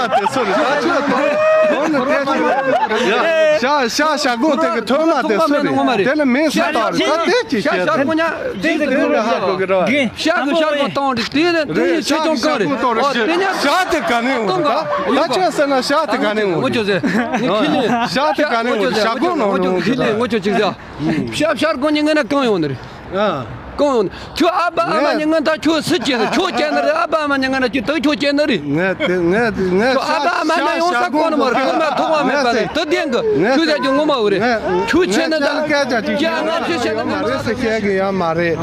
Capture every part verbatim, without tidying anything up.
དེ་སུ་རེད། ད་ཁྱོད་ད་གོང་ནས་དེ་ཤ་ཤ་ཤ་སྒོང་དེ་གི་ཐོག་མ་དེ་སུ་རེད། དེ་ལ་མིང་སུ་བཏགས་རེད། ད་དེ་ཅིག་བཤད་དེ་དེ་ནས་ཧ་གོ་གི་རེད་བ། ཤ་དང་ཤ་སྒོང་བཏང་རེད། དེ་ནས་དེ་ནས་ཆེ་ཆུང་གང་རེད། ཨོ་དེ་ནས་ཤ་དེ་ག་ནས་འོང་རེད། ད་ད་ཁྱོད་ཟེར་ན་ཤ་དེ་ག་ནས་འོང་རེད། ཤ་དེ་ག་ནས་འོང་རེད། ཤ་སྒོང་ནང་ནས་འོང་། ཤ་ཤ་སྒོང་ཉིད་ངན་ན་གང་ཡོང་ནི་རེད། ཨ། གང་ཡོང་ནི། ཁྱོད་ཨ་ཕ་ཨ་མ་ཉིད་ངན་ད་ཁྱོད་སུ་སྐྱེས་ནི། ཁྱོད་སྐྱེས་ནི་རེད། ཨ་ཕ་ཨ་མ་ཉིད་ངན་ན་ཅི་ད་ཁྱོད་སྐྱེས་ནི་རེད། ངས་དེ་ངས་ངས་ཁྱོད་ཨ་ཕ་ཨ་མ་ན་ཡོང་ས་གོ་ནི་མ་རེད། ཁོ་མ་ཐོག་མ་མེད་པ་རེད། ད་བདེན་གི། ཁྱོད་ཟེར་རྒྱུ་ངོ་མ་འོ་རེད། ཁྱོད་སྐྱེས་ནི་ད་སྐད་ཆ་ཅིག་བཤད་ཡོད་མ་རེད་ཟེར། བཤད་གི་ཡོད་མ་རེད།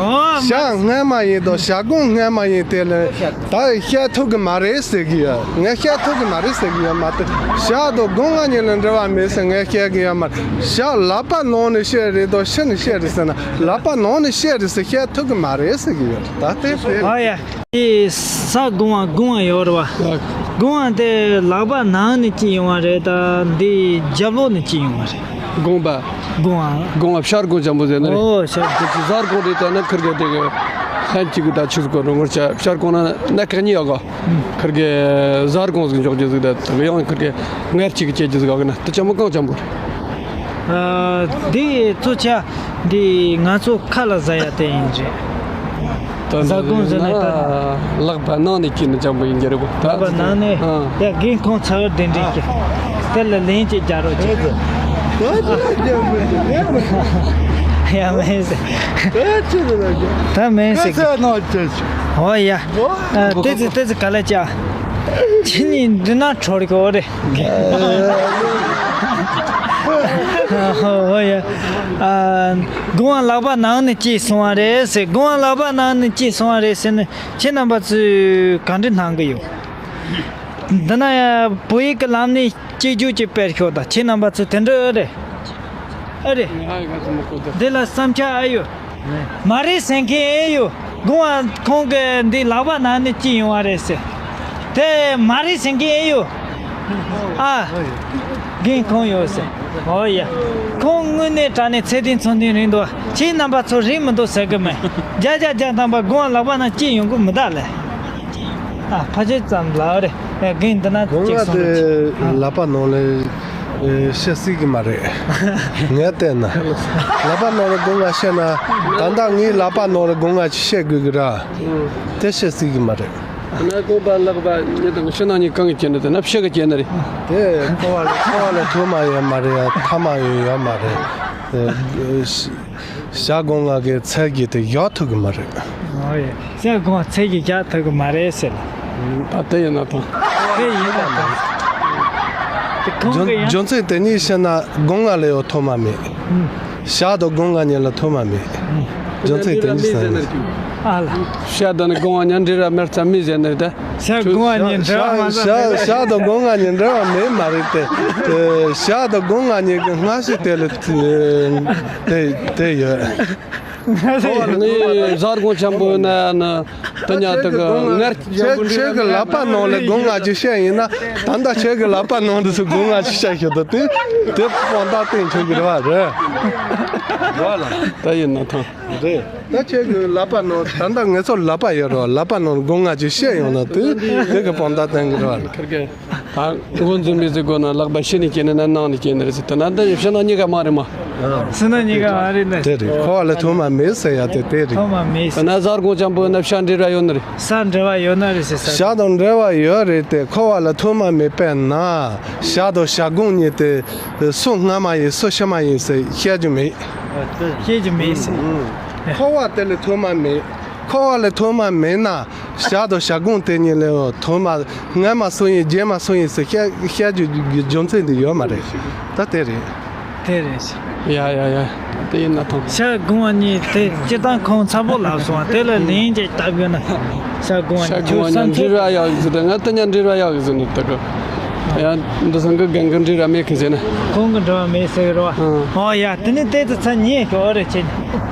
ཤ་སྔ་མ་ཡིན་དང་ཤ་སྒོང་སྔ་མ་ཡིན། དེ་ལ་ད་བཤད་ཐུབ་གི་མ་རེད་ཟེར་གི་ཡོད། ངས་བཤད་ཐུབ་གི་མ་རེད་ཟེར་གི་ཡོད་མ་གཏོགས། ཤ་དང་སྒོང་ང་གཉིས་ལ་འབྲེལ་བ་མེད་ཟེར་ངས་བཤད་གི་ཡོད་མ་རེད། ཤ་ལག་པ་ནང་ནས་བཤད་རེད་དང་ཕྱི་ནས་བཤད་རེད་ཟེར་ན། ལག་པ་ནང་ནས་བཤད་རེད་ཟེར། བཤད་ཐུབ་གི་མ་རེད་ཟེར་གི་ཡོད། ད་དེ་དེ་རེད། ཨ་ཡ། དེ་ས་སྒོང་བ་སྒོང་བ་ཡོད་རེད་བ། སྒོང་བ་དེ་ལག་པ་ནང་ནས་ཅི་ཡོང་བ་རེད། ད་འདི་རྒྱབ་ལོགས་ནས་ཅི་ཡོང་བ་རེད། སྒོང་པ། སྒོང་བ། སྒོང་བ་ཤ་སྒོང་འཇམ་པོ་ཟེར་ནི་རེད། ཨོ་ཤ་སྒོང་། ཟ་སྒོང་རེད། ད་ནི་ཁིར་གི་དེ་གི་ལྷན་གཅིག་གི་ད་ཆུ་སྒོང་རུ་ངོར་ཆ་ཤ་སྒོང་ན་ན་ཁ་གཉིས་ཡོད་གོ། ཁིར་གི་ཟ་སྒོང་ཟིག་འཇོག་རྒྱུ་ཟིག་ད་ཡང་ཁིར་གི་ངར་གཅིག་གི་སྐྱེ་རྒྱུ་ཟིག་ཡོད་གི་ན། དེ་ཆེན་པོ་གང་ཆེན་པོ་རེད། ཨ། འདི་གཙོ་ཆེ་འདི་ང་ཚོ་ཁ་ལ་ཟ་ཡ་དེ་ཡིན་རེད། ད་ཟ་སྒོང་ཟེར་ནས་ད། ལག་པ་ནང་ནས་སྐྱེས་ནས་འཇམ་པོ་ཡིན་རྒྱུ་རེད་པ། ད་ལག་པ་ནང་ནས། ཨ། ཡ་རྒན་ཁོང་ཚ་བར་གདན་འདྲེན་གྱི་དེ་ལ་ལན་ཅིག་རྒྱག་རོགས་གྱིས། ད་ཅི་ལ་རྒྱག་དགོས་ཀྱི་ལན་མ། ཡ་མེད་ཟེར། ད་ཅི་ལ་རྒྱག་ད་མེད་ཟེར། ཁ་ཟས་ནང་ཅི་ཞིག་ཨོ་ཡ། ཨོ། ཨ། ཏེ་ཙི་ཏེ་ཙི་ག་ལ་ཅག་ཁྱེད་གཉིས་འདི་ན་གྲོར་གི་ཨོ་རེད། ཨོ་ཡ། ཨ། སྒོང་བ་ལག་པ་ནང་ནས་སྐྱེས་སོང་བ་རེད་ཟེར། སྒོང་བ་ལག་པ་ནང་ནས་སྐྱེས་སོང་བ་རེད་ཟེར་ནས་ཁྱེད་རྣམ་པ་ཚོས་ག་འདྲ་སྣང་གི་ཡོད། འདི་ན་ཡ་བོད་ཡིག་གི་ལམ་ནས་གཅིག་རྒྱུ་གཅིག་སྤེལ་ཤོག་དང་། ཁྱེད་རྣམ་པ་ཚོས་དེ་འདྲ་ཨེ་རེད། ཨེ་རེད། འདི་ལ་བསམ་འཆར་ཨེ་ཡོད། མ་རེད་ཟེར་མཁན་ཨེ་ཡོད། སྒོང་བ་ཁོང་གི་འདི་ལག་པ་ནང་ནས་སྐྱེས་ཡོང་བ་རེད་ཟེར། དེ་མ་རེད་ཟེར་མཁན་ཨེ་ཡོད། ཨ། རྒན་ཁོང་ཡོད་ཟེར། ཨོ་ཡ། ཁོང་དངོས་གནས་དྲང་གནས་ཚད་ལྡན་ཚོང་དོན་རེད་འདུག་ཁྱེད་རྣམ་པ་ཚོ་རེད་མི་འདུག་ཟེར་གི་མེད། བརྒྱ་ཆ་བརྒྱ་ཐམ་པ་སྒོང་བ་ལག་པ་ནང་སྐྱེས་ཡོང་གི་མི་གདའ་ལེ། ཨ། ཕལ་ཆེར་ཙམ་ལ་རེད། ཨ། རྒན་འདི་ན་སྒོང་ཅིག་བ་སོང་རེད། དེ་ཨ། ལག་པ་ནང་ལ་བཤད་སྲིད་གི་མ་རེད། ངས་བལྟས་ན། ལག་པ་ནང་ལ་སྒོང་ང་བཤད་ན། ད་ལྟ་ངའི་ལག་པ་ནང་ལ་སྒོང་ང་ཅིག་བཤད་དགོས་གི་ར། དེ་བཤད་སྲིད་གི་མ་རེད། ན་སྒོང་པ་ལག་པ་གཉིས་དང་ཕྱི་ནང་གཉིས་གང་གི་སྐྱེས་ནི་དེ་ན་ཕྱི་གི་སྐྱེས་ནི་རེད། དེ་ཁོ་བ་ལ་ཁོ་བ་ལ་ཐོག་མ་ཡོད་མ་རེད། ཐ་མ་ཡོད་ཡོད་མ་རེད། དེ། ཤ་སྒོང་ང་གི་ཚད་ཀྱི་དེ་ཡོད་ཐུབ་གི་མ་རེད། ཨོ་ཡ། ཤ་སྒོང་ང་ཚད་ཀྱི་ཡོད་ཐུབ་གི་མ་རེད་ཟེར། ད་དེ་ཡིན་ན་ཐང་། དེ་ཡིན་ན་ཐང་། དེ་ཁོང་གི་ཡང་། རྒྱུ་མཚན་དེ་གཉིས་བཤད་ན་སྒོང་ང་ལ་ཡོད་ཐོག་མ་མེད། ཤ་དང་སྒོང་ང་གཉིས་ལ་ཐོག་མ་མེད། རྒྱུ་མཚན་དེ་གཉིས་བཤད་ན། ཨ་ལ། ཤ་དང་ནི་སྒོང་ང་གཉིས་འབྲེལ་བ་མེད་ཙམ་མི་ཟེར་ནི་དེ། ཤ་སྒོང་ང་གཉིས་འབྲེལ་བ་མ་ཟ། ཤ་ཤ་དང་སྒོང་ང་གཉིས་འབྲེལ་བ་མེད་མ་རེད་དེ། ཤ་དང་སྒོང་ང་གཉིས་ཀྱི་སྔ་ཕྱི་དེ་ལ་དེ་དེ་ཡོད། ནི་ཟ་སྒོང་ཆེན་པོ་ན་ན་ད་ཉ་ད་ག་ངར་ཁྱེད་ཁྱེད་ཀྱི་ལག་པ་ནང་ལ་སྒོང་ང་ཅིག་བཤད་ཡིན་ན། ད་ལྟ་ཁྱེད་ཀྱི་ལག་པ་ནང་དུ་སུ་སྒོང་ང་ཅིག་བཤད་ཤོད་དོ། དེ་དེ་དཔང་རྟགས་བསྟན་ཆོག་གི་རེད་བ། རེད། ད་ཡིན་ན་ཐང་། རེད། ད་ཁྱེད་ཀྱི་ལག་པ་ནང་ད་ལྟ་ངེད་ཚོ་ལག་པ་ཡོད་རེད་བ། ལག་པ་ནང་སྒོང་ང་ཅིག་བཤད་ཡོང་ན་དེ་དེ་གི་དཔང་རྟགས་བསྟན་གི་རེད་བ། ད་འགོ་འཛིན་མི་ཟེར་དགོས་ན་ལག་པ་ཕྱི་ནས་སྐྱེས་ནས་ན་ནང་ནས་སྐྱེས་ནས་རེད་ཟེར། དེ་ན་འདི་ཕྱི་ནང་གཉིས་ཀ་མ་རེད་མ། ཕྱི་ནང་གཉིས་ཀ་མ་རེད་ན། དེ་རེད། ཁོ་བ་ལ་ཐོག་མ་མེད་ཟེར་ཡ་དེ་དེ་རེད། ཐོག་མ་མེད་ཟེར། དེ་ན་ཟ་སྒོང་ཆེན་པོ་ན་ཤ་འབྲེལ་བ་ཡོད་ནི་རེད། ཤ་འབྲེལ་བ་ཡོད་ནི་རེད་ཟེར། ཤ་དང་འབྲེལ་བ་ཡོད་རེད་དེ། ཁོ་བ་ལ་ཐོག་མ་མེད་པས་ན། ཤ་དང་ཤ་སྒོང་གཉིས་དེ་སུ་སྔ་མ་ཡིན་སུ་ཕྱི་མ་ཡིན་ཟེར་བཤད་རྒྱུ་མེད། བཤད་རྒྱུ་མེད་ཟེར། ཁོ་བ་དེ་ལ་ཐོག་མ་མེད། ཁོ་བ་ལ་ཐོག་མ་མེད་ན། ཤ་དང་ཤ་སྒོང་དེ་གཉིས་ལ་ཐོག་མ་སྔ་མ་སུ་ཡིན་རྗེས་མ་སུ་ཡིན་ཟེར་བཤད་བཤད་རྒྱུ་རྒྱུ་རྒྱུ་མཚན་དེ་ཡོད་མ་རེད། ད་དེ་རེད། དེ་རེད། ཡ་ཡ་ཡ། དེ་ཡིན་ན་ཐང་། ཤ་སྒོང་བ་གཉིས་དེ་སྤྱིར་བཏང་ཁོང་ཚ་པོ་ལབ་སོང་བ་དེ་ལ་ལན་ཅིག་བཏབ་ཡོད་ན། ཤ་སྒོང་བ་ཤ་གཉིས་སྒོང་བ་ཁྱོད་བསམ་གཉིས་འབྲེལ་ཚུལ། བ་ཡག་ཟེར་ཏེ་ང་ལྟ་ཉན་འབྲེལ་བ་ཡག་ཟེར་ནས་ལྟ་གི། ཡ་འདི་སང་གི་རྒན་གི་འབྲེལ་བ་མེད་གི་ཟེར་ན། ཁོང་གི་འབྲེལ་བ་མེད་ཟེར་གི་རེད་བ། ཨང་། ཨོ་ཡ། དེ་ནི་དེ་ཚོ་ཚ་ཉེས་ཤོག་ཨོ་རེད་ཁྱེད།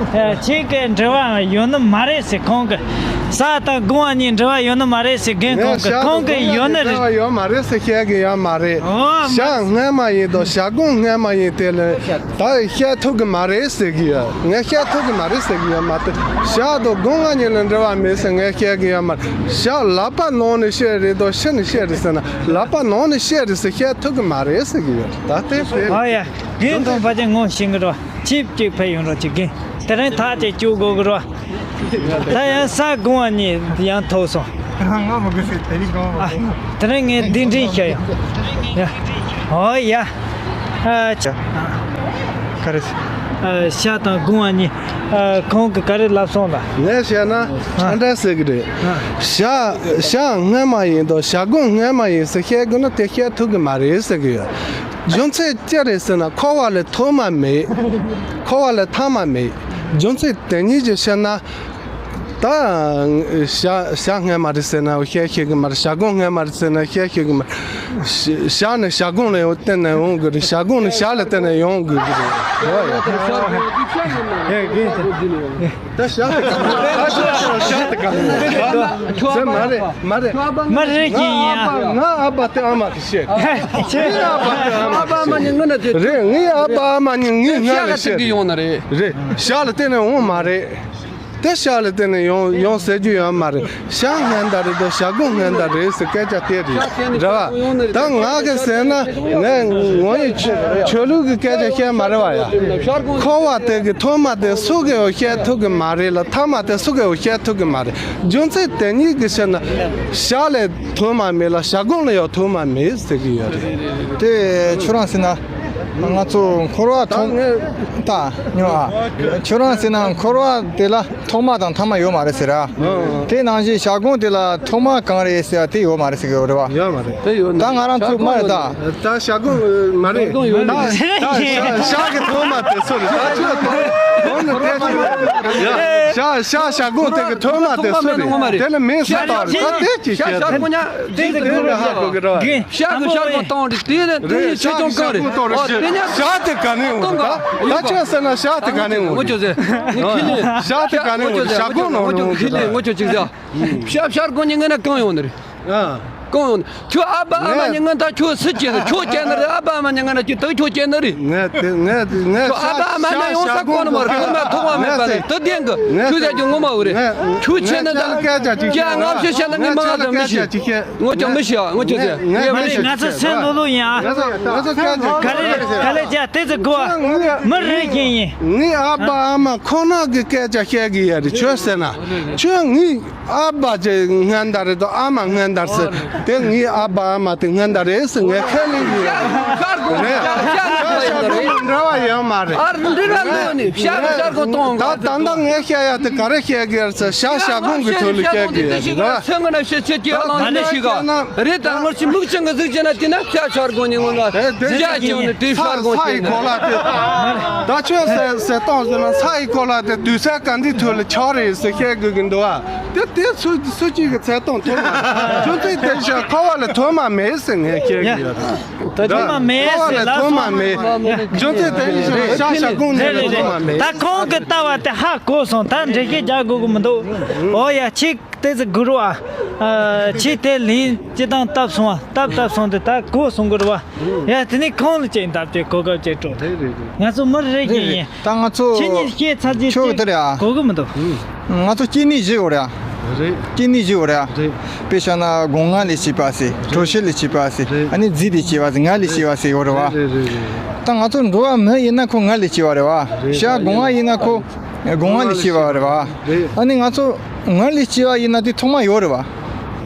ཁྱེད་ཀྱི་འབྲེལ་བ་ཡོད་ནི་མ་རེད་ཟེར། ཁོང་གི་ ས་དང་སྒོ་ང་གཉིས་འབྲེལ་བ་ཡོད་ནི་མ་རེད་ཟེར་རྒན་ཁོང་གིས། ཁོང་གིས་ཡོད་ནི་རེད། འབྲེལ་བ་ཡོད་མ་རེད་ཟེར་བཤད་གི་ཡོད་མ་རེད། ཨོ། ཞྭ་སྔོན་མ་ཡིན་དང་ཞྭ་སྒོང་སྔོན་མ་ཡིན་དེ་ལ་ད་བཤད་ཐུབ་གི་མ་རེད་ཟེར་གི་ཡོད། ངས་བཤད་ཐུབ་གི་མ་རེད་ཟེར་གི་ཡོད་མ་གཏོགས། ཞྭ་དང་སྒོ་ང་གཉིས་ལ་འབྲེལ་བ་མེད་ཟེར་ངས་བཤད་གི་ཡོད་མ་རེད། ཞྭ་ལག་པ་ནང་ནས་བཤད་རེད་དང་ཕྱི་ནས་བཤད་རེད་ཟེར་ན། ལག་པ་ནང་ནས་བཤད་རེད་ཟེར་བཤད་ཐུབ་གི་མ་རེད་ཟེར་གི་ཡོད། ད་དེ་དེ་རེད། ཨ་ཡ། རྒན་ཁོང་ཕལ་ཆེར་ངོ་ཤེས་གི་རེད། ཆིབས་གཅིག་ཕེབས་ཡོང་རོགས་གྱིས་རྒན། དེ་རིང་ཐག་གཅིག་གཅོད་དགོས་གི་རེད། ད་ཡང་ས་སྒོ་ང་གཉིས་ཡང་ཐོགས་སོང་། ང་མ་དགོས་ཟེར་དེ་རིང་གང་མ། ཨ། དེ་རིང་ངས་གདན་འདྲེན་བྱས་ཡོང་། ཡ། ཨོ་ཡ། ཨ་ཅག་ག་རེ། ཨ། ཞྭ་དང་སྒོ་ང་གཉིས། ཨ། ཁོང་གིས་ག་རེ་ལབ་སོང་ལ། ངས་བཤད་ན་ཨ། ཁྲ་འདྲ་ཟེར་གི་རེད། ཨ། ཞྭ་ཞྭ་སྔོན་མ་ཡིན་དང་ཞྭ་སྒོང་སྔོན་མ་ཡིན་ཟེར་བཤད་དགོས་ན་དེ་བཤད་ཐུབ་གི་མ་རེད་ཟེར་གི་ཡོད། རྒྱུ་མཚན་ཅི་རེད་ཟེར་ན་འཁོར་བ་ལ་ཐོག་མ་མེད། འཁོར་བ་ལ་ཐ་མ་མེད། རྒྱུ་མཚན་དེ་གཉིས་ཀྱི་ཕྱིར་ན། ད་ཞྭ་ཞྭ་སྔོན་མ་རེད་ཟེར་ན་བཤད་ཤེས་གི་མ་རེད། ཞྭ་སྒོང་སྔོན་མ་རེད་ཟེར་ན་བཤད་ཤེས་གི་མ་རེད། ཞྭ་ནི་ཞྭ་སྒོང་ལ་ཡང་བརྟེན་ནས་ཡོང་གི་རེད། ཞྭ་སྒོང་ནི་ཞྭ་ལ་བརྟེན་ནས་ཡོང་དགོས་གི་རེད། ཡོ་ཡོ། ད་ཞྭ་དེ་ག་ནས་ཡོང་། ད་ཞྭ་དེ་ག་ནས་ཡོང་། ཞྭ་དེ་ག་ནས་ཡོང་། ད་ཟེར་མ་རེད་མ་རེད། མ་རེད་ཀྱི་ཡིན་ཡ། ང་ཨ་ཕ་དེ་ཨ་མ་གི་བཤད། ངའི་ཨ་ཕ་དེ་ཨ་མ་གི་བཤད། རེད། ངའི་ཨ་ཕ་ཨ་མ་གཉིས་ངའི་སྔོན་ལ་བཤད། རེད། ཞྭ་ལ་བརྟེན་ནས་ཡོང་མ་རེད། དེ་ཞྭ་ལ་བརྟེན་ནས་ཡོང་ཡོང་ཟེར་རྒྱུ་ཡོད་མ་རེད། ཞྭ་སྔོན་དང་རེད་དང་ཞྭ་སྒོང་སྔོན་དང་རེད་ཟེར་སྐད་ཆ་དེ་རེད། རེད་བ། ད་ང་གི་ཟེར་ན་ངས་ངོ་ཡི་ཆོས་ཆོས་ལུགས་ཀྱི་སྐད་ཆ་བཤད་མ་རེད་བ་ཡ། འཁོར་བ་དེ་གི་ཐོག་མ་དེ་སུ་གི་ཡང་བཤད་ཐུབ་གི་མ་རེད་ལ་ཐ་མ་དེ་སུ་གི་ཡང་བཤད་ཐུབ་གི་མ་རེད། རྒྱུ་མཚན་དེ་གཉིས་ཀྱི་ཕྱིར་ན་ཞྭ་ལས་ཐོག་མ་མེད་ལ་ཞྭ་སྒོང་ལས་ཡང་ཐོག་མ་མེད་ཟེར་གི་ཡོད་རེད། དེ་ཁྱོད་རང་ཟེར་ན། ང་ཚོ་འཁོར་བ་ཐོག་ད་ཉོ་ཨ། ཁྱོད་རང་ཟེར་ན་འཁོར་བ་དེ་ལ་ཐོག་མ་དང་ཐ་མ་ཡོད་མ་རེད་ཟེར་ཨ། དེ་ནང་བཞིན་ཞྭ་སྒོང་དེ་ལ་ཐོག་མ་གང་རེད་ཟེར་ཨ། དེ་ཡོད་མ་རེད་ཟེར་གི་ཡོད་རེད་བ། ཡོད་མ་རེད། དེ་ཡོད་ད་ང་རང་ཚོ་མ་རེད་ད། ད་ཞྭ་སྒོང་མ་རེད། ད་ད་ཞྭ་ཞྭ་གི་ཐོག་མ་དེ་སུ་རེད། ད་ཁྱོད་ཐོག་མ་དེ་སུ་རེད། ཞྭ་ཞྭ་ཞྭ་སྒོང་དེ་གི་ཐོག་མ་དེ་སུ་རེད། དེ་ལ་མིང་ཟེར་ད་རེད། ད་དེ་ཅི་བཤད་ད། དེ་དེ་ལ་ཧ་གོ་གི་རེད་བ། ཤ་གི་ཤ་གོ་བཏང་རེད། དེ་ནས་དེ་ཡི་ཆེ་ཆུང་གང་རེད། ཨོ་དེ་ནས་ཤ་དེ་ག་ནས་འོང་གི། ད་ཆ་བཞག་ན་ཤ་དེ་ག་ནས་འོང་གི། ངོ་ཅོག་ཟེར། ངོ་ཁྱི་ལེན། ཤ་དེ་ག་ནས་འོང་གི། ཤ་སྒོང་ནང་ནས་འོང་གི། ངོ་ཅོག་ཁྱི་ལེན། ངོ་ཅོག་ཅིག་ཟེར། ཤ་ཤ་སྒོང་ཉིན་ངན་ན་གང་ཡོང་ནི་རེད། གང་ཡོང་ནི། ཁྱོད་ཨ་ཕ་ཨ་མ་ཉིན་ངན་ད་ཁྱོད་སུ་སྐྱེས་ནི། ཁྱོད་སྐྱེས་ནི་རེད། ཨ་ཕ་ཨ་མ་ཉིན་ངན་ན་ཁྱོད་ད་ཁྱོད་སྐྱེས་ནི་རེད། ངས་དེ་ངས་ངས་ཁྱོད་ཨ་ཕ་ཨ་མ་ན་ཡོང་ས་གོ་ནི་མ་རེད། ཁྱོད་མ་ཐོག་མ་མེད་པ་རེད། ད་བདེན་གི། ཁྱོད་ཅག་གི་ངོ་མ་འོ་རེད། ཁྱོད་ཆེ་ནི་ད་ཀྱ་ང་ཤི་ཤ་ན་ངས་མ་ང་ད་མི་ཤི། ངོ་ཅོག་མི་ཤི་ཨ། ངོ་ཅོག་ཟེར། ངས་མི་ཤི། ང་ཚོ་སེམས་ལྷོད་ལྷོད་ཡིན་ཨ། ང་ཚོ་ང་ཚོ་སྐད་ཆ་ག་རེ་ག་ལེ་ཅག་དེ་ཚོ་དགོས་ཨ། མི་རེ་བཞིན་ཡིན། ངའི་ཨ་ཕ་ཨ་མ་ཁོ་ན་གི་སྐད་ཆ་བཤད་གི་ཡ་རེད། ཁྱོད་ཟེར་ན་ཁྱོད་ངའི་ཨ་ཕ་ཅེ་སྔོན་ད་རེད་དོ་ཨ་མ་སྔོན་ད་ཟེར། དེ་ངའི་ཨ་ཕ་ཨ་མ་དེ་སྔོན་ད་རེད་ཟེར་ངས་ཁས་ལེན་གི་ཡ་རེད། ཤར་གོང་རེད། ཤར་ཤར་གོང་འདྲ་བ་ཡོད་མ་རེད། ཨ་འདི་ར་ལོ་ནི་ཤར་ཤར་གོང་གཏོང་ད་ད་ལྟ་ངས་བཤད་ཡ་དེ་ག་རེ་བཤད་གི་ཡ་རེད་ཟེར། ཤ་ཤ་གོང་གི་ཐོག་ལ་བཤད་གི་ཡ་རེད། སེམས་ཀྱི་ནང་བཤད་ཅེས་ཀྱི་ཨ་ལང་ནི་ཞིག་ག་རེད། ད་ངར་ཆེ་མིག་ཆེན་གི་གཟུགས་ཅན་ན་དེ་ན་ཤ་ཤར་གོང་ནི་ངོ་ན་ཤ་ཅིག་ནི་དེ་ཤར་གོང་ས་ཡི་གོ་ལ་དེ་ད་ཆོས་ཟེར་ཟེར་སྟངས་ཟེར་ན་ས་ཡི་གོ་ལ་དེ་དུས་ཚོད་ག་འདི་ཐོག་ལ་ཆགས་རེད་ཟེར་བཤད་དགོས་གི་འདུག་ཨ། དེ་དེ་སུ་སུ་གཅིག་གི་ཚད་སྟངས་ཐོག་མ་རྒྱུ་མཚན་དེ་ཤ་ཁ་བ་ལ་ཐོག་མ་མེད་ཟེར་ངས་བཤད་གི་ཡོད། ད་ཐོག་མ་མེད་ཁ་བ་ཟེར་ལ་ལ་ཐོག་མ་མེད། རྒྱུ་མཚན་དེ་ཤ་ཤ་གོང་ནས་ལ་ཐོག་མ་མེད། ད་ཁོང་གི་ལྟ་བ་དེ་ཧ་གོ་སོང་། ད་འགྲེལ་བཤད་རྒྱག་དགོས་གི་མི་འདུག་ཨོ་ཡ་ཁྱི། དེ་ཚོ་དགུ་རུ་ཨ། ཨ། ཁྱི་དེ་ལིན་སྤྱི་བཏང་བཏབ་སོང་བ། བཏབ་བཏབ་སོང་དེ་ད་གོ་སོང་གི་རུ་བ། ཡ་དེ་ནས་ཁོང་ལ་ཅིག་འདབ་ཅིག་གོ་སྐབས་ཅིག་སྤྲོད། རེད་རེད་རེད། ང་ཚོ་མི་རེ་རེ་ཡིན། ད་ང་ཚོ་ཁྱེད་གཉིས་བཤད་ཚར་རྗེས་ཁྱོད་ཀྱི་དེ་རེད་ཨ། གོ་གི་མི་འདུག་ང་ཚོ་སྐྱེ་གནས་བཞི་ཡོད་རེད་ཨ། རེད། སྐྱེ་གནས་བཞི་ཡོད་རེད་ཨ། རེད། དཔེ་བཞག་ན་སྒོ་ང་ལས་སྐྱེས་པ་ཟེར། དྲོད་ཤེད་ལས་སྐྱེས་པ་ཟེར། རེད། ཨ་ནི་རྫས་ལས་སྐྱེས་པ་ཟེར། ང་ལས་སྐྱེས་པ་ཟེར་ཡོད་རེད་བ། རེད་རེད་རེད། ད་ང་ཚོ་འགྲོ་བ་མི་ཡིན་ན་ཁོ་ང་ལས་སྐྱེས་པ་རེད་བ། རེད། ཤ་སྒོ་ང་ཡིན་ན་ཁོ་སྒོ་ང་ལས་སྐྱེས་པ་རེད་བ། རེད། ཨ་ནི་ང་ཚོ། ང་ལས་སྐྱེ་བ་ཡིན་ན་དེ་ཐོག་མ་ཡོད་རེད་བ།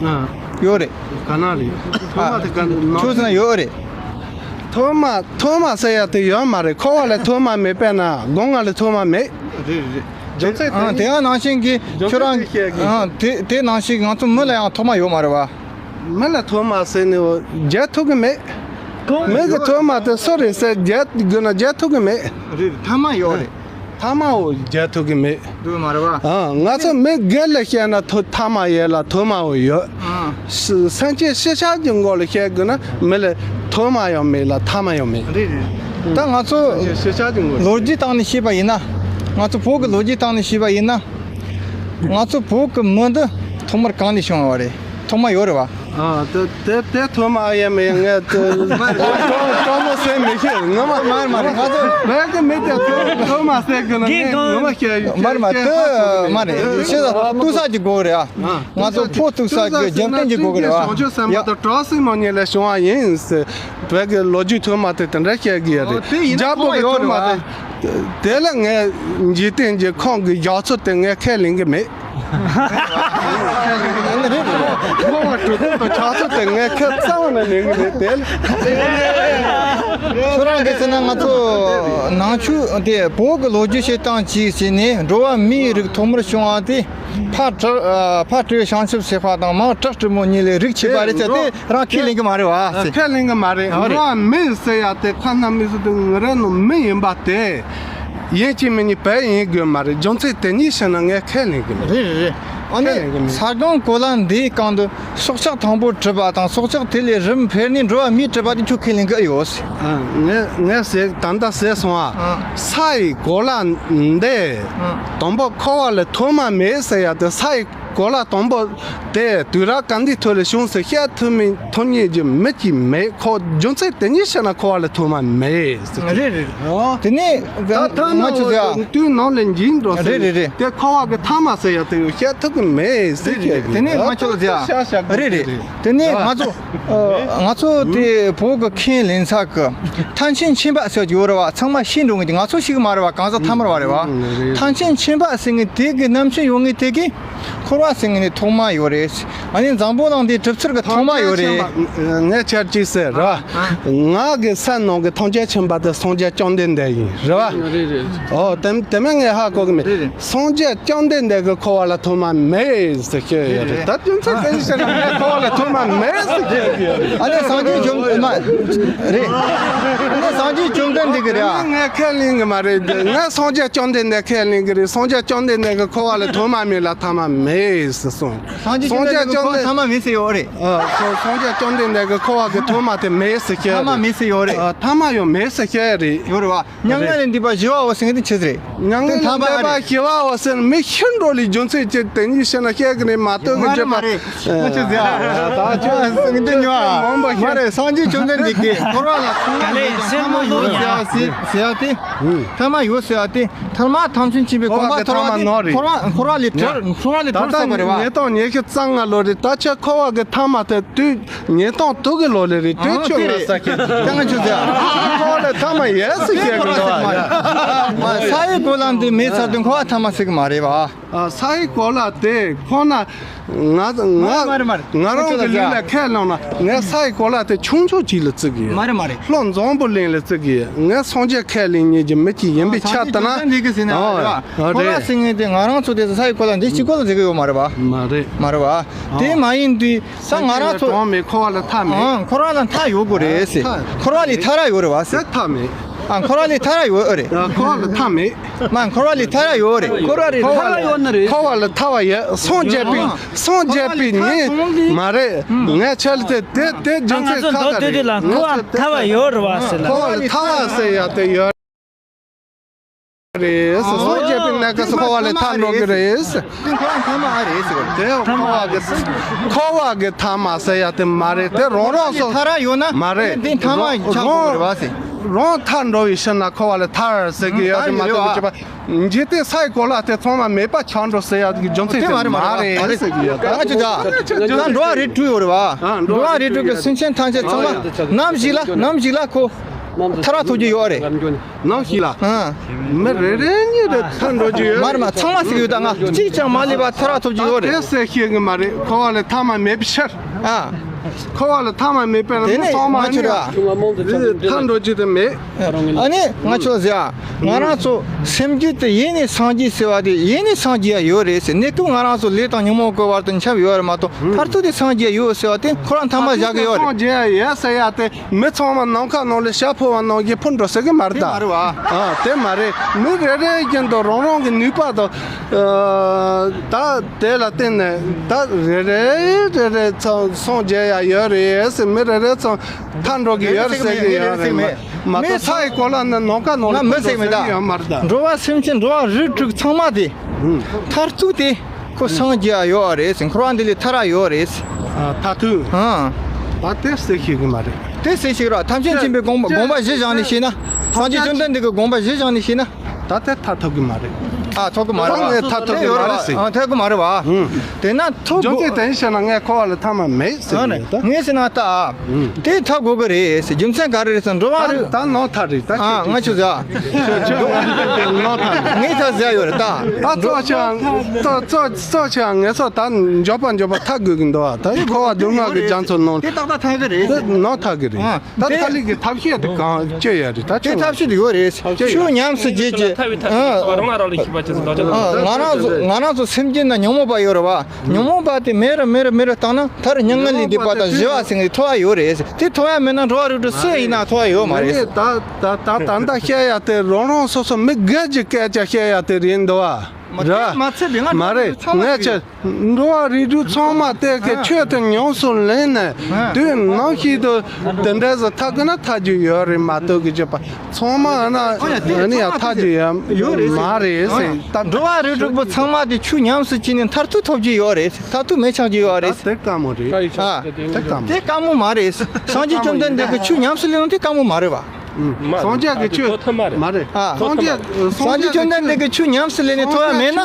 ཨ། ཡོད་རེད། ག་ན་རེད། ཐོག་མ་དེ་ག་ན་ཁྱོད་ཟེར་ན་ཡོད་རེད། ཐོག་མ་ཐོག་མ་ཟེར་ཡ་དེ་ཡོད་མ་རེད། ཁོ་བ་ལས་ཐོག་མ་མེད་པས་ན་སྒོ་ང་ལས་ཐོག་མ་མེད། རེད་རེད། རྒྱུ་མཚན་དེ་ཨ་དེ་ཡང་ནང་བཞིན་གྱི་རྒྱུ་ཁྱོད་རང་མཚན་དེ་བཤད་གི། ཨ་དེ་དེ་ནང་བཞིན་ང་ཚོ་མི་ལ་ཡང་ཐོག་མ་ཡོད་མ་རེད་བ། མི་ལ་ཐོག་མ་ཟེར་ནས་བརྗེད་ཐུབ་གི་མེད། མི་གི་ཐོག་མ་དེ་སུ་རེད་ཟེར་བརྗེད་དགོས་ན་བརྗེད་ཐུབ་གི་མེད། རེད། ཐ་མ་ཡོད་རེད། ཐ་མའོ་བརྗེད་ཐུབ་ཀྱི་མེད། འདུག་མ་རེད་བ། ཨ། ང་ཚོ་མི་སྒེར་ལ་བཤད་ན་ཐོ་ཐ་མ་ཡོད་ལ་ཐོག་མའོ་ཡོད། ཨ། ས་སེམས་ཅན་སྤྱི་ཁྱབ་ཀྱི་ངོ་ལ་བཤད་དགོས་ན་མི་ལ་ཐོག་མ་ཡང་མེད་ལ་ཐ་མ་ཡང་མེད། རེད་རེད། ད་ང་ཚོ་སེམས་ཅན་སྤྱི་ཁྱབ་ཀྱི་ངོ་ལ། ལོ་རྒྱུས་སྟེང་ནས་བཤད་པ་ཡིན་ན། ང་ཚོ་བོད་ཀྱི་ལོ་རྒྱུས་སྟེང་ནས་བཤད་པ་ཡིན་ན། ང་ཚོ་བོད་ཀྱི་མི་འདི་ཐོག་མར་གང་ནས་བྱུང་བ་རེད། ཐོག་མ་ཡོད་རེད་བ། ཨ། དེ་དེ་དེ་ཐོག་མ་ཨ་ཡ་མེ་ཡ་ངས་དེ་ཀྲོ་ཀྲོ་མོ་སེ་མི་ཤེས་ངོ་མ། མ་རེད་མ་རེད། ང་ཚོ་བོད་ཀྱི་མི་དེ་ཐོག་ཐོག་མ་སེ་གི་ན་ངས་ངོ་མ་ཤེས་ཡ། མ་རེད་མ་རེད། དེ་མ་རེད། ཤེས་ས་གཏུག་ས་ཀྱི་དགོས་རེད་ཨ། ང་ཚོ་ཕོ་གཏུག་ས་ཀྱི་རྒྱབ་རྟེན་གྱི་དགོས་གི་རེད་བ། བྱང་ཆུབ་སེམས་དཔའ་དང་གྲོགས་སུ་མ་ཉིད་ལས་བྱུང་བ་ཡིན་ཟེར། བོད་ཀྱི་ལོ་རྒྱུས་ཐོག་མ་དེ་དེ་འདྲ་བཤད་གི་ཡོད་རེད། རྒྱ་བོད་ཀྱི་ཐོག་མ་དེ། དེ་ལ་ངས་འཇིག་རྟེན་གྱི་ཁོང་གི་རྒྱ་མཚོ་དེ་ངས་ཁས་ལེན་གི་མེད། ཁོང་བ་གྲུ་གུ་དང་ཆག་ཚོ་དེ་ངས་ཁས་གཙང་མ་ནས་ལེན་གི་མེད་དེ་ལ། ཁྱོད་རང་གིས་ཟེར་ན་ང་ཚོ་ནང་ཆོས་དེ་བོད་ཀྱི་ལོ་རྒྱུས་བཤད་སྟངས་གཅིག་བྱས་ནས་འགྲོ་བ་མིའི་རིགས་ཐོག་མར་བྱུང་བ་དེ་ཕ་བྲག་ཕ་བྲག་བྱང་ཆུབ་སེམས་དཔའ་དང་མ་བྲག་སྤྲུལ་མོ་གཉིས་ལས་རིགས་ཕྱེད་པ་རེད་ཟེར་དེ། རང་ཁས་ལེན་གི་མ་རེད་བ། ཁས་ལེན་གི་མ་རེད། ཨ་རེད། འགྲོ་བ་མི་ཟེར་ཡ་དེ་ཁ་ན་མི་ཟེར་དུས་ང་རང་ནང་མི་ཡིན་པ་དེ། ཡིན་གཅིག་མིན་གཉིས་བོད་ཡིན་དགོས་མ་རེད། རྒྱུ་མཚན་དེ་གཉིས་བཤད་ན་ངས་ཁས་ལེན་གི་མ་རེད། རེད་རེད་རེད། ཨ་ནི་ཁས་ལེན་གི་མ་རེད། ས་སྒང་གོ་ལ་འདིའི་སྒང་དུ་སྲོག་ཆགས་དང་པོ་གྲུབ་པ་དང་སྲོག་ཆགས་དེ་ལས་རིམ་འཕེལ་ནས་འགྲོ་བ་མིའི་གྲུབ་པ་དེ་ཁྱོད་ཁས་ལེན་གི་ཡོད། ཨ། ངས་ངས་ཟེར་ད་ལྟ་ཟེར་སོང་ཨ། ཨ། ས་ཡི་གོ་ལ་འདི། ཨ། དང་པོ་འཁོར་བ་ལས་ཐོག་མ་མེད་ཟེར་ཡ་དེ་ས་ཡི་གོ་ལ་དང་པོ་དེ་དུས་རབས་ག་འདི་ཐོག་ལ་བྱུང་ཟེར་བཤད་ཐུབ་མིན་ཐུབ་ཉེས་ཀྱི་མི་གཅིག་མེད་ཁོ། རྒྱུ་མཚན་དེ་གཉིས་བཤད་ན་འཁོར་བ་ལས་ཐོག་མ་མེད་ཟེར། རེད་རེད། ཨོ། དེ་ནས་ད་ཐ་ན་ང་ཚོ་འོ་ཟེར་ཡ། དུས་ནང་ལས་འཇིག་འགྲོ་ཟེར། རེད་རེད་རེད། དེ་འཁོར་བ་གི་ཐ་མ་ཟེར་ཡ་དེ་བཤད་ཐུབ་གི་མེད་ཟེར། རེད་རེད། དེ་ནས་ང་ཚོ་ཟེར་ཡ། རེད་རེད། དེ་ནས་ང་ཚོ་ཨ། ང་ཚོ་དེ་བོད་གི་ཁས་ལེན་ས་གི་ཐམས་ཅད་མཁྱེན་པ་ཟེར་ཡོད་རེད་བ། ཚང་མ་ཤེས་འགྲོ་ངེས་ཀྱི་ང་ཚོ་ཞིག་མ་རེད་བ། གང་ཟག་ཐ་མར་བ་རེད་བ། ཐམས་ཅད་མཁྱེན་པ་ཟེར་ངེས་དེ་གི་རྣམ་དཔྱོད་ཡོད་ངེས་དེ་གི་འཁོར་བ་ཟེར་ངེས་ནི་ཐོག་མ་ཡོད་རེད། ཨ་ནི་འཛམ་བུ་གླིང་འདི་གྲུབ་ཚུལ་གི་ཐོག་མ་ཡོད་རེད། ངས་ཁྱེད་ཅིག་ཟེར་ར། ང་གི་སེམས་ནང་གི་ཐམས་ཅད་མཁྱེན་པ་དེ་སངས་རྒྱས་བཅོམ་ལྡན་འདས་ཡིན་རེད་བ། རེད་རེད། ཨོ་དེ་དེ་མིན་ངས་ཧ་གོ་གི་མེད། རེད་རེད། སངས་རྒྱས་བཅོམ་ལྡན་འདས་ཀྱི་འཁོར་བ་ལ་ཐོག་མ་མེད་ཟེར་ཁྱེད་ཡོད་རེད། ད་རྒྱུ་མཚན་དེ་ཞིག་ན་ངས་འཁོར་བ་ལ་ཐོག་མ་མེད་ཟེར་ཁྱེད་ཡོད་རེད། ཨ་ནི་སངས་རྒྱས་བཅོམ་མ་རེད། ཨ་ནི་སངས་རྒྱས་བཅོམ་ལྡན་འདས་ཀྱི་རེད་ཨ། ངས་ཁས་ལེན་གི་མ་རེད། ངས་སངས་རྒྱས་བཅོམ་ལྡན་འདས་ཁས་ལེན་གི་རེད། སངས་རྒྱས་བཅོམ་ལྡན་འདས་ཀྱི་འཁོར་བ་ལ་ཐོག་མ་མེད་ལ་ཐ་མ་མེད་ཟེར་གསུངས། སངས་རྒྱས་བཅོམ་ལྡན་འདས་ཀྱི་འཁོར་བ་ཐ་མ་མེད་ཟེར་ཡོད་རེད། ཨ། སངས་སངས་རྒྱས་བཅོམ་ལྡན་འདས་ཀྱི་འཁོར་བ་གི་ཐོག་མ་དེ་མེད་ཟེར་ཁྱེད་ཐ་མ་མེད་ཟེར་ཡོད་རེད། ཨ། ཐ་མ་ཡང་མེད་ཟེར་ཁྱེད་རེད། ཡོད་རེད་བ། མྱ་ངན་ལས་འདས་པ་ཞི་བའོ་ཟེར་མཁན་དེ་ཆི་ཟིག་རེད། མྱ་ངན་ལས་འདས་པ་ཞི་བའོ་ཟེར་མི་ཤི་འགྲོ་ལས་རྒྱུ་མཚན་ཅི་དེ་གཉིས་ཤི་ན་ཤེས་གི་རེད་མ་གཏོགས་གི་མ་རེད་མ་རེད། ང་ཆི་ཟེར་ཡ། ད་ཆི་ཟེར་ཡ། འདི་ཉོ་ཨ། མ་རེད། སངས་རྒྱས་བཅོམ་ལྡན་འདས་ཀྱིས་འཁོར་བ་ལ་ཐོག་མ་མེད་ཀྱང་ཐ་མ་ཡོད་ཟེར་ཡ་ཟེར་ཡ་དེ། ཐ་མ་ཡོད་ཟེར་ཡ་དེ། ཐ་མ་ཐམས་ཅད་མཁྱེན་པའི་གོ་འཕང་ཐོབ་པ་དེ་འཁོར་བ་ལས་གྲོལ། འཁོར་བ་ལས་གྲོལ་ས་པ་རེད་བ། ད་ལྟ་ཉིས་སྟོང་ཉི་ཤུ་རྩ་ལྔ་ལོ་རེད། ད་ཆ་འཁོར་བ་གི་ཐ་མ་དེ་དུས་ཉིས་སྟོང་དྲུག་གི་ལོ་ལས་རེད། དུས་ཆུང་ལ་ས་ཁྱེད་ཀྱང་ཆུ་ཟེར། འཁོར་བ་ལས་ཐ་མ་ཡོད་ཟེར་ཁྱེད་ཀྱི་འདུག་བ། ས་ཡི་གོ་ལ་འདི་མེད་ཚར་དུས་འཁོར་བ་ཐ་མ་ཟེར་གི་མ་རེད་བ། ཨ། ས་ཡི་གོ་ལ་དེ་ཁོ་ན་ང་ང་མ་རེད་མ་རེད། ང་རང་གི་ལུགས་ལ་ཁས་བླངས་ན་ངས་ས་ཡི་གོ་ལ་དེ་ཆུང་ཆུང་ཅིག་ལ་བརྩི་གི་ཡོད། མ་རེད་མ་རེད། ལྷོ་འཛམ་བུ་གླིང་ལ་བརྩི་གི་ཡོད། ངས་སངས་རྒྱས་ཁས་ལེན་མཁན་གྱི་མི་གཅིག་ཡིན་པའི་ཆ་དེ་ན། ཨ། འདི་གི་ཟེར་ན་ཨ། རེད་བ། ཨ། ཁོ་ར་རེད། ཟེར་མཁན་དེ་ང་རང་ཚོ་དེ་ས་ཡི་གོ་ལ་འདི་གཅིག་པོ་ལ་ཟེར་གི་ཡོད་མ་རེད་བ། མ་རེད། མ་རེད་བ། དེ་མ་ཡིན་དུས་ས་ང་རང་ཚོ་གྲོང་མེད་འཁོར་བ་ལ་མཐའ་མེད། ཨ། འཁོར་བ་ལ་མཐའ་ཡོད་དགོས་རེད་ཟེར། མཐའ། འཁོར་བ་ལས་ཐར་ར་ཡོད་རེད་བ་ཟེར། མཐའ་མེད། ཨ། འཁོར་བ་ལས་ཐར་ར་ཡོད་རེད། ཨ། འཁོར་བ་ལ་མཐའ་མེད། མ་འཁོར་བ་ལས་ཐར་ར་ཡོད་རེད། འཁོར་བ་རེད། འཁོར་བ་ཐར་བ་ཡོད་ན་རེད། འཁོར་བ་ལ་ཐར་བ་ཡོད། སངས་རྒྱས་པའི་ཨ། སངས་རྒྱས་པའི་ཉིན་མ་རེད། ངས་ཆ་ལ་དེ་དེ་དེ་རྒྱུ་མཚན་ཁག་ཁག་རེད། ང་ཚོ་འཁོར་བ་ལ་ཐར་བ་ཡོད་རེད་བ་ཟེར་ལ། འཁོར་བ་ལ་ཐར་བ་ཟེར་ཡ་དེ་ཡོད་རེད། སངས་རྒྱས་པའི་གནས་སྐབས་སུ་འཁོར་བ་ལས་ཐར་འགྲོ་གི་རེད། དེ་འཁོར་བ་ཐ་མ་ཨ་རེད་ཟེར་བ། དེ་འཁོར་བ་གི་འཁོར་བ་གི་ཐ་མ་ཟེར་ཡ་དེ་མ་རེད། དེ་རང་རང་སོ་ཐར་ར་ཡོད་ན་མ་རེད། དེ་ཐ་མ་ཆགས་དགོས་རེད་བ་ཟེར། རང་ཐར་འགྲོ་བའི་ཕྱིར་ན་འཁོར་བ་ལས་ཐར་ཟེར་གི་ཡོད་རེད་མ་གཏོགས་ཀྱི་བྱས་པ། འཇིག་རྟེན་ས་ཡི་གོ་ལ་དེ་ཚང་མ་མེད་པ་ཆགས་འགྲོ་ཟེར་ཡ་གི་རྒྱུ་མཚན་དེ་མ་རེད་མ་རེད་ཟེར་གི་ཡོད། ད་ང་ཅི་ད་ད་འགྲོ་བ་རིགས་དྲུག་ཡོད་རེད་བ། འགྲོ་བ་རིགས་དྲུག་གི་སེམས་ཅན་ཐམས་ཅད་ཚང་མ་ནམ་ཞིག་ལ་ནམ་ཞིག་ལ་ཁོ་ཐར་ར་ཐུབ་ཀྱི་ཡོད་རེད། ནམ་ཞིག་ལ། ཨང་། མི་རེ་རེ་གཉིས་རེ་ཐར་འགྲོ་རྒྱུ་ཡོད་མ་རེད་མ། ཚང་མ་ཟེར་གི་ཡོད། ད་ང་གཅིག་ཀྱང་མ་ལུས་པ་ཐར་ར་ཐུབ་ཀྱི་ཡོད་རེད། དེ་ཟེར་ཤེས་གི་མ་རེད། འཁོར་བ་ལས་ཐ་མ་མེད་པའི་ཕྱིར། ཨ། འཁོར་བ་ལས་ཐ་མ་མེད་པས་ན་དེ་མི་ནས་ཚང་མ་ང་ཚོ་ནི་ར་ཐར་འགྲོ་རྒྱུ་དེ་མེད། ཨ་ནི་ང་ཚོ་ཟེར་ཨ། ང་རང་ཚོ་སེམས་རྒྱུད་དེ་ཡེ་ནས་སངས་རྒྱས་ཟེར་བ་དེ་ཡེ་ནས་སངས་རྒྱས་ཡ་ཡོད་རེད་ཟེར། གནས་སྐབས་ང་རང་ཚོ་ལས་དང་ཉོན་མོངས་གི་བར་དུ་འཁྱམས་ཡོད་རེད་མ་གཏོགས་མཐར་ཐུག་དེ་སངས་རྒྱས་ཡོད་ཟེར་བ་དེ་ཁོ་རང་ཐ་མ་བཞག་གི་ཡོད་རེད། སངས་རྒྱས་ཡོད་ཟེར་ཡ་དེ། མི་ཚང་མ་ནམ་མཁའ་ནང་ལ་ཤར་འཕོ་བ་ནང་བཞིན་འཕོ་འགྲོ་ཟེར་གི་མ་རེད་ད། དེ་མ་རེད་བ། ཨ། དེ་མ་རེད། མི་རེ་རེ་བཞིན་དུ་རང་རང་གི་ནུས་པ་དང་། ཨ། ད་དེ་ལ་བརྟེན་ནས་ད་རེ་རེ་རེ་རེ་ཚང་སངས་རྒྱས་ཡ་ཡོད་རེད་ཟེར། མི་རེ་རེ་ཚང་ཐར་འགྲོ་གི་ཡོད་རེད་ཟེར་གི་ཡོད་རེད་མ་གཏོགས་ས་ཡི་གོ་ལ་ནི་ནམ་མཁའ་ནང་ལ་འཕོ་འགྲོ་ཟེར་གི་ཡོད་མ་རེད་ད། འགྲོ་བ་སེམས་ཅན་འགྲོ་བ་རིགས་དྲུག་ཚང་མ་དེ་མཐར་ཐུག་དེ། ཁོ་སངས་རྒྱས་ཡོད་རེད་ཟེར། འཁོར་བ་འདི་ལས་ཐར་ཡོད་རེད་ཟེར། ཨ། མཐར་ཐུག་ཨང་། ད་དེ་ཟེར་ཤེས་གི་མ་རེད། དེ་ཟེར་ཤེས་རོགས། ཐམས་ཅད་མཁྱེན་པའི་དགོངས་དགོངས་པ་གཞི་བཞག་ནས་བཤད་ན། སངས་རྒྱས་བཅོམ་ལྡན་འདས་ཀྱི་དགོངས་པ་གཞི་བཞག་ནས་བཤད་ན། ད་དེ་ཐར་ཐུབ་གི་མ་རེད། ཨ། ཐུབ་གི་མ་རེད་བ། ད་ངས་ཐར་ཐུབ་གི་མ་རེད་ཟེར། ཨ། ཐུབ་གི་མ་རེད་བ། ཨང་། དེ་ན་ཐུབ་དགོས། ཅོ་ཅེ་དེ་བཤད་ན་ངས་འཁོར་བ་ལས་ཐར་མ་མེད་ཟེར་གི་ཡོད་ད། ངས་ཟེར་ན་ད། དེ་ཐར་དགོས་གི་རེད་ཟེར། རྒྱུ་མཚན་ག་རེ་རེད་ཟེར། འགྲོ་བ་རེད། ད་ནོར་ཐར་རེད་ད། ཨ། ང་ཆུ་ཟ། ཁྱོད་ཁྱོད་ནོར་ཐར་རེད། ངས་ཐར་ཟ་ཡོད་རེད་ད། ད་གཙོ་ཆེ་ཨང་། གཙོ་གཙོ་གཙོ་ཆེ་ཨང་། ངས་སོ་ད་མགྱོགས་པ་མགྱོགས་པ་ཐར་དགོས་གི་འདུག་ཨ། ད་འཁོར་བ་སྡུག་བསྔལ་གི་རྒྱ་མཚོ་ནང་། དེ་ཏག་ཏག་ཐར་གི་རེད། དེ་ནོར་ཐར་གི་རེད། ཨ། ད་དེ་ཐར་ལུགས་ཀྱི་ཐབས་ཤེས་དེ་གང་སྤྱོད་ཡ་རེད། ད་དེ་ཁྱོད་ཐབས་ཤེས་དེ་ཡོད་རེད། ཁྱོད་ཉམས་སུ་བྱེད་ཀྱི། ཨ། ང་རང་ཚོ་ང་རང་ཚོ་སེམས་ཅན་ན་ཉོན་མོངས་པ་ཡོད་རེད་བ། ཉོན་མོངས་པ་དེ་མེད་རུ་མེད་རུ་མེད་རུ་བཏང་ན་མཐར་མྱ་ངན་ལས་འདས་པ་དང་ཞི་བ་ཟེར་ནས་ཐོབ་པ་ཡོད་རེད། དེ་ཐོབ་ཡ་མེད་ན་འགྲོ་བ་རིགས་དྲུག་སུ་ཡིན་ན་ཐོབ་པ་ཡོད་མ་རེད། ད་ད་ད་ད་ལྟ་བཤད་ཡ་དེ་རང་རང་སོ་སོ་མི་སྒེར་གྱི་སྐད་ཆ་བཤད་ཡ་དེ་རེད་འདུག་བ། མ་རེད། མ་ཚད་པའི་ང་མ་རེད། ཚང་མ་ངས་ཆ་འགྲོ་བ་རིགས་དྲུག་ཚང་མ་དེ་གི་ཆོས་དེ་ཉམས་སུ་ལེན་ནས་དུས་ནམ་ཞིག་ཏུ་དེ་འདྲ་ཟེར་ཐག་གི་ན་ཐག་རྒྱུ་ཡོད་རེད་མ་གཏོགས་གི་བྱེད་པ། ཚང་མ་ཨ་ན་ཨ་ནི་ཡ་ཐག་རྒྱུ་ཡ་ཡོད་རེད་མ་རེད་ཟེར། ད་འགྲོ་བ་རིགས་དྲུག་པོ་ཚང་མ་དེ་ཆོས་ཉམས་སུ་བྱས་ནས་མཐར་ཐུག་ཐོབ་རྒྱུ་ཡོད་རེད། མཐར་ཐུག་མེད་ཆགས་རྒྱུ་ཡོད་རེད། ད་དེ་དཀའ་མོ་རེད། ཨ། དེ་དཀའ་མོ། དེ་དཀའ་མོ་མ་རེད། སངས་རྒྱས་བཅོམ་ལྡན་འདས་ཀྱི་ཆོས་ཉམས་སུ་ལེན་ནོ་དེ་དཀའ་མོ་མ་རེད་བ། སངས་རྒྱས་ཀྱི་ཆོས་མ་རེད། ཨ། སངས་རྒྱས་སངས་རྒྱས་བཅོམ་ལྡན་འདས་ཀྱི་ཆོས་ཉམས་སུ་ལེན་ནས་ཐོབ་ཡ་མེད་ན།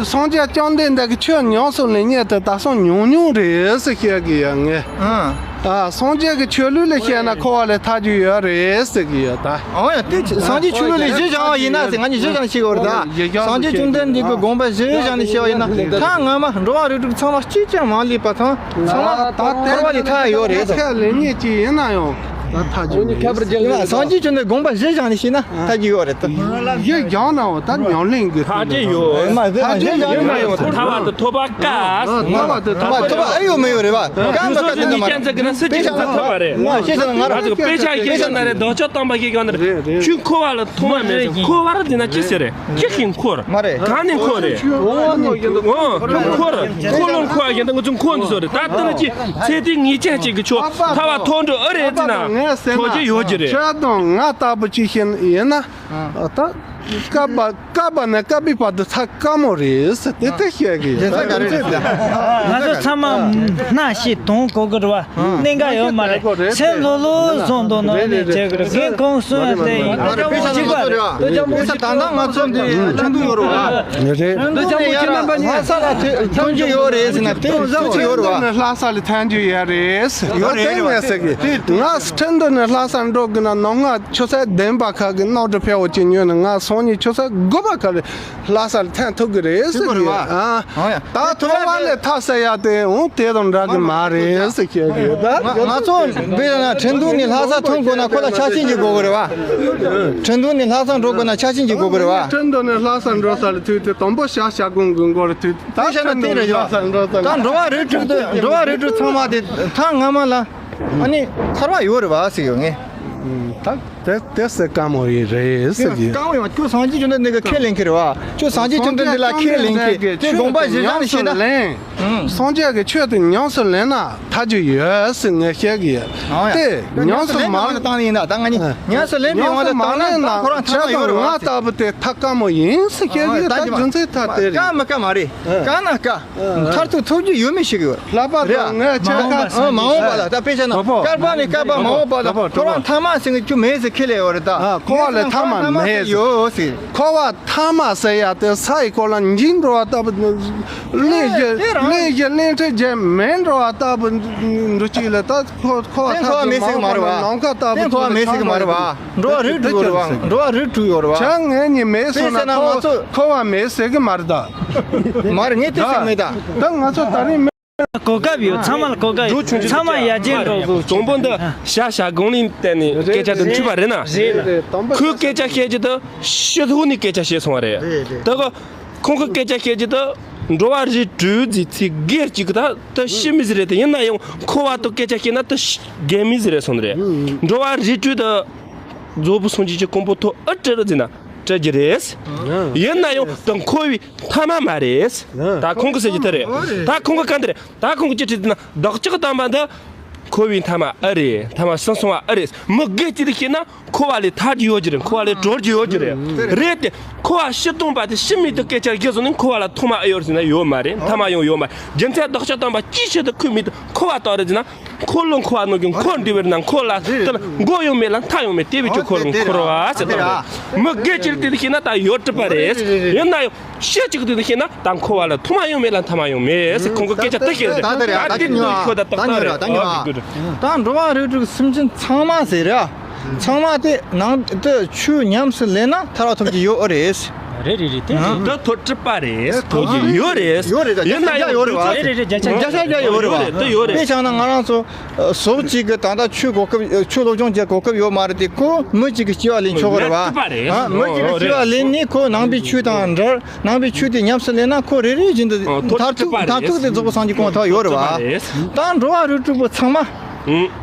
སངས་རྒྱས་བཅོམ་ལྡན་འདས་ཀྱི་ཆོས་ཉམས་སུ་ལེན་མཁན་དེ་ད་སོང་ཉུང་ཉུང་རེད་ཟེར་བཤད་གི་ཡ་ངས། ཨ། ཨ། སངས་རྒྱས་ཀྱི་ཆོས་ལུགས་ལ་བཤད་ན་འཁོར་བ་ལས་ཐར་རྒྱུ་ཡོད་རེད་ཟེར་གི་ཡོད་ད། ཨོ་ཡ། དེ་སངས་རྒྱས་ཆོས་ལུགས་ལ་གཞི་བཞག་པ་ཡིན་ན་ཟེར། ང་གཉིས་གཞི་བཞག་ནས་བཤད་གི་ཡོད་རེད་ད། སངས་རྒྱས་བཅོམ་ལྡན་འདས་ཀྱི་དགོངས་པ་གཞི་བཞག་ནས་བཤད་པ་ཡིན་ན། ཐ་སྔ་མ་འགྲོ་བ་རིགས་དྲུག་ཚང་མ་གཅིག་ཀྱང་མ་ལུས་པ་དང་། ཚང་མ་འཁོར་བ་ལས་ཐར་ཡོད་རེད་ཟེར། ཁས་ལེན་མཁན་གཅིག་ཡིན་ན་ཡང་ད་ཐར་རྒྱུ་མེད། སངས་རྒྱས་བཅོམ་ལྡན་དགོངས་པ་གཞི་བཞག་ནས་བཤད་ན་ཐར་རྒྱུ་ཡོད་རེད་ད། གཞི་བཞག་ན་འོ་ད་ཉམས་ལེན་གྱི་ཐར་རྒྱུ་ཡོད། མ་ཟེར་ན་གཞི་བཞག་ན་ཡོད། ཐར་བ་དེ་ཐོབ་པ་དཀའ། ཐར་བ་དེ་ཐོབ་པ་ཐོབ་པ་ཨེ་ཡོད་མེད་ཡོད་རེད་བ། དཀའ་མ་དཀའ་དེ་འདྲ་མ་རེད། དཔེ་ཆ་ནང་ང་རང་ཚོ་དཔེ་ཆ་ཤེས་ན་ང་རང་ཚོ་དཔེ་ཆ་ཤེས་ན་རེད། འདོད་ཆགས་དང་པ་ཤེས་ཀྱང་ན་རེད། ཁྱོད་འཁོར་བ་ལ་ཐོབ་པ་མེད་ཟེར། འཁོར་བ་ར་འདི་ན་ཅི་ཟེར་རེད། ཅི་ཞིག་འཁོར། མ་རེད། གང་ནས་འཁོར་རེད། འོ་འཁོར། འཁོར་ལོ་འཁོར་བ་ཡིན་ད་ང་ཚོ་འཁོར་འདི་ཚོ་རེད། ད་ལྟ་ན་ཅི་ཚེ་འདི་ངེས་ཅན་ཅིག་གི་ཆོག་ཐར་བ་ཐོབ་འགྲོ་ཨེ་རེད་ཟེར་ན། ཐོབ་ཀྱི་ཡོད་ཀྱི་རེད། ཁྱོད་དང་ང་ལྟ་བུ་ཅིག་ཤེས་ཡིན་ན། ད་སྐབས་པ་སྐབས་པ་ནས་སྐབས་པའི་བར་དུ་ཐར་དཀའ་མོ་རེད་ཟེར་དེ་ལྟར་བཤད་གི་ཡོད། རྒྱལ་ས་ག་རེ་རེད་ཟེར། ང་ཚོ་ཚང་མ་སྣ་ཞིག་དོན་གོ་གི་རེད་བ། གནད་འགག་ཡོད་མ་རེད། སེམས་ལྷོད་ལྷོད་བཟོ་འདུག་ནོ་ནས་བྱེད་གི་རེད། རྒན་ཁོང་གསུང་ཡ་དེ་ཡིན། གཅིག་པ་རེད། ད་ལྟ་ང་ཚོ་འདི་ཁྲིན་ཏུ་ཡོད་རེད་བ། ཁྲིན་ཏུ་ནས་ཡར་ལྷ་ས་ལ་ཐོན་རྒྱུ་ཡོད་རེད་ཟེར་ན་དེ་ཚོད་ཚོད་ཡོད་རེད་བ། ལྷ་ས་ལ་ཐོན་རྒྱུ་ཡོད་རེད། ཡོད་རེད་ངས་ཟེར་གི། ང་ཁྲིན་ཏུ་ནས་ལྷ་ས་འགྲོ་གི་ན་ནང་ང་ཆུ་ཚོད་བདུན་པ་ཁ་གི་གནམ་གྲུ་ཕེབས་འོ་ཅི་ཉོས་ནས་ང་སང་ཉིན་ཆུ་ཚོད་དགུ་པ་ཁ་རེད། ལྷ་སར་ཐོན་ཐུབ་ཀྱི་རེད་ཟེར་གྱི་ཡོད། ཨ། ད་ཐོབ་པ་ལས་ཐར་ཟེར་ཡ་དེ་འོང་དེ་དང་འདྲ་གི་མ་རེད་ཟེར་གྱི་ཡོད། ང་ཚོ་དཔེར་ན་ཁྲིན་ཏུ་ནས་ལྷ་ས་ཐོན་དགོས་ན་ཁོ་ལ་ཆ་རྐྱེན་ཅིག་དགོས་ཀྱི་རེད་བ། ཁྲིན་ཏུ་ནས་ལྷ་ས་འགྲོ་དགོས་ན་ཆ་རྐྱེན་ཅིག་དགོས་ཀྱི་རེད་བ། ཁྲིན་ཏུ་ནས་ལྷ་ས་འགྲོ་ས་ལ་དུས་དེ་དང་པོ་ཤ་ཤ་གོང་གི་འགོ་རུ་དུས་ད་ཁྲིན་ཏུ་ནས་ལྷ་ས་འགྲོ་ས་ལ། ད་འགྲོ་བ་རིགས་དྲུག་དེ་འགྲོ་བ་རིགས་དྲུག་ཚང་མ་དེ་ཐ་སྔ་མ་ལ་ཨ་ནི་ཐར་བ་ཡོད་རེད་བ་ཟེར་ཡོད་ངས། ད། དེ་དེ་སེ་དཀའ་མོ་ཡི་རེད་ཟེར་གི། དཀའ་མོ་ཡང་ཁྱོད་སངས་རྒྱས་བཅོམ་ལྡན་འདས་ཀྱི་ཁས་ལེན་མཁན་རེད་བ། ཁྱོད་སངས་རྒྱས་བཅོམ་ལྡན་འདས་ལ་ཁས་ལེན་མཁན་དེ་དགོངས་པ་གཞིར་བཞག་ནས་བཤད་ན། སངས་རྒྱས་ཀྱི་ཆོས་དེ་ཉམས་སུ་ལེན་ན་ཐར་རྒྱུ་ཡོད་ཟེར་ངས་བཤད་གི་ཡོད། དེ་ཉམས་སུ་མ་ལེན་བཏང་ཡིན་ན་ད་ང་ཉམས་སུ་ལེན་པའི་དབང་དུ་བཏང་ན་ད་ཁོ་རང་ཐར་ན་ཡོད་རེད་བ། ང་ལྟ་བུ་དེ་ཐར་དཀའ་མོ་ཡིན་ཟེར་བཤད་གི་ཡོད། ད་རྒྱུ་མཚན་ཐར་དེ་རེད། དཀའ་མི་དཀའ་མ་རེད། དཀའ་ན་དཀའ། མཐར་ཐུག་ཐོབ་རྒྱུ་ཡོད་མེད་ཤེས་གི་ཡོད། ལྷག་པར་དུ་ངས་ཁྱེད་ཀ་མ་འོངས་པ་ལ་ད་དཔེ་ཆ་ན་སྐལ་པ་ནས་སྐལ་པ་མ་འོངས་པ་ལ་འཁོར་བ་མཐའ་མ་ཟེར་གི་རྒྱུ་མེད་ཟེར་ཁས་ལེན་ཡོད་རེད་ད། འཁོར་བ་ལས་མཐའ་མ་མེད་ཟེར། ཡོད་ཟེར། འཁོར་བ་མཐའ་མ་ཟེར་ཡ་དེ་ས་ཡི་སྐོར་ལ་འཇིག་འགྲོ་བ་ལྟ་བུ། ལས་ཀྱི་ལས་ཀྱི་ལས་འཕྲལ་རྒྱལ་མེད་འགྲོ་བ་ལྟ་བུ་འགྲོ་གཅིག་ལ་ད་འཁོར་འཁོར་བ་མཐའ་མེད་ཟེར་གི་མ་རེད་བ། ནམ་མཁའ་ལྟ་བུ། འཁོར་བ་མེད་ཟེར་གི་མ་རེད་བ། འགྲོ་བ་རིགས་དྲུག་ཡོད་རེད་བ། འགྲོ་བ་རིགས་དྲུག་ཡོད་རེད་བ། བྱ་ངན་ཉིད་མེད་སོང་ན་ཁོ་ཁོ་བ་མེད་ཟེར་གི་མ་རེད་ད། མ་རེད་ངས་དེ་ཟེར་མེད་ད། ད་ང་ཚོ་ད་རིང་མེད། གོ་སྐབས་ཡོད། ཚང་མ་ལ་གོ་སྐབས་ཡོད། ཚང་མ་ཡར་རྒྱས་འགྲོ་དགོས། དང་པོ་འདི་ཤ་ཤ་དགོང་ལིང་བལྟས་ནས་སྐད་ཆ་དེ་འཁྲུལ་པ་རེད་ན། རེད་རེད། ཁོས་སྐད་ཆ་བཤད་རྒྱུ་དེ་ཤི་ཐུག་ནས་སྐད་ཆ་བཤད་སོང་བ་རེད། ད་ག་ཁོང་གི་སྐད་ཆ་བཤད་རྒྱུ་དེ་འགྲོ་བ་རིགས་དྲུག་ཟེར་ཚིག་སྒེར་གཅིག་གི་ད་ད་ཤི་མི་ཟེར་རེད། དེ་ཡིན་ན་ཡང་འཁོར་བ་དང་སྐད་ཆ་བཤད་ན་ད་ཤི་རྒན་མི་ཟེར་རེད་སོང་རེད། འགྲོ་བ་རིགས་དྲུག་ད། རྫོགས་པའི་སངས་རྒྱས་ཀྱི་གོ་འཕང་ཐོབ་ཨེ་སྤྲད་རེད་ཟེར་ན་སྤྲད་རྒྱུ་རེད། ཡིན་ན་ཡང་དེ་འཁོར་བའི་མཐའ་མ་མ་རེད། ད་ཁོང་གིས་ཟེར་རྒྱུ་དེ་རེད། ད་ཁོང་གིས་ག་འདི་རེད། ད་ཁོང་གིས་ཅི་དྲིས་ཟེར་ན་བདག་ཅག་དམ་པ་འདི་འཁོར་བའི་མཐའ་མ་ཨེ་རེད། མཐའ་མ་ཟིན་སོང་བ་ཨེ་རེད། མི་སྒེར་གཅིག་ལ་བཤད་ན་འཁོར་བ་ལས་ཐར་རྒྱུ་ཡོད་ཀྱི་རེད། འཁོར་བ་ལས་གྲོལ་རྒྱུ་ཡོད་ཀྱི་རེད། རེད་དེ། འཁོར་བ་ཕྱིར་ལྡོག་པ་དེ་ཤི་མེད་དུ་སྐད་ཆ་བརྒྱབ་སོང་ནས་འཁོར་བ་ལ་ཐོག་མ་ཨེ་ཡོད་ཟེར་ན་ཡོད་མ་རེད། མཐའ་མ་ཡང་ཡོད་མ་རེད། རྒྱུ་མཚན་བདག་ཅག་དམ་པ་ཅིའི་ཕྱིར་དུ་ཁོའི་མིང་དུ་འཁོར་བ་བཏགས་རེད་ཟེར་ན། འཁོར་ལོ་འཁོར་བ་ནང་གི་འཁོར་འདི་བར་ན་འཁོར་ལ་དེ་ལ་མགོ་ཡང་མེད་ལ་མཐའ་ཡང་མེད། དེ་བས་ཀྱང་འཁོར་འཁོར་བ་ཟེར་བཏགས་རེད། མི་སྒེར་གྱི་དེ་ལ་བཤད་ན་ད་ཡོད་གྲུབ་པ་རེད། ཡིན་ན་ཡང་ཤེས་ཅིག་དེ་ལ་བཤད་ན་ད་འཁོར་བ་ལ་ཐོག་མ་ཡང་མེད་ལ་མཐའ་མ་ཡང་མེད་ཟེར། ཁོང་གི་སྐད་ཆ་དེ་བཤད་རེད། ད་དེ་རེད། ད་དེ་ཉོ་ཁོ་ད་ད་ཉོ་ར་ད་ཉོ་ར། ད་འགྲོ་བ་རིགས་དྲུག་སེམས་ཅན་ཚང་མ་ཟེར་ར། ཚང་མ་དེ་ནང་དུ་ཆོས་ཉམས་སུ་ལེན་ན་ཐར་བ་ཐོབ་ཀྱི་ཡོད་ཨེ་རེད། རེད་རེད་རེད། དེ་ཨ། རེད། ད་ཐོབ་གྲུབ་པ་རེད། ཐོབ་ཀྱི་ཡོད་རེད། ཡོད་རེད། ཡིན་ན་ཡང་ཡོད་རེད་བ། རེད་རེད་རེད། བརྒྱ་ཆ་བརྒྱ་ཡོད་རེད་བ། ཡོད་རེད། དེ་ཡོད་རེད། དཔེ་བཞག་ན་ང་རང་ཚོ་ཟོག་གཅིག་གི་ད་ལྟ་ཆོས་གོ་སྐབས་ཆོས་སློབ་སྦྱོང་བྱེད་གོ་སྐབས་ཡོད་མ་རེད་དེ། ཁོ་མི་གཅིག་གི་སྐྱེ་བ་ལེན་ཆོག་གི་རེད་བ། ཨ། མི་གཅིག་གི་སྐྱེ་བ་ལེན་ནས་ཁོ་ནང་པའི་ཆོས་དང་འབྲེལ། ནང་པའི་ཆོས་དེ་ཉམས་སུ་ལེན་ན་ཁོ་རེ་རེ་བཞིན་དུ་མཐར་ཐུག་མཐར་ཐུག་དེ་རྫོགས་པའི་སངས་རྒྱས་གོ་འཕང་ཐོབ་ཡོད་རེད་བ། ད་འགྲོ་བ་རིགས་དྲུག་པོ་ཚང་མ།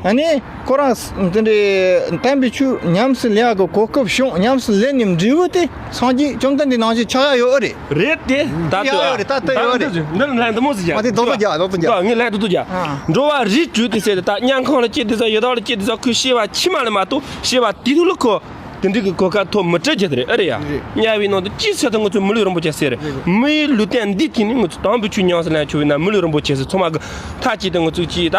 ཨ་ནི་ཁོ་རང་དེ་འདྲའི་དམ་པའི་ཆོས་ཉམས་སུ་ལེན་ཡག་གི་གོ་སྐབས་བྱུང་། ཉམས་སུ་ལེན་ནས་འབྲས་བུ་དེ་སངས་རྒྱས་བཅོམ་ལྡན་འདས་ནང་བཞིན་ཆགས་ཡ་ཡོད་རེད། རེད་དེ། ད་ལྟ་ཡོད་རེད། ད་ལྟ་ཡོད་རེད། འདི་ལན་དུ་མོ་ཟིག་ཡ། ཨ། དེ་རྡོག་རྡོག་རྒྱག་རྡོག་རྡོག་རྒྱག་ངས་ལན་རྡོག་རྡོག་རྒྱག་འགྲོ་བ་རིགས་དྲུག་དེ་ཟེར་ཏེ། ད་དམྱལ་ཁམས་ལ་སྐྱེས་དེ་ཚོ། ཡི་དྭགས་ལ་སྐྱེས་དེ་ཚོ། ཁོས་སྐྱེ་བ་ཕྱི་མ་ལ་མ་གཏོགས་སྐྱེ་བ་དེ་དུས་ལ་ཁོ། དེ་འདྲའི་གི་གོ་སྐབས་ཐོབ་མི་སྲིད་རྒྱུ་དེ་རེད། ཨེ་རེད་ཡ། རེད། དམྱལ་བའི་ནང་དུ་ཅིའི་ཕྱིར་དུ་ང་ཚོས་མི་ལུས་རིན་པོ་ཆེ་ཟེར། རེད། མིའི་ལུས་རྟེན་འདིའི་ཐད་ནས་ང་ཚོས་དམ་པའི་ཆོས་ཉམས་སུ་ལེན་ཆོག་པས་ན་མི་ལུས་རིན་པོ་ཆེ་ཟེར། ཚང་མ་གི་མཐའ་གཅིག་ཏུ་ང་ཚོས་ཅིག་ད་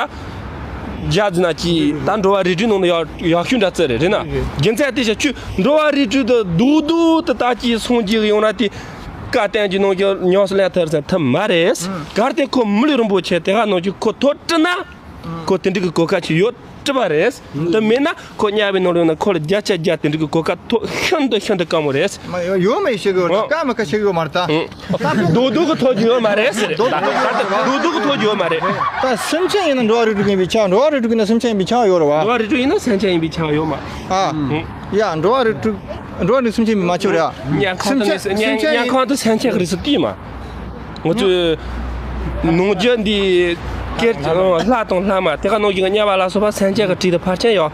རྒྱ་ཟེར་ན་ཅིག་ད་འགྲོ་བ་རིགས་དྲུག་ནང་དུ་ཡག་ཡག་ཤོས་འདྲ་ཙི་རེད། རེད་ན། རེད། རྒྱུ་མཚན་དེ་བཞིན་ཁྱོད་འགྲོ་བ་རིགས་དྲུག་ཏུ་རྡོག་རྡོག་ཏུ་ད་ཅིག་སངས་རྒྱས་ཡོང་ན་དེ་བཀའ་བསྟན་གྱི་ནང་གི་ཉམས་སུ་ལེན་ཐུབ་ཟེར་ཐུབ་མ་རེད། གལ་ཏེ་ཁོ་མི་ལུས་རིན་པོ་ཆེ་དེ་ག་ནང་གི་ཁོ་ཐོབ་བྲིས་ན། ཁོ་དེ་འདྲའི་གི་གོ་སྐབས་ཅིག་ཡོད་གྲུབ་པ་རེད། དེ་མེད་ན་ཁོ་དམྱལ་བའི་ནང་ལ་ཡོང་ན་ཁོ་ལ་བརྒྱ་ཆ་བརྒྱ་དེ་འདྲའི་གི་གོ་སྐབས་ཐོབ་ཤིན་ཏུ་ཤིན་ཏུ་དཀའ་མོ་རེད། མ་ཡོད་མ་ཡིན་ཤེས་གི་ཡོད་རེད། ཨོ། ཀ་མ་ཀ་ཤེས་གི་ཡོད་མ་རེད་ད། ཨང་། ད་དེ་རྡོག་རྡོག་གི་ཐོབ་རྒྱུ་ཡོད་མ་རེད་ཟེར། རྡོག་རྡོག་གི་ཡོད་མ་རེད། རྡོག་རྡོག་གི་ཐོབ་རྒྱུ་ཡོད་མ་རེད། ད་སེམས་ཅན་ཡིན་ན་འགྲོ་བ་རིགས་དྲུག་ཡིན་པའི་ཆ། འགྲོ་བ་རིགས་དྲུག་ཡིན་ན་སེམས་ཅན་ཡིན་པའི་ཆ་ཡོད་རེད་བ། འགྲོ་བ་རིགས་དྲུག་ཡིན་ན་སེམས་ཅན་ཡིན་པའི་ཆ་ཡོད་མ། ཨ། ཨང་། ཡ། འགྲོ་བ་རིགས་དྲུག་འགྲོ་བ་རིགས་སེམས་ཅན་མི་མ་ཆོག་རེད་ཨ། དམྱལ་ཁམས་དུ་སེམས་ཅན་དམྱལ་ཁམས་དུ་སེམས་ཅན་གྱི་རིགས་སུ་བརྩིས་མ། ང་ཚོས་ནང་རྒྱུད་འདི་སྐད་ལྷ་དང་ལྷ་མ་དེ་ག་ནང་བཞིན་གྱི་དམྱལ་བ་ལ་སོགས་པ་སེམས་ཅན་གྱི་གྲས་དུ་ཕལ་ཆེར་ཡོད།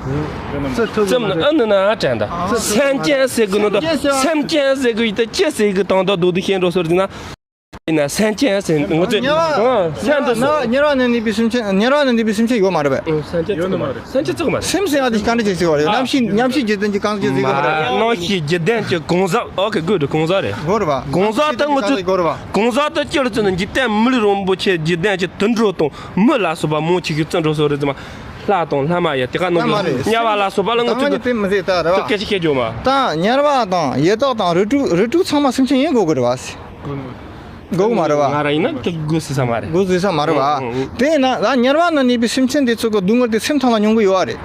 ཙམ་ནི་ཨ་ནི་ན་དྲན་ད། སེམས་ཅན་ཟེར་གི་ནང་དུ་སེམས་ཅན་ཟེར་གི་ཡིན་ད་ཅི་ཟེར་གི་དང་དུ་རྡོག་རྡོག་ཤེས་འགྲོ་སོར་ཟིན་ན། ཡིན་ན་སེམས་ཅན་ཟེར་ང་ཚོས་དམྱལ་བ་ཨ་སེམས་དུ་ན་དམྱལ་བ་ན་གནས་པའི་སེམས་ཅན། དམྱལ་བ་ན་གནས་པའི་སེམས་ཅན་ཡོད་མ་རེད་པས། སེམས་ཅན་ཡོད་ནི་མ་རེད། སེམས་ཅན་བརྩི་གི་མ་རེད། སེམས་ཟེར་ཡ་དེ་ག་འདྲ་ཅིག་ཟེར་བ་རེད། ཨ། རྣམ་ཤེས་རྣམ་ཤེས་འཇིག་རྟེན་གྱི་གང་ཟག་ཅིག་ཟེར་གི་མ་རེད། རྣམ་ཤེས་འཇིག་རྟེན་གྱི་གང་ཟག་ཨོ་ཁེ་གུཌ། གང་ཟག་རེད། གོ་རེད་བ། གང་ཟག་ད་ང་ཚོས་གོ་རེད་བ། གང་ཟག་ད་ཅི་ལ་བརྩི་ན་འཇིག་རྟེན་མི་ལུས་རིན་པོ་ཆེ་འཇིག་རྟེན་གྱི་དུད་འགྲོ་དང་མི་ལ་སོགས་པ་མང་ཆེ་ཤོས་བརྩི་འགྲོ་སོ་རེད་ཟེར་མ། ལྷ་དང་ལྷ་མ་ཡ་དེ་ག་ནང་གི་དམྱལ་བ་ལ་སོགས་པ་ལ་ང་ཚོས་དེ་མི་ཟེར་ད་རེད་བ། སྐད་ཆ་བཤད་རྒྱུ་མ། ད་དམྱལ་བ་དང་ཡི་དྭགས་དང་རིགས་དྲུག་རིགས་དྲུག་ཚང་མ་སེམས་ཅན་ཡིན་དགོས་གི་རེད་བ། དགོས་མ་རེད་བ། ང་རང་ཡིན་ན་དེ་དགོས་ཟེར་ས་མ་རེད། དགོས་ཟེར་ས་མ་རེད་བ། ཨང་ཨང་། དེས་ན་ད་དམྱལ་བ་ན་གནས་པའི་སེམས་ཅན་དེ་ཚོ་གི་སྡུག་བསྔལ་དེ་སེམས་ཐང་ལ་མྱོང་གི་ཡོད་རེད།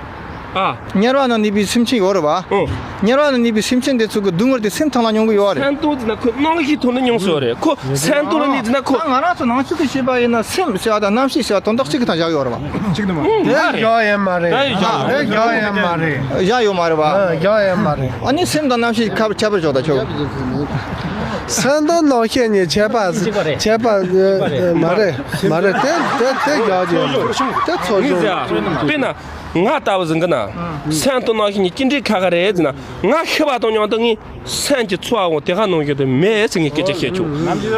ཨ། དམྱལ་བ་ན་གནས་པའི་སེམས་ཅན་ཡོད་རེད་བ། ཨང་། དམྱལ་བ་ན་གནས་པའི་སེམས་ཅན་དེ་ཚོ་གི་སྡུག་བསྔལ་དེ་སེམས་ཐང་ལ་མྱོང་གི་ཡོད་རེད། སེམས་ཐང་ཟེར་ན་ཁོ་རྣམ་ཤེས་ཐོག་ནས་མྱོང་སོ་རེད། ཁོ་སེམས་ཐང་ལ་གནས་ཟེར་ན་ཁོ། ད་ང་རང་ཚོ་ནང་ཆོས་ཀྱི་བཤད་པ་ཡིན་ན་སེམས་ཟེར་བ་དང་རྣམ་ཤེས་ཟེར་བ་དོན་དག་གཅིག་གི་སྟེང་བཞག་ཡོད་རེད་བ། གཅིག་ནི་མ་རེད། དེ་བཞག་ཡོད་མ་རེད། དེ་བཞག་ཡོད་མ་རེད། དེ་བཞག་ཡོད་མ་རེད། བཞག་ཡོད་མ་རེད་བ། ཨ། བཞག་ཡོད་མ་རེད། ཨ་ནི་སེམས་དང་རྣམ་ཤེས་ཁྱད་པར་ཆོག་ད་ཆོག་སེམས་དང་རྣམ་ཤེས་གཉིས་ཁྱད་པར་ཁྱད་པར་མ་རེད། མ་རེད། དེ་དེ་དེ་བཞག་ཡོད་མ་རེད། དེ་ཚོ་ངས་ཟེར་ཡ། དཔེར་ན་ང་ལྟ་བུ་ཟིག་གི་ན་སེམས་དང་རྣམ་ཤེས་གཉིས་ཅི་འདྲའི་ཁ་ཁ་རེད་ཟེར་ན། ང་ཤི་བ་དང་མཉམ་དུ་ངའི་སེམས་ཀྱི་ཚོར་བ་འོང་དེ་ག་ནང་བཞིན་དུ་མེད་ཟེར་ངས་སྐད་ཆ་བཤད་ཆོག་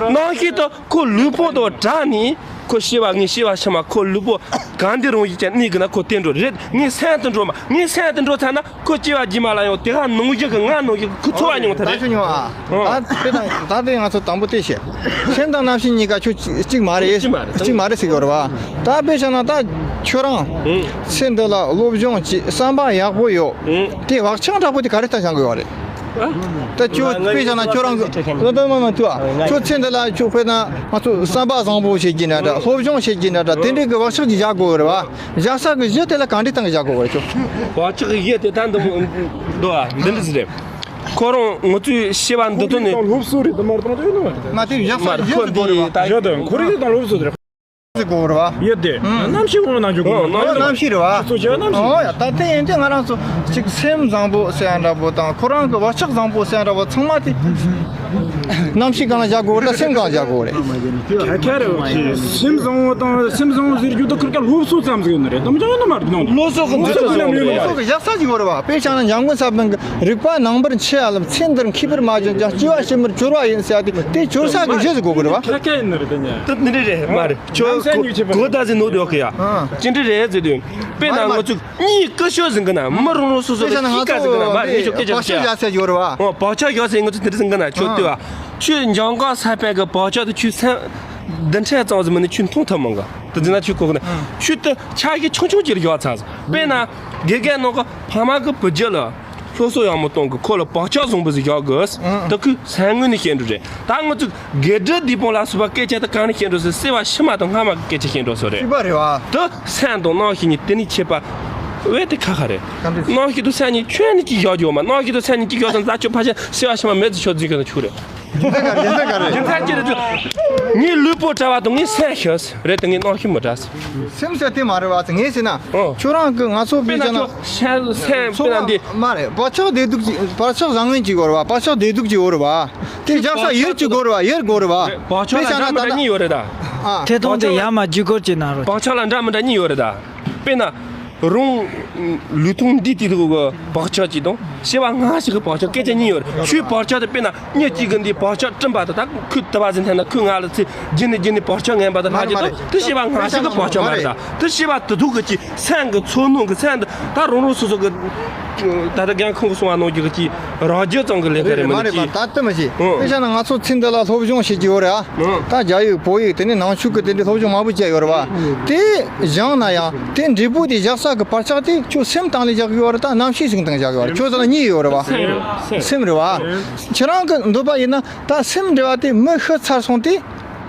རྣམ་ཤེས་དང་ཁོ་ལུས་པོ་དང་བྲལ་ནས་ཁོ་ཤི་བ་ངས་ཤི་བ་ཤི་མ་ཁོ་ལུས་པོ་གང་འདི་རང་བཞིན་ཅན་གནས་གི་ན་ཁོ་བསྟན་འགྲོ་རེད། ངའི་སེམས་དུ་འགྲོ་མ་ངའི་སེམས་དུ་འགྲོ་ཚར་ན་ཁོ་སྐྱེ་བ་རྗེས་མ་ལ་ཡང་དེ་ག་ནང་བཞིན་གི་ང་ནང་བཞིན་ཁོ་ཚོར་བ་མྱོང་ཐལ་རེད། ད་དཔེ་དང་ད་དེ་ང་ཚོ་དང་པོ་དེ་བཤད། སེམས་དང་རྣམ་ཤེས་གཉིས་ཀ་ཆོས་གཅིག་མ་རེད། གཅིག་མ་རེད། གཅིག་མ་རེད་ཟེར་གི་ཡོད་རེད་བ། ད་དཔེ་བཞག་ན་ད་ཁྱོད་རང་ཚེ་འདི་ལ་སློབ་སྦྱོང་བྱེད་བསམ་པ་ཡག་པོ་ཡོད། དེ་བག་ཆགས་འདྲ་པོ་དེ་ག་རེ་ལྟ་བཞག་གི་ཡོད་རེད། ད་ཁྱོད་དཔེ་བཞག་ན་ཁྱོད་རང་གི་ལོ་ཏོག་མ་མ་ཐུ་ཨ། ཁྱོད་ཚེ་འདི་ལ་ཁྱོད་དཔེར་ན་ང་ཚོ་བསམ་པ་བཟང་པོ་བྱེད་ཀྱི་འདྲ་འདྲ་སློབ་སྦྱོང་བྱེད་ཀྱི་འདྲ་འདྲ་དེ་འདྲའི་གི་བག་ཆགས་ཀྱི་བཞག་དགོས་རེད་བ། བཞག་ས་གི་གཞི་དེ་ལ་ག་འདྲའི་སྟེང་གི་བཞག་དགོས་རེད་ཁྱོད། བག་ཆགས་ཀྱི་གཞི་དེ་ད་འདི་མོ་འདུག་ཨ། འདི་འདྲ་ཟིག་རེད། ཁོ་རང་ང་ཚོའི་ཤེས་པ་འདི་དོན་ནི། དང་སློབ་གསོ་རེད་དུ་མར་གཏོང་རྒྱུ་ཡིན་ནམ། མ་དེ་བཞག་ས་གི་གཞི་དེ་དགོས་རེད་བ། ད་གཞི་དང་ཁོར་ཡུག་དང་སློབ་གསོ་དེ། ཟེར་དགོས་རེད་བ། ཡོད་དེ། ཨང་། རྣམ་ཤེས་འོང་ན་འཇུག་གོ། ཨང་། རྣམ་ཤེས་རེད་བ། སོ་བྱེད་རྣམ་ཤེས། ཨོ་ཡ། ད་དེ་ཡིན་དུས་ང་རང་ཚོ་གཅིག་སེམས་བཟང་པོ་ཟེར་ཡ་འདྲ་པོ་དང་ཁོ་རང་གི་བག་ཆགས་བཟང་པོ་ཟེར་ཡ་འདྲ་པོ་ཚང་མ་དེ། རྣམ་ཤེས་གང་ལ་བཞག་དགོས་རེད། སེམས་གང་བཞག་དགོས་རེད། ཁ་ཁ་རེད་བ། སེམས་བཟང་བོ་དང་སེམས་བཟང་བོ་ཟེར་རྒྱུ་དེ་ཁུར་ཀ་སློབ་གསོ་ཙམ་ཟིག་ཡོད་ནི་རེད། དམ་བཅའ་ཡོད་ནི་མ་རེད། ནང་སློབ་གསོ་གི་འཛིན་སྟངས་ཡོད་རེད། སློབ་གསོ་གི་བཞག་ས་ཅིག་ཡོད་རེད་བ། དཔེ་བཞག་ན་འཇམ་མགོན་ས་པཎ་གི་རིག་པ་ནང་པར་འཆི་བ་ལ། ཚེ་འདིར་མཁས་པར་མ་གྱུར་ཀྱང་། སྐྱེ་བ་ཕྱི་མར་གྱུར་པ་ཡིན་ཟེར་ཡ་དེ། དེ་གྱུར་ས་གི་གཞི་ཟིག་དགོས་གི་རེད་བ། ཁ་ཁ་ཡིན་ནི་རེད། དེ་ཉན་དེ་འདི་རེད་མ་རེད། ཁྱོད་གོ་ད་ཟིན་ནོ་དེ་ཡོད་གི་ཡ། ཅི་འདྲ་རེད་ཟེར་དུས། དཔེར་ན་ང་ཚོ་གཉིས་ཀི་ཤོད་ཟིན་གི་ན། མི་རུང་རུང་སོ་སོ་ལ་ཤི་ཀ་ཟིན་གི་ན། མ་རེད། ཤོད་སྐད་ཆ་བཤད་ཡ་ཡོད་རེད་བ། ཨོ་བག་ཆགས་ཡོད་ཟེར། ང་ཚོ་དེ་འདྲ་ཟིན་གི་ན། ཁྱོད་ལྟོས་ཨ། ཁྱོད་འཇམ་མགོན་ས་པཎ་གི་བག་ཆགས་དེ་ཁྱོད་སེམས་འདི་འཕྲལ་ཙམ་ཟིན་མིན་ནི་ཁྱོད་མཐོང་ཐུབ་མང་གི། དེ་འཛིན་ན་ཁྱོད་གོ་གི་ན། ཁྱོད་དེ་ཆ་ཤས་ཆུང་ཆུང་ཅིག་ལ་ཡོད་ཚར་ཟིན། དཔེར་ན་དགེ་རྒན་ནང་གི་ཕ་མ་གི་བུ་རྒྱུད་ལ་སློབ་གསོ་ཡག་མོ་གཏོང་གི། ཁོ་ལ་བག་ཆགས་བཟང་པོ་ཟིག་བཞག་དགོས། ད་ཁོས་སེམས་ངོས་ནས་བཤད་འགྲོ་རེད། ད་ང་ཚོ་དགེ་སྒྲུབ་སྡིག་སྤོང་ལ་སོགས་པ་སྐད་ཆ་དེ་གང་ནས་བཤད་འགྲོ་ཟེར། སྲིད་པ་ཕྱི་མ་དང་སྔ་མ་གི་སྐད་ཆ་བཤད་འགྲོ་སོ་རེད། སྲིད་པ་རེད་བ། དེ་སེམས་དང་རྣམ་ཤེས་གཉིས་དེ་ནས་ཁྱད་པར་བས་དེ་ཁ་ཁ་རེད། གང་འདྲ། རྣམ་ཤེས་དང་སེམས་གཉིས་ཁྱོན་ནས་ཅིག་བཞག་རྒྱུ་མ། རྣམ་ཤེས་དང་སེམས་གཉིས་ཅིག་བཞག་ཙང་། ད་ཁྱོད་ཕལ་ཆེར་སྲིད་པ་ཕྱི་མ་མེད་ཟེར་ཆོག་འཛིན་གི་ན་ཆོག་རེད། རྒྱུ་མཚན་ག་རེ། རྒྱུ་མཚན་ག་རེ། རྒྱུ་མཚན་ཅི་རེད་ཟེར། ངའི་ལུས་པོ་བྲལ་བ་དང་ངའི་སེམས་ཤི་རེད་དེ། ངའི་རྣམ་ཤེས་མི་བྲལ་ཟེར། སེམས་ཟེར་དེ་མ་རེད་བ། ངས་ཟེར་ན། ཨོ། ཁྱོད་རང་གི་ང་ཚོ། དཔེར་ན་བྱས་ན་ཁྱོད་སེམས་སེམས། དཔེར་ན་འདི། མ་རེད། བག་ཆགས་བདེ་སྡུག་ཅིག་བག་ཆགས་བཟང་ངན་ཅིག་ཡོད་རེད་བ། བག་ཆགས་བདེ་སྡུག་ཅིག་ཡོད་རེད་བ། དེ་བཞག་ས་ཡུལ་ཅིག་དགོས་རེད་བ། ཡུལ་དགོས་རེད་བ། བག་ཆགས་ལ་འདྲ་མི་འདྲ་གཉིས་ཡོད་རེད་ད། ཨ། ཐད་གཏོང་དེ་ཡར་མར་འཇུག་སྒོར་གྱི་ན་རོ། བག་ཆགས་ལ་འདྲ་མི་འདྲ་གཉིས་ཡོད་རེད་ད། དཔེར་ན། རང་ལུས་ཐུང་འདི་དེ་དག་གི་བག་ཆགས་ཅིག་དང་། སྐྱེ་བ་སྔ་ཕྱི་གི་བག་ཆགས། སྐད་ཆ་གཉིས་ཡོད་རེད། ཁྱོད་བག་ཆགས་དེ་དཔེར་ན་མི་གཅིག་གི་འདི་བག་ཆགས་སྤྲིན་པ་དང་། ད་ཁོས་དུ་བ་ཟིན་ཐལ་ན་ཁོས་ང་ལ་ཚེ་རྒྱུན་ནས་རྒྱུན་ནས་བག་ཆགས་ངན་པ་དང་ལྷག་རྒྱུ་དང་། དེ་སྐྱེ་བ་སྔ་ཕྱི་གི་བག་ཆགས་མ་རེད་ད། དེ་སྐྱེ་བ་དེ་དག་གི་ཅིག་སེམས་ཀྱི་ཚོར་སྣང་གི་སེམས་དེ། ད་རང་རང་སོ་སོ་གི། ད་ལྟ་རྒན་ཁོང་གིས་གསུངས་པ་ནང་བཞིན་གྱི་རང་རྒྱུད་ཙམ་གྱི་ལས་ཀ་རེད་མིན་ནི་ཅི། མ་རེད་པ། ད་དེ་མི་ཤེས། ཨང་། དཔེ་བཞག་ན་ང་ཚོ་ཚེ་འདི་ལ་སློབ་སྦྱོང་བྱེད་ཀྱི་ཡོད་རེད་ཨ། ཨང་། ད་རྒྱ་ཡིག་བོད་ཡིག་དེ་ནས་ནང་ཆོས་ཀྱི་དེ་འདྲའི་སློབ་སྦྱོང་མང་པོ་བྱས་ཡོད་རེད་བ། དེ་སྦྱངས་ན་ཡང་དེ་འབྲས་བུ་དེ་བཞག་ས་གི་བག་ཆགས་དེ་ཁྱོད་སེམས་སྟེང་ལ་བཞག་གི་ཡོད་རེད། ད་རྣམ་ཤེས་སྟེང་བཞག་གི་ཡོད་རེད། ཁྱོད་ཚོ་ལ་གཉིས་ཡོད་རེད་བ། སེམས་རེད་བ། ཁྱེད་རང་གི་འདོད་པ་ཡིན་ན་ད་སེམས་འདྲ་བ་དེ་མི་ཤི་ཚར་སོང་དུས།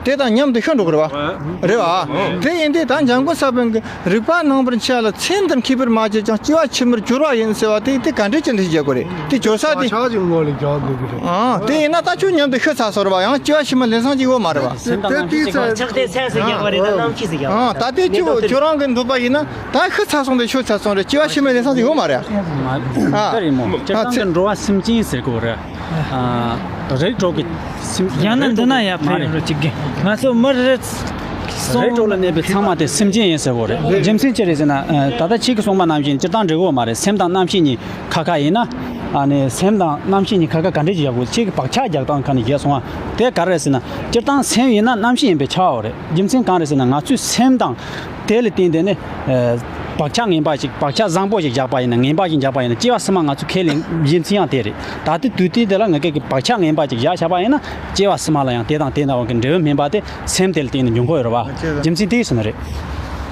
དེ་དང་མཉམ་དུ་ཤི་འགྲོ་གི་རེད་བ། རེད་བ། དེ་ཡིན་དུས་ད་འཇམ་མགོན་ས་པཎ་གྱིས་རིག་པ་རྣམ་པར་འཆི་བ་ལ། ཚེ་འདིར་མཁས་པར་མ་གྱུར་ཀྱང་། སྐྱེ་བ་ཕྱི་མར་གྱུར་པ་ཡིན་ཟེར་བ་དེ། དེ་ག་འདྲས་ཅིག་འདྲ་ཞིག་བྱེད་དགོས་རེད། དེ་གྱུར་ས་དེ། བག་ཆགས་ཀྱི་ངོ་ལ་རྒྱག་དགོས་ཀྱི་རེད། ཨང་། དེ་ཡིན་ན་ད་ཁྱོད་མཉམ་དུ་ཤི་ཚར་སོང་རེད་བ། ཡང་སྐྱེ་བ་ཕྱི་མ་ལེན་སྟངས་ཅིག་ཡོད་མ་རེད་བ། དེ་དེ་དེ་བག་ཆགས་དེ་སེམས་སུ་རྒྱག་པ་རེད་ད་རྣམ་ཤེས་སུ་རྒྱག་པ་རེད། ཨང་། ད་དེ་ཁྱོད་ཁྱོད་རང་གི་འདོད་པ་ཡིན་ན་ད་ཤི་ཚར་སོང་དེ་ཤི་ཚར་སོང་རེད། སྐྱེ་བ་ཕྱི་མ་ལེན་སྟངས་ཅིག་ཡོད་མ་རེད། ཨ། ད་རེད་མོ། སྤྱིར་བཏང་གི་འགྲོ་བ་སེམས་ཅན་ཟེར་དགོས་རེད། རིགས་དྲུག་གི་སེམས། ཡང་ན་འདི་ན་ཡར་ཕེབས་རོགས་གྱིས། ང་ཚོ་མི་རེ་ཟུང་། རིགས་དྲུག་ལ་གནས་པའི་ཚང་མ་དེ་སེམས་ཅན་ཡིན་ཟེར་བ་རེད། རྒྱུ་མཚན་ཅི་རེད་ཟེར་ན། ད་ལྟ་ཁྱེད་ཀྱིས་གསུངས་པ་ནང་བཞིན་སྤྱིར་བཏང་འགྲིག་གི་ཡོད་མ་རེད། སེམས་དང་རྣམ་ཤེས་གཉིས་ཁ་ཁ་ཡིན་ན། ཨ་ནི་སེམས་དང་རྣམ་ཤེས་གཉིས་ཁ་ཁ་ག་འདྲས་ཀྱིས་བཞག་དགོས། ཁྱེད་ཀྱིས་བག་ཆགས་རྒྱག་སྟངས་ཁ་ནས་བཞག་སོང་བ་དེ་ག་རེ་རེད་ཟེར་ན། སྤྱིར་བཏང་སེམས་ཡིན་ན་རྣམ་ཤེས་ཡིན་པས་ཁྱབ་པ་རེད། རྒྱུ་མཚན་གང་རེད་ཟེར་ན། ང་ཚོའི་སེམས་དང་། དེ་ལ་བརྟེན་ཏེ་ནི། ཨ། བག་ཆགས་ངན་པ་ཞིག་བག་ཆགས་བཟང་པོ་ཞིག་བཞག་པ་ཡིན་ན། ངན་པ་ཞིག་བཞག་པ་ཡིན་ན། སྐྱེ་བ་ཕྱི་མ་ང་ཚོ་ཁས་ལེན་རྒྱུ་མཚན་ཡང་དེ་རེད། ད་ལྟའི་དུས་དེ་འདི་ལ་ང་ཁྱེད་ཀྱིས་བག་ཆགས་ངན་པ་ཞིག་བཞག་བཞག་པ་ཡིན་ན། སྐྱེ་བ་ཕྱི་མ་ལ་ཡང་དེ་དང་དེ་འདྲ་བ་གི་འབྲས་བུ་སྨིན་པ་དེ་སེམས་དེ་ལ་བརྟེན་ནས་འབྱུང་གི་ཡོད་རེད་བ། རྒྱུ་མཚན་དེ་ཡིན་ཟེར་ནི་རེད།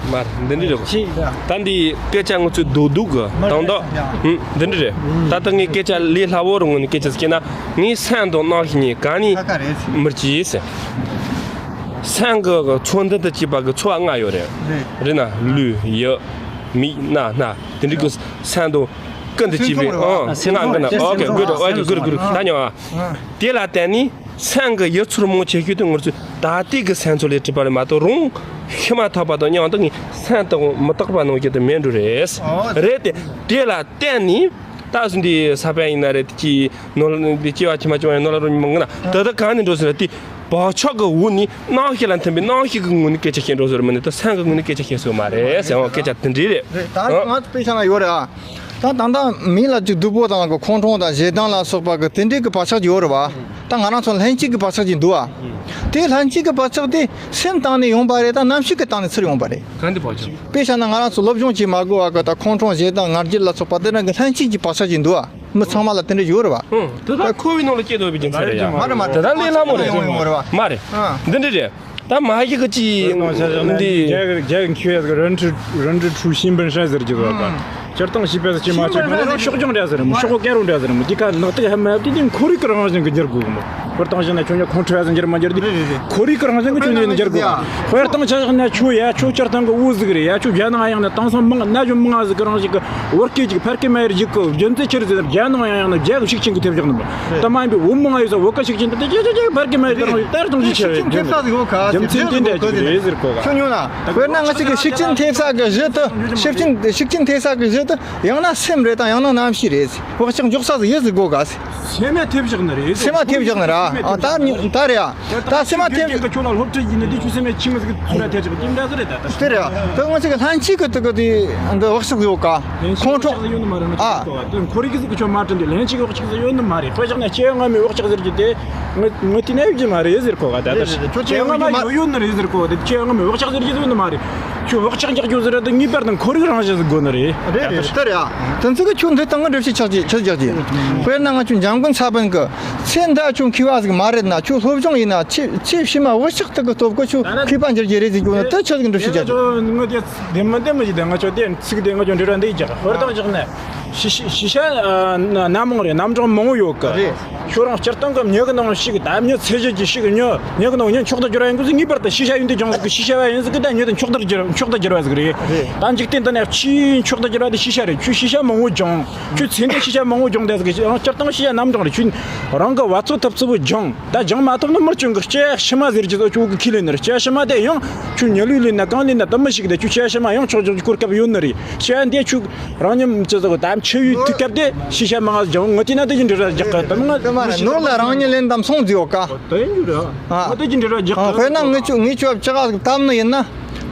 མ་རེད། འདི་འདྲ་རེད། ད་འདི་སྐད་ཆ་ང་ཚོའི་རྡོག་རྡོག་གི་དང་དང་། ཧུམ། འདི་འདྲ་རེད། ད་ལྟ་ངས་སྐད་ཆ་ལས་སླ་བོ་རུ་ངོས་ནས་སྐད་ཆ་ཟིག་བཤད་ན། ངའི་སེམས་དང་རྣམ་ཤེས་གཉིས་གང་ནས་མར་སྐྱེས་ཟེར། སེམས་ཀྱི་ཚོར་འདུ་དང་བཅས་པ་གི་ཚོར་བ་ལྔ་ཡོད་རེད། རེད། རེད་ན། ལུས། ཡིད། མིག། རྣ། སྣ། དེ་འདྲ་གི་སེམས་དང་ཀུན་ཏུ་སྐྱེས་པའི། ཨང་། ལྔ་ཀུན་ན། ཨོ་ཀེ། གུ་རུ། ཨོ་ཀེ། གུ་རུ། གུ་རུ། ད་ཉོ་ཨ། དེ་ལ་བརྟེན་ནས་སེམས་ཀྱི་ཡུལ་ཚོར་མང་ཆེ་ཤོས་དེ་ང་ཚོས་ད་ལྟའི་གི་སེམས་ཚོར་ལས་གྲུབ་པ་རེད་མ་གཏོགས། རང་ཤི་མ་ཐག་པ་དང་མཉམ་དུ་ངའི་སེམས་དང་མི་རྟག་པ་ནང་བཞིན་དུ་མེད་འགྲོ་རེད། རེད་དེ། དེ་ལ་བརྟེན་ནས། ད་གཟོད་འདི་ས་པཎ་ཡིན་ན་རེད། དེ་ཅི་ནོར་འདི་སྐྱེ་བ་ཕྱི་མ་སྐྱེ་བ་ཡང་ནོར་ལ་རོ་མང་ན། ད་ལྟ་གང་ནས་འགྲོ་ཟེར་ན། དེ་བག་ཆགས་ཀྱི་འོག་ནས་རྣམ་ཤེས་ལ་འཐིམ་པའི་རྣམ་ཤེས་ཀྱི་ངོས་ནས་སྐད་ཆ་བཤད་འགྲོ་ཟེར་མིན་ནི། ད་སེམས་ཀྱི་ངོས་ནས་སྐད་ཆ་བཤད་སྲོལ་མ་རེད་ཟེར་བ། སྐད་ཆ་དེ་འདྲ་རེད། རེད། ད་ང་ཚོ་དཔེ་བཞག་ན་ཡོད་རེད་ཨ། ད་ད་ལྟ་མི་ལ་ཅིག་སྡུག་པོ་དང་གི་ཁོང་ཁྲོ་དང་ཞེ་སྡང་ལ་སོགས་པ་གི་དེ་འདྲའི་གི་བག་ཆགས་ཅིག་ཡོད་རེད་བ། ད་ང་རང་ཚོ་ལྷན་སྐྱེས་ཀྱི་བག་ཆགས་ཅིག་འདུག་ཨ། དེ་ལྷན་སྐྱེས་ཀྱི་བག་ཆགས་དེ་སེམས་སྟེང་ནས་ཡོང་པ་རེད། ད་རྣམ་ཤེས་ཀྱི་སྟེང་ནས་ཚུར་ཡོང་པ་རེད། གང་འདི་བག་ཆགས། དཔེ་བཞག་ན་ང་རང་ཚོ་སློབ་སྦྱོང་བྱེད་མ་དགོས་པ་གི་ད་ཁོང་ཁྲོ་ཞེ་སྡང་ང་རྒྱལ་ལ་སོགས་པ་དེ་རང་གི་ལྷན་སྐྱེས་ཀྱི་བག་ཆགས་ཅིག་འདུག་ཨ། མི་ཚང་མ་ལ་དེ་འདྲ་ཡོད་རེད་བ། ཧུང་། དེ་ད་ཁོ་བོའི་ནང་ལ་སྐྱེས་ཡོད་པའི་རྒྱུ་མཚན་རེད་ཡ། མ་རེད་མ་རེད། དེ་ད་ལས་སླ་མོ་རེད། ཡོང་ཡོང་རེད་བ། མ་རེད། ཨ། འདི་འདྲ་རེད། ད་མ་ཡིག་གི་ཅི་འདི། རྒྱ་གི་རྒྱ་གི་མཁས་པ་ཟིག་རིན་ཀྲི་རིན་ཀྲི་ཁྲུའུ་ཤིན་པིན་ཧྲན་ཟེར་གྱི་ཡོད་པ། སྤྱིར་བཏང་བྱིས་པ་ཟིག་ཅི་མ་བྱེད་གོང་ནས་ཤོག་ལྗང་འདྲ་ཟེར་མོ། ཤོག་དཀར་རོ་འདྲ་ཟེར་མོ། དེ་ཁ་ནག་ཐིག་ཧ་མ་ཧབ་དེ་དེ་ཁོར་ཡུག་གི་རང་བཞིན་གྱི་འགྱུར་དགོས་གི་མོ། དཔེར་བཏང་བྱས་ན་ཁྱོད་ཉིད་ཁོང་ཁྲོ་ཡ་ཟིག་འགྱུར་མ་འགྱུར་དེ་ཁོར་ཡུག་གི་རང་བཞིན་གྱི་ཁྱོད་ཉིད་འགྱུར་དགོས། དཔེར་བཏང་ཆ་བཞག་ན་ཁྱོད་ཡ་ཁྱོད་སྤྱིར་བཏང་གི་འུ་ཟིག་རེད་ཡ། ཁྱོད་རྒྱ་ནག་ཡང་ན་དེང་སང་མང་ན་གཞོན་མང་ཟིག་གི་རང་བཞིན་གྱི་བོད་སྐད་ཅིག་ཕར་སྐད་མ་ཡེར་རྒྱུག་གི། རྒྱུ་མཚན་ཆི་རེད་ཟེར་ན། རྒྱ་ནག་ཡང་ཡང་ན་རྒྱ་གི་ཤུགས་རྐྱེན་གྱིས་ཐེབས་བཞག་ནི་མོ། དེ་མ་ཡིན་པའི་བོད་མི་ང་ཡོད་ས་བོད་ཀ་ཤུགས་རྐྱེན་དེ་དེ་དེ་དེ་ཕར་སྐད་མ་ཡེར་རྒྱུག་རང་བཞིན་དེར་གཏོང་རྒྱུ་ཆེ་བས། ཤུགས་རྐྱེན་ཐེབས་ས་ཟིག་ཡོད་ག་རྒྱུ་མཚན་དེ་འདྲ་ཅིག་རེད་ཟེར་གོ་ག་ཁྱོད་ཉོན་ན། དཔེར་ན་ང་ཅིག་གི་ཤུགས་རྐྱེན་ཐེབས་ས་གི་གཞི་དེ། ཤུགས་རྐྱེན་ཤུགས་རྐྱེན་ཐེབས་ས་གི་གཞི་དེ་ཡང་ན་སེམས་རེད་དང་ཡང་ན་རྣམ་ཤེས་རེད། བག་ཆགས་འཇོག་ས་ཟིག་ཡོད་ཟེར་གོ་ག་སེམས་མ་ཐེབས་བཞག་ནི་རེད། སེམས་མ་ཐེབས་བཞག་ནི་ར། ཨ། ད་ནི་ད་རེད་ཨ། ད་སེམས་མ་ཐེབས། ཁྱོད་ལ་སློབ་ཁྲིད་ཡིན་ནི་དེ་ཁྱོད་སེམས་མ་ཁྱིམ་མི་ཟིག་ཚུར་ར་ཐེབས་ཅིག་དེ་འདྲ་ཟིག་རེད་ད། ད་དེ་རེད་ཨ། ད་ང་ཚོ་གི་ལྷན་སྐྱེས་གི་དེ་གི་དེ་འདི་བག་ཆགས་ཡོད་ཀ། ཁོང་ཁྲོ། ཡོད་ནི་མ་རེད། ཨ། ཁོར་ཡུག་ཟིག་གི་ཁྱོད་མ་དྲན་དེ་ལྷན་སྐྱེས་གི་བག་ཆགས་ཟིག་ཡོད་ནི་མ་རེད། དཔེ་བཞག་ན་ཁྱེད་ང་མི་བག་ཆགས་ཟེར་རྒྱུ་དེ། ངི་ངི་དེ་ནས་ཡོད་རྒྱུ་མ་རེད་ཟེར་གོ་ག། ད་ལྟ་ཁྱེད་ང་མ་ཡོད་ཡོད་ནི་རེད་ཟེར་གོ། དེ་ཁྱེད་ང་མི་བག་ཆགས་ཟེར་རྒྱུ་ཟིག་ཡོད་ནི་མ་རེད། ཁྱོད་བག་ཆགས་རྒྱག་རྒྱུ་ཟེར་ར་དེ་ངེས་པར་དུ་ཁོར་ཡུག་རང་བཞིན་ཟིག་དགོས་ནི་རེད། རེད་རེད། དེ་རེད་ཨ། དེ་ཚོ་གི་ཁྱོད་འདི་དང་གི་འགྲེལ་བཤད་ཆགས་ཀྱི་ཆགས་རྒྱག་གི། དཔེར་ན་ང་ཚོ་འཇམ་མགོན་ཚ་བོན་གི་ཚེ་འདི་ཁྱོད་མཁས་པ་ཟིག་མ་རེད་ན། ཁྱོད་སློབ་སྦྱོང་ཡིན་ན་ཆེ་ཆེ་ཕྱི་མ་བག་ཆགས་དེ་གི་སྟོབས་གི་ཁྱོད་མཁས་པ་འགྱུར་རྒྱུ་རེད་ཟེར་རྒྱུ་ནི་དེ་ཆི་ཟིག་འགྲེལ་བཤད་རྒྱག་གི། ངོ་དེ་བདེན་མི་བདེན་མི་ཞིག་དང་ང་ཚོ་དེ་ཚིག་དེ་ང་ཚོ་འབྲེལ་བ་འདི་རྒྱག་ཧོར་དང་བཞག་ནས། ཤི་ཤི་ཤི་ཤ་ཨ་སྣ་མང་རེད། རྣམ་གྲངས་མང་བོ་ཡོད་གི། རེད། ཁྱོད་རང་སྤྱིར་བཏང་གི་མྱི་གི་ནང་ཞིག་ད་མྱི་ཚེ་གཞི་གི་ཞིག་མྱི་མྱི་གི་ནང་མྱི་མཆོག་ཏུ་གྱུར་བ་ཡིན་དུས་ངེས་པར་དུ་ཤི་ཤ་ཡིན་དུས་ཀྱང་ཟིག་གི་ཤི་ཤ་བ་ཡིན་ཟིག་གི་ད་མྱི་དེ་མཆོག་ཏུ་གྱུར་མཆོག་ཏུ་གྱུར་བ་ཟིག་རེད། རེད། ད་འཇིག་རྟེན་འདི་ནས་ཆེས་མཆོག་ཏུ་གྱུར་བ་དེ་ཤི་ཤ་རེད། ཁྱོད་ཤི་ཤ་མང་བོ་སྦྱངས། ཁྱོད་ཚེ་འདི་ཤི་ཤ་མང་བོ་སྦྱངས་བསྡད་ཟིག་གི། སྤྱིར་བཏང་ཤི་ཤ་རྣམ་གྲངས་རེད། ཁྱོད་རང་གི་བ་ཚོ་ཐབས་ཚུ་བོ་སྦྱངས། ད་སྦྱང་མ་ཐུབ་ན་མི་སྐྱོན་གི། སྐྱེ་ཕྱི་མ་ཟེར་གྱི་ཚོ་ཁྱོད་གི་ཁས་ལེན་ནི་རེད། སྐྱེ་ཕྱི་མ་དེ་ཡང་ཁྱོད་མྱི་ལུས་ལེན་ན་གང་ལེན་ན་དུ་མི་ཞིག་དེ་ཁྱོད་སྐྱེ་ཕྱི་མ་ཡང་ཆོག་ཆོག་གི་གོ་སྐབས་ཡོད་ནི་རེད། སྐྱེ་འདི་ཁྱོད་རང་ཉིད་ཅི་ཟེར་གོ། ད་འཆི་བའི་དུས་སྐབས་དེ་ཤི་ཤ་མང་ང་སྦྱང་། ངི་དེ་ན་དེ་ཀྱི་འབྲེལ་བ་རྒྱག་གི། དུ་མི་ང་དེ་མ་རེད། ནོར་ལ་རང་ཉིད་ལེན་དམ་སོང་རྫི་ཡོད་ཀ། དེ་ཡིན་རྒྱུ་རེད། ཨ། ང་དེ་ཀྱི་འབྲེལ་བ་རྒྱག་ཨ། གི། དཔེར་ན་ངི་ཆོ་ངི་ཆོ་ཅི་ག་ཟིག་བཏབ་ནི་ཡིན་ན།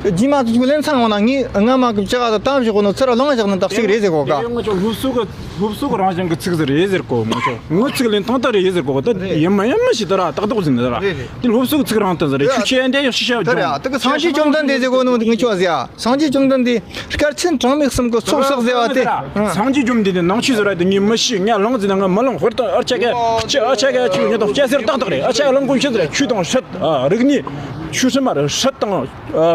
རྗེས་མ་དུ་ཆུ་ལེན་ཚང་བ་ན་ངས་སྔ་མ་གི་ཅི་ག་ཟིག་བཏབ་བཞག་གོ་ནོ་ཚུར་ལངས་བཞག་ནི་དག་ཞིག་རེད་ཟེར་གོ་ཀ། དེ་ང་ཆོ་སློབ་གསོ་གི་སློབ་གསོ་གི་རང་བཞིན་གྱི་ཚིག་ཟིག་རེད་ཟེར་གོ། ང་ཚོ་ངོ་ཚིག་ལེན་སྟངས་ད་རེད་ཟེར་གོ། ད་རེད། ཡིན་མ་ཡིན་མ་ཞིག་ད་ར་ཏག་ཏག་ཟིན་ད་ར། རེད་རེད། དེ་སློབ་གསོ་གི་ཚིག་རང་དུ་ཟིག་རེད། ཁྱོད་ཆེ་འདྲ་ཡག་ཤི་ཤ་ད་རེད། ད་གི་སངས་རྒྱས་བཅོམ་ལྡན་འདས་ཟེར་གོ་ནོ་ངི་ཆོ་ཟེར་ཡ། སངས་རྒྱས་བཅོམ་ལྡན་འདས་སྐར་ཆེན་གྲངས་མེད་གསུམ་གི་ཚོགས་བསགས་ཟེར་བ་དེ། སངས་རྒྱས་བཅོམ་ལྡན་འདས་ནང་ཆོས་ཟེར་བ་དེ་ངས་མི་ཤེས། ངས་ལངས་ཟིན་ན་ངས་མི་ལངས། ཧོར་དང་ཨ་ཆ་ག་ཨ་ཆ་ག་ཆོས་ཉིད་དང་སྐྱ་སེར་ཏག་ཏག་རེད། ཨ་ཆ་ག་ལངས་གོ་ཤེས་ཟེར། ཆོས་དང་སྲིད། ཨ། རིག་གནས། ཆོས་སྲིད་མ་རེད། སྲིད་དང་།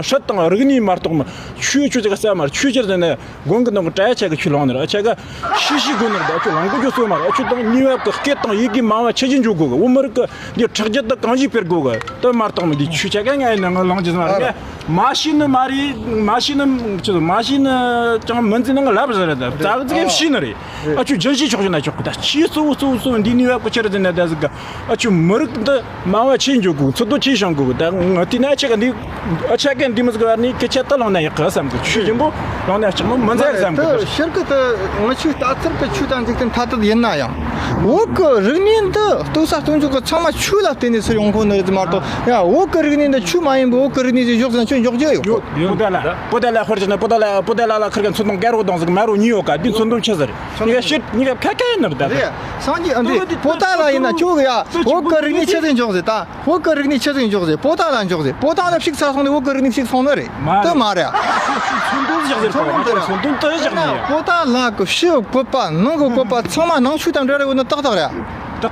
སྲིད་དང་རིག་གནས་མ་གཏོགས་མ། ཆོས་ཆོས་ཅིག་ག་ས་མ་རེད། ཆོས་ཅིག་ཟེར་ན། དགོན་གྱི་ནང་གི་གྲྭ་ཆ་གི་ཆོས་ལངས་ནི་རེད། ཨ་ཆ་ག་ཤི་ཤི་དགོས་ནི་རེད། ཨ་ཆོས་ལངས་དགོས་རྒྱུ་སོ་མ་རེད། ཨ་ཆོས་དང་གནས་བབ་གི་སྐད་དང་ཡི་གེ་མང་བ་ཆ་ཅི་འཇོག་དགོས་གི། བོད་མི་རིགས་གི་འདི་ཁྲག་རྒྱུད་དུ་གང་ཞིག་སྤེལ་དགོས་གི། དེ་མ་གཏོགས་མི་འདི་ཆོས་ཆ་ག་ང་ཡིན་ན་ང་ལངས་ཀྱི་མ་རེད། ང་མ་ཤེས་ནི་མ་རེད། མ་ཤེས་ནི་ཆི་ཟེར། མ་ཤེས་ནི་ཅང་མི་འཛིན་ནི་ང་ལབ་ཟེར་རེད། ད་རྩ་བ་ཙི་གེ་ཤེས་ནི་རེད། ཨ་ཆོས་རྒྱུན་ཤེས་ཆོག་ཤེས་ན་ཆོག་གི། ད་ཆོས་གཙོ་བོ་གཙོ་བོ་གཙོ་བོ་འདི་གནས་བབ་གི་ཆི་རེད་ཟེར་ན། ད་ཟིག་ག་ཨ་ཆོས་མི་རིགས་འདི་མང་བ་ཆེ་འཇོག་དགོས། འཚོ་སྡོད་ཆེ་བྱུང་དགོས། ད་ང་དེ་ན་ཨ་ཆ་ག་འདི་ཨ་ཆ་ག་འདི་མི་ཟིག་བར་ནས་སྐད་ཆ་ད་ལངས་ན་ཡག་གི་བསམ་གི། ཆོས་ཆེན་པོ་ལངས་ན་ཡག་ཅིག་མི་མི་འཛའ་བསམ་གི། ད་ཤར་གི་ད་ང་ཆོས་ལྟ་ཚུལ་གི་ཆོས་དང་འཇིག་རྟེན་ཐ་དད་ཡིན་ན་ཡང་། བོད་གི་རིག་གནས་འདི་ལྟོ་ས་སྟོན་ཆོག་གི་ཚང་མ་ཆོས་ལ་བརྟེན་ནས་ཟེར་ཡོང་གོ་ནི་རེད་མ་གཏོགས། ཡ་བོད་གི་རིག་གནས་འདི་ཆོས་མ་ཡིན་པའི་བོད་གི་རིག་གནས་ཟེར་འཇོག་ཟེར་ན་ཁྱོད་འཇོག་རྒྱུ་ཡོད་གོ། པོ་ཏ་ལ་པོ་ཏ་ལ་ཧོར་ཅིག་ན་པོ་ཏ་ལ་པོ་ཏ་ལ་ལ་ཁིར་ག་མཚོན་དོན་ག་རོ་དང་ཟིག་མ་རོ་གཉིས་ཡོད་ག། འདི་མཚོན་དོན་ཆི་ཟིག་རེད། གཉིས་ཀ་ཤེས། གཉིས་ཀ་ཁ་ཁ་ཡིན་ནོ་རེད་ད། རེད། སངས་རྒྱས་ཨ་འདི་པོ་ཏ་ལ་ཡིན་ན་ཁྱོད་གི་ཡ་བོད་གི་རིག་གནས་ཆི་ཟིག་འཇོག་ཟེར། ད་བོད་གི་རིག་གནས་ཆི་ཟིག་འཇོག་ཟེར། པོ་ཏ་ལ་འཇོག་ཟེར། པོ་ཏ་ལ་ཕྱུགས་ཚ་སོང་ནས་བོད་གི་རིག་གནས་ཕྱུགས་སོང་ནི་རེད། མ་རེད། དེ་མ་རེད། མཚོན་དོན་ཟིག་ཟེར་གོ། མཚོན་དོན་དེ་ཟིག་ནི་ཡ། པོ་ཏ་ལ་གི་ཕྱི་བཀོད་པ་ནང་གི་བཀོད་པ་ཚང་མ་ནང་ཆོས་དང་འབྲེལ་བ་ཡོད་ནི་ཏག་ཏག་རེད། ཏག་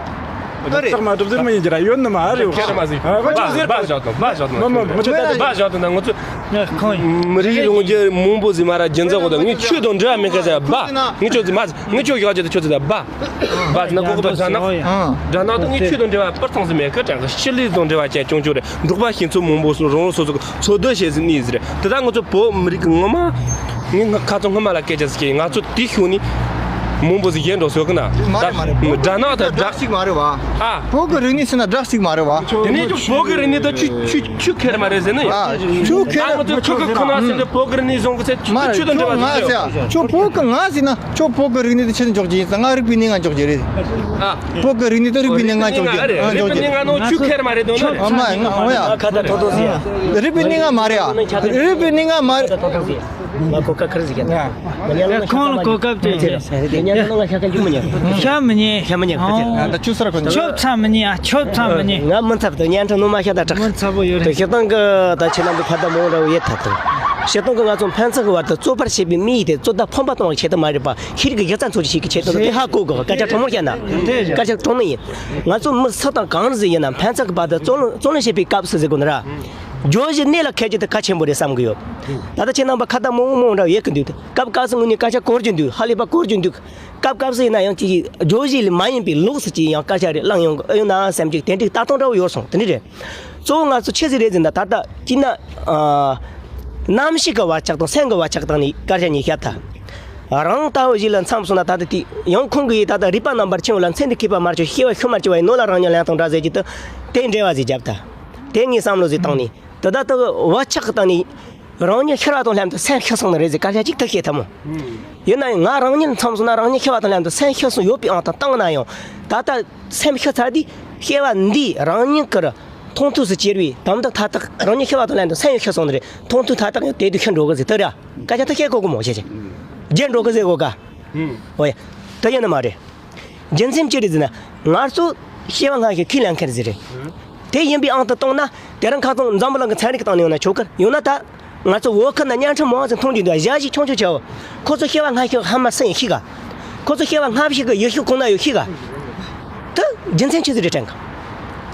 ཏག་མ་གྲུབ་ཟེར་མི་ཡིན་གྱི་ར་ཡོད་ནི་མ་རེད། ཁྱེད་ར་མ་ཟིག་ཨ་ཁོ་ཆོས་ཟེར་གོ། བ་བཞག་དང་བ་བཞག་དང་མ་མ་མ་ཆོས་ད་བ་བཞག་དང་ང་ཚོ། མི་རིགས་རང་རྒྱལ་མང་པོ་ཟིག་མ་ར་རྒྱུན་འཛིན་གོ་ད། ངས་ཆོས་དང་འབྲེལ་བ་མེད་ཀ་ཟེར་བ། ངས་ཆོས་ཟིག་མ་ཟིག་ངས་ཆོས་ཡག་ཅིག་ད་ཆོས་ཟིག་ད་བ། བ་ཟིག་ན་གོ་གོ་བ་དགྲ་ནག་དགྲ་ནག་ད་ངས་ཆོས་དང་འབྲེལ་བ་སྤུར་ཐང་ཟིག་མེད་ཀ། དྲང་གི་ཕྱི་ལུས་དང་འབྲེལ་བ་ཅན་ཅུང་ཅུང་རེད། འབྲོག་པ་ཞིག་ཚོ་མང་པོ་སུ་རང་རང་སོ་སོ་གི་འཚོ་སྡོད་བྱེད་ཟིག་ནི་ཟིག་རེད། དེ་ད་ང་ཚོ་བོད་མི་རིགས་ཀྱི་ངོ་མ། ངས་ང་ཁ་ཚོ་སྔ་མ་ལ་སྐད་ཆ་ཟིག་བཤད། ང་ཚོ་དེ་ཤུགས་ནི་མང་པོ་ཟིག་ཡལ་འགྲོ་སོང་གི་ན། མ་རེད་མ་རེད། དགྲ་ནག་ད་དགྲ་ཞིག་མ་རེད་བ། ཨ། བོད་ཀྱི་རིག་གནས་ཟེར་ན་དགྲ་ཞིག་མ་རེད་བ། དེ་ནས་ཁྱོད་བོད་ཀྱི་རིག་གནས་ད་ཆུ་ཆུ་ཆུ་ཁེར་མ་རེད་ཟེར་ནི། ཨ། ཆུ་ཁེར། ང་ཚོ་ཆུ་ཁེར་ཁོ་ན་ཟེར་ནས་བོད་ཀྱི་རིག་གནས་བཟུང་གི་ཟེར། ཆུ་མ་རེད། ཆུ་དང་འབྲེལ་བ་ཟེར། ཁྱོད་བོད་ཀྱི་ང་ཟེར་ན་ཁྱོད་བོད་ཀྱི་རིག་གནས་དེ་ཆི་ཟིག་འཇོག་རྒྱུ་ཡིན་ཟེར། ང་རིག་པའི་གནས་ལྔ་འཇོག་རྒྱུ་རེད། ཨ། བོད་ཀྱི་རིག་གནས་དེ་རིག་པའི་གནས་ལྔ་འཇོག་རྒྱུ། རིག་པའི་གནས་ལྔ་ནང་ཆུ་ཁེར་མ་རེད་དོ་ནི། ཨ་མ་ང་ཡ། ཁ་ད་ཐོ་ཐོ་ཟེར་ཡ། རིག་པའི་གནས་ལྔ་མ་རེད་ཨ། རིག་པའི་གནས་ལྔ་མ་རེད། ང་གོ་སྐབས་ཁར་ཟིག་ཡ། ཁོང་ལ་གོ་སྐབས་དེ་ཡ། ཁྱབ་མི་ཉན། ཁྱབ་མི་ཉན། ཁྱབ་མི་ཉན། ཁྱོད་ཚ་མི་ཉན་ཨ། ཁྱོད་ཚ་མི་ཉན། ཁྱོད་ཚ་མི་ཉན། ང་མི་ཚབ་དང་བརྙན་འཕྲིན་ནང་མ་ཤ་ད་དྲག་མི་ཚབ་པོ་ཡོད་རེད། སྤྱིར་བཏང་གི་ད་ཁྱེད་རྣམ་པའི་ཁ་ད་མོ་འདྲ་བོ་ཡེ་ཐ་དང་། སྤྱིར་བཏང་གི་ང་ཚོ་ཕན་ཚུན་གི་བར་དུ་རྩོད་པར་བྱེད་པའི་མི་ཡིས་དེ་རྩོད་ཟླ་ཕམ་པ་གཏོང་བ་ཆེད་དུ་མ་རེད་པ། ཤེས་རིག་གི་སྒྱུ་རྩལ་འཚོལ་ཞིག་གི་ཆེད་དུ་དེ་ཧ་གོ་དགོས། སྐད་ཆ་དྲང་མོ་བཤད་ན། སྐད་ཆ་དྲང་མོ་ཡིན། ང་ཚོ་མི་སུ་དང་གང་རུ་ཟིག་ཡིན་ན་ཕན་ཚུན་གི་བར་དུ་རྩོད་རྩོད་ལེན་བྱེད་པའི་སྐབས་སུ་ཟེར་དགོས་ནི་ར། བརྗོད་གཞི་གནད་ལ་འཁེལ་རྒྱུ་དེ་གལ་ཆེན་པོ་རེད་བསམ་གི་ཡོད། ད་ལྟ་ཁྱེད་རྣམ་པ་ཁ་ད་མང་པོ་མང་པོ་འདྲ་ཡོད་གི་འདུག་སྐབས་སྐབས་སུ་ངོས་ནས་སྐད་ཆ་གོ་རྒྱུ་འདུག་ཧ་ལས་པ་གོ་རྒྱུ་འདུག་སྐབས་སྐབས་སུ་ཡིན་ན་ཡང་ཅིག་བརྗོད་གཞི་ལས་མ་ཡིན་པའི་ལོགས་སུ་ཅིག་ཡང་སྐད་ཆ་རེ་བླངས་ཡོང་ཡོང་ན་བསམ་གྱི། དེ་འདྲའི་ལྟ་སྟངས་འདྲ་བོ་ཡོད་སོང་། དེ་འདྲ་རེད། གཙོ་བོ་ང་ཚོ་ཆི་ཟིག་རེད་ཟེར་ན། ད་ལྟ་སྤྱིར་ན་ཨ་རྣམ་ཤེས་ཀྱི་བག་ཆགས་དང་སེམས་ཀྱི་བག་ཆགས་སྟེང་ནས་སྐད་ཆ་གཉིས་བཤད་ཐལ། རང་ལྟ་བུ་ཞིག་ལ་མཚམས་སོང་ན། ད་ལྟ་དེ་ཡང་ཁོང་གིས་ད་ལྟ་རིག་པ་རྣམ་པར་ཕྱིན་པ་ལ་མཚན་དུ་མཁས་པ་མ་བྱོས། ཤེས་པ་ཤུགས་མ་བྱོས་པ་ཡིས། ནོར་ལ་རང་ཉིད་ལེན་དང་འདྲ་ཟེར་གྱི་དེ། དེ་འགྲེལ་བ་ཟིག་བརྒྱབ་ཐལ། དེ་ངས་བསམ་བློ་ཟིག་བཏང་ནས། དེ་ད་ལྟ་གི་བག་ཆགས་ཀྱི་སྟེང་ནས་རང་ཉིད་ཤི་བ་དང་ལྷན་དུ་སེམས་ཤི་སོང་ནི་རེད་ཟེར་སྐད་ཆ་གཅིག་ཐུག་བཤད་ཐུབ་མོ། ཡིན་ན་ཡང་ང་རང་ཉིད་མཚམས་སོང་ན་རང་ཉིད་ཤི་བ་དང་ལྷན་དུ་སེམས་ཤི་སོང་ཡོད་པའི་ཨང་དང་བཏང་ན་ཡང་། ད་ལྟ་སེམས་ཤི་ཚར་དུས་ སྐྱེ་བ་འདིའི་རང་ཉིད་ཀྱི་མཐོང་ཐོས་སུ་གྱུར་པའི་དམ་དང་མཐའ་དག་རང་ཉིད་ཤི་བ་དང་ལྷན་དུ་སེམས་ཡང་ཤི་སོང་ནི་རེད། མཐོང་ཐོས་མཐའ་དག་ཡང་དེ་དུས་ཤི་འགྲོ་གི་ཟེར་དེ་ར། སྐད་ཆ་ད་བཤད་གོ་གི་མོ་བཤད་ཀྱི། བརྗེད་འགྲོ་གི་ཟེར་གོ་ག། ཨོ་ཡ། ད་ཡིན་ནི་མ་རེད། རྒྱུ་མཚན་ཅི་རེད་ཟེར་ན། ང་ཚོ་སྐྱེ་བ་སྔ་ཤོས་ཁས་ལེན་མཁན་ཟིག་རེད། དེ་ཡིན་པའི་དབང་དུ་བཏང་ན། དེ་རིང་ཁ་སང་འཛམ་བུ་གླིང་གི་ཚན་རིག་གི་སྟེང་ནས་ཡོང་ན་ཆོག་གི། ཡང་ན་ད་ང་ཚོ་བོད་ཁུལ་ན་བརྙན་འཕྲིན་མང་ཙམ་མཐོང་རྒྱུ་འདུག་ཞ་ཞི་ཆུང་ཆུང་བྱའོ། ཁོ་ཚོ་སྐྱེ་བ་སྔ་ཤོས་ཧ་མ་སེ་ཡིན་ཤེས་ག། ཁོ་ཚོ་སྐྱེ་བ་སྔ་ཤོས་གི་ཡུལ་ཤུལ་གང་ན་ཡོད་ཤེས་ག། དེ་རྒྱུ་མཚན་ཆི་ཟིག་རེད་དྲན་གི།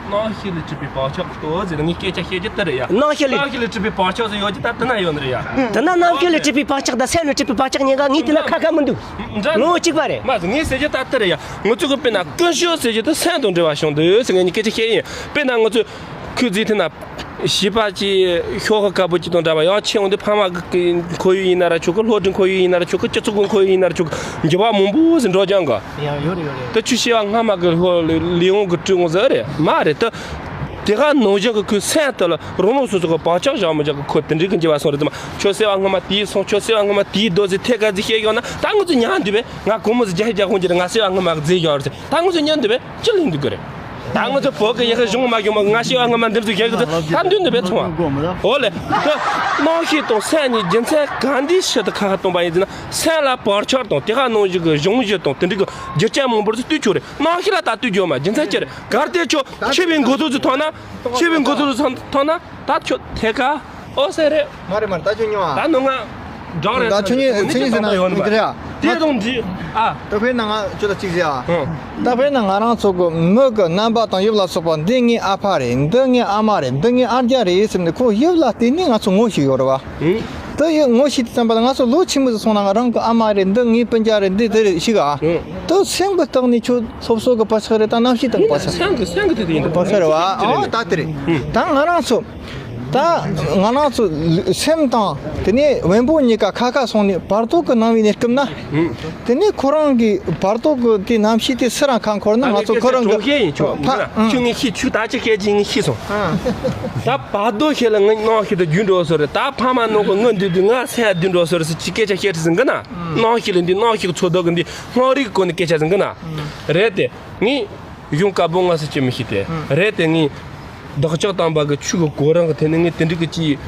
རྣམ་ཤེས་ལས་གྲུབ་པའི་བག་ཆགས་ལྟོ་ཟེར་ངས་སྐད་ཆ་བཤད་རྒྱུ་དེ་རེད་ཡ། རྣམ་ཤེས་ལས། རྣམ་ཤེས་ལས་གྲུབ་པའི་བག་ཆགས་ཟེར་ཡོད་ཀྱི་ད་དེ་ན་ཡོད་ནི་རེད་ཡ། དེ་ན་རྣམ་ཤེས་ལས་གྲུབ་པའི་བག་ཆགས་དང་སེམས་ལས་གྲུབ་པའི་བག་ཆགས་གཉིས་ཀ་ངས་དེ་ན་ཁ་ཁ་མི་འདུག་འདྲ། ངོ་བོ་གཅིག་པ་རེད། མ་ཟེར་ངས་ཟེར་རྒྱུ་ད་དེ་རེད་ཡ། ང་ཚོ་གི་དཔེར་ན་ཀུན་སྤྱོད་ཟེར་རྒྱུ་དེ་སེམས་དང་འབྲེལ་བ་བྱུང་འདུག་ཟེར་ངས་སྐད་ཆ་བཤད་ཡིན། དཔེར་ན་ང་ཚོ་ཁོའི་རྗེས་དེ་ན། བྱིས་པ་གཅིག་ཤོག་ཁ་དཀར་པོ་གཅིག་དང་འདྲ་བ་ཡང་ཆེ་འོང་དུས་ཕ་མ་གི་ཁོར་ཡུག་ཡིན་ན་ར་ཆོག་གི། སློབ་གྲྭའི་ཁོར་ཡུག་ཡིན་ན་ར་ཆོག་གི། སྤྱི་ཚོགས་ཀྱི་ཁོར་ཡུག་ཡིན་ན་ར་ཆོག་གི། འགྱུར་བ་མང་པོ་ཟིག་འགྲོ་ཀྱང་གི། ཡང་ཡོད་རེད་ཡོད་རེད། དེ་ཁྱོད་སྐྱེ་བ་སྔ་མ་གི་ལོ་ལས་འོང་གི་སྤྲོད་འོང་ཟིག་རེད་མ་རེད་དེ། དེ་ག་ནང་བཞིན་གི་ཁོའི་སེམས་དེ་ལ་རང་རང་སོ་སོ་གི་བག་ཆགས་བཞག་མི་བཞག་གི་ཁོ་དེ་འདྲའི་གི་འགྱུར་བ་སོང་རེད་དེ། མ་ཁྱོད་སྐྱེ་བ་སྔ་མ་དེའི་སོང་། ཁྱོད་སྐྱེ་བ་སྔ་མ་དེའི་རྡོ་ཟིག་ཐད་ཀ་ཟིག་བཤད་ཡོང་ན་ད་ང་ཚོ་ཉན་འདུག་པས། ང་གོང་མོ་ཟིག་རྒྱ་ཧེ་རྒྱ་ཧོན་གྱི་རེད། ང་སྐྱེ་བ་སྔ་མ་གི་རྫས་ཡོད་རེད་ཟེར་ད་ང་ཚོ་ཉན་འདུག་པས། ཅི་ལས་འདུག་གི་རེད། ད་ང་ཚོ་བོད་ཀྱི་ཡི་གེ་གཞུང་མ་གཞུང་མ་ང་སྐྱེ་བ་སྔ་མ་འདི་ཚོ་རྒྱལ་གི་ཚོ་ད་འདུག་འདུག་པས་ཚོང་བ། འོ་ལེ། ད་རྣམ་ཤེས་དང་སེམས་གཉིས་རྒྱུ་མཚན་གང་འདི་ཕྱི་དུ་ཁ་ཁ་སྟོན་པ་ཡིན་ཟེར་ན། སེམས་ལ་བག་ཆགས་དང་དེ་ག་ནང་བཞིན་གྱི་གཞུང་བཞི་དང་དེ་འདྲའི་གི་རྒྱུ་རྐྱེན་མང་པོར་ཚུར་ལྟོས་ཆོག་རེད། རྣམ་ཤེས་ལ་ད་ལྟོས་རྒྱུ་མ་རྒྱུ་མཚན་ཅི་རེད། གལ་ཏེ་ཁྱོད་འཆི་བའི་འགོ་ཐོག་ཚུར་ཐོན་ན། འཆི་བའི་འགོ་ཐོག་ཚུར་ཐོན་ན་ད་ཁྱོད་ཐད་ཀ་ཨོ་སེ་རེད། མ་རེད་མ་རེད། ད་ཁྱོད་ཉོ་ཨ། ད་ནུ་ང་འབྲང་རེད། ད་ཁྱོད་ཉིད་ཁྱོད་ཉིད་ཟེར་ན་ཡོད་ནི་མ་རེད། དེ་དང་འདྲི་ཨ། ད་དཔེར་ན་ང་ཁྱོད་ལ་གཅིག་ཟེར་ཨ། ད་དཔེར་ན་ང་རང་ཚོ་གི་མི་གི་རྣམ་པ་དང་དབྱིབས་ལ་སོགས་པ། འདི་ངའི་ཨ་ཕ་རེད། འདི་ངའི་ཨ་མ་རེད། འདི་ངའི་ཨ་རྒྱ་རེད་ཟེར་ནས་ཁོ་དབྱིབས་ལ་བལྟས་ནས་ང་ཚོ་ངོ་ཤེས་ཡོད་རེད་བ། ད་ཡི་ངོ་ཤེས་དུས་ཙམ་པ་ལ་ང་ཚོ་ལོ་ཆེན་མོ་ཟིག་སོང་ན་ང་རང་གི་ཨ་མ་རེད། འདི་ངའི་སྤུན་ཀྱག་རེད། འདི་དེ་རེད་ཤེས་ག། ད་སེམས་གི་སྟེང་ནས་ཁྱོད་སློབ་གསོ་གི་བག་ཆགས་རེད། ད་རྣམ་ཤེས་དང་བག་ཆགས། སེམས་གི་སེམས་གི་དེ་དེ་ཡིན་ད། བག་ཆགས་རེད་བ། ཨོ་ད་དེ་རེད། ད་ང་རང་ཚོ། ད་ང་རང་ཚོ་སེམས་དང་དེ་ནས་བེམ་པོ་གཉིས་ཀ་ཁ་ཁ་སོང་ནས་བར་དོ་གི་སྣང་བའི་གནས་སྐབས་ན། དེ་ནས་ཁོ་རང་གི་བར་དོ་གི་དེ་རྣམ་ཤེས་དེ་སུ་རང་ཁ་འཁོར་ན་ང་ཚོ་ཁོ་རང་གི་ཕ་ཁྱོད་ངས་ཤེས། ཁྱོད་ད་ཅི་སྐད་ཅིག་ངས་ཤེས་སོང་། ད་བར་དོ་ཞིག་ལ་ངའི་རྣམ་ཤེས་དེ་རྒྱུ་འགྲོ་སོ་རེད། ད་ཕ་མ་ནང་གི་ངུ་འདུག་དུས་ང་སེམས་རྒྱུ་འགྲོ་སོ་རེད་ཟེར་ཅི་སྐད་ཆ་བཤད་ཚུལ་ཟིན་གི་ན། རྣམ་ཤེས་ལ་འདི་རྣམ་ཤེས་ཀྱི་ཚོར་སྡུག་གི་འདི་སྔོན་རིག་གི་སྒོ་ནས་སྐད་ཆ་ཟིན་གི་ན། རེད་དེ། ངས་གཞུང་བཀའ་པོད་ལྔ་ཟེར་གྱི་མི་ཤེས་ཏེ། རེད་དེ་ངས་བདག་ཅག་དམ་པ་གི་ཆོས་ཀྱི་གོ་རིམ་གྱི་ཐད་ནས་ངས་དེ་འདྲའི་གི་ཅིག་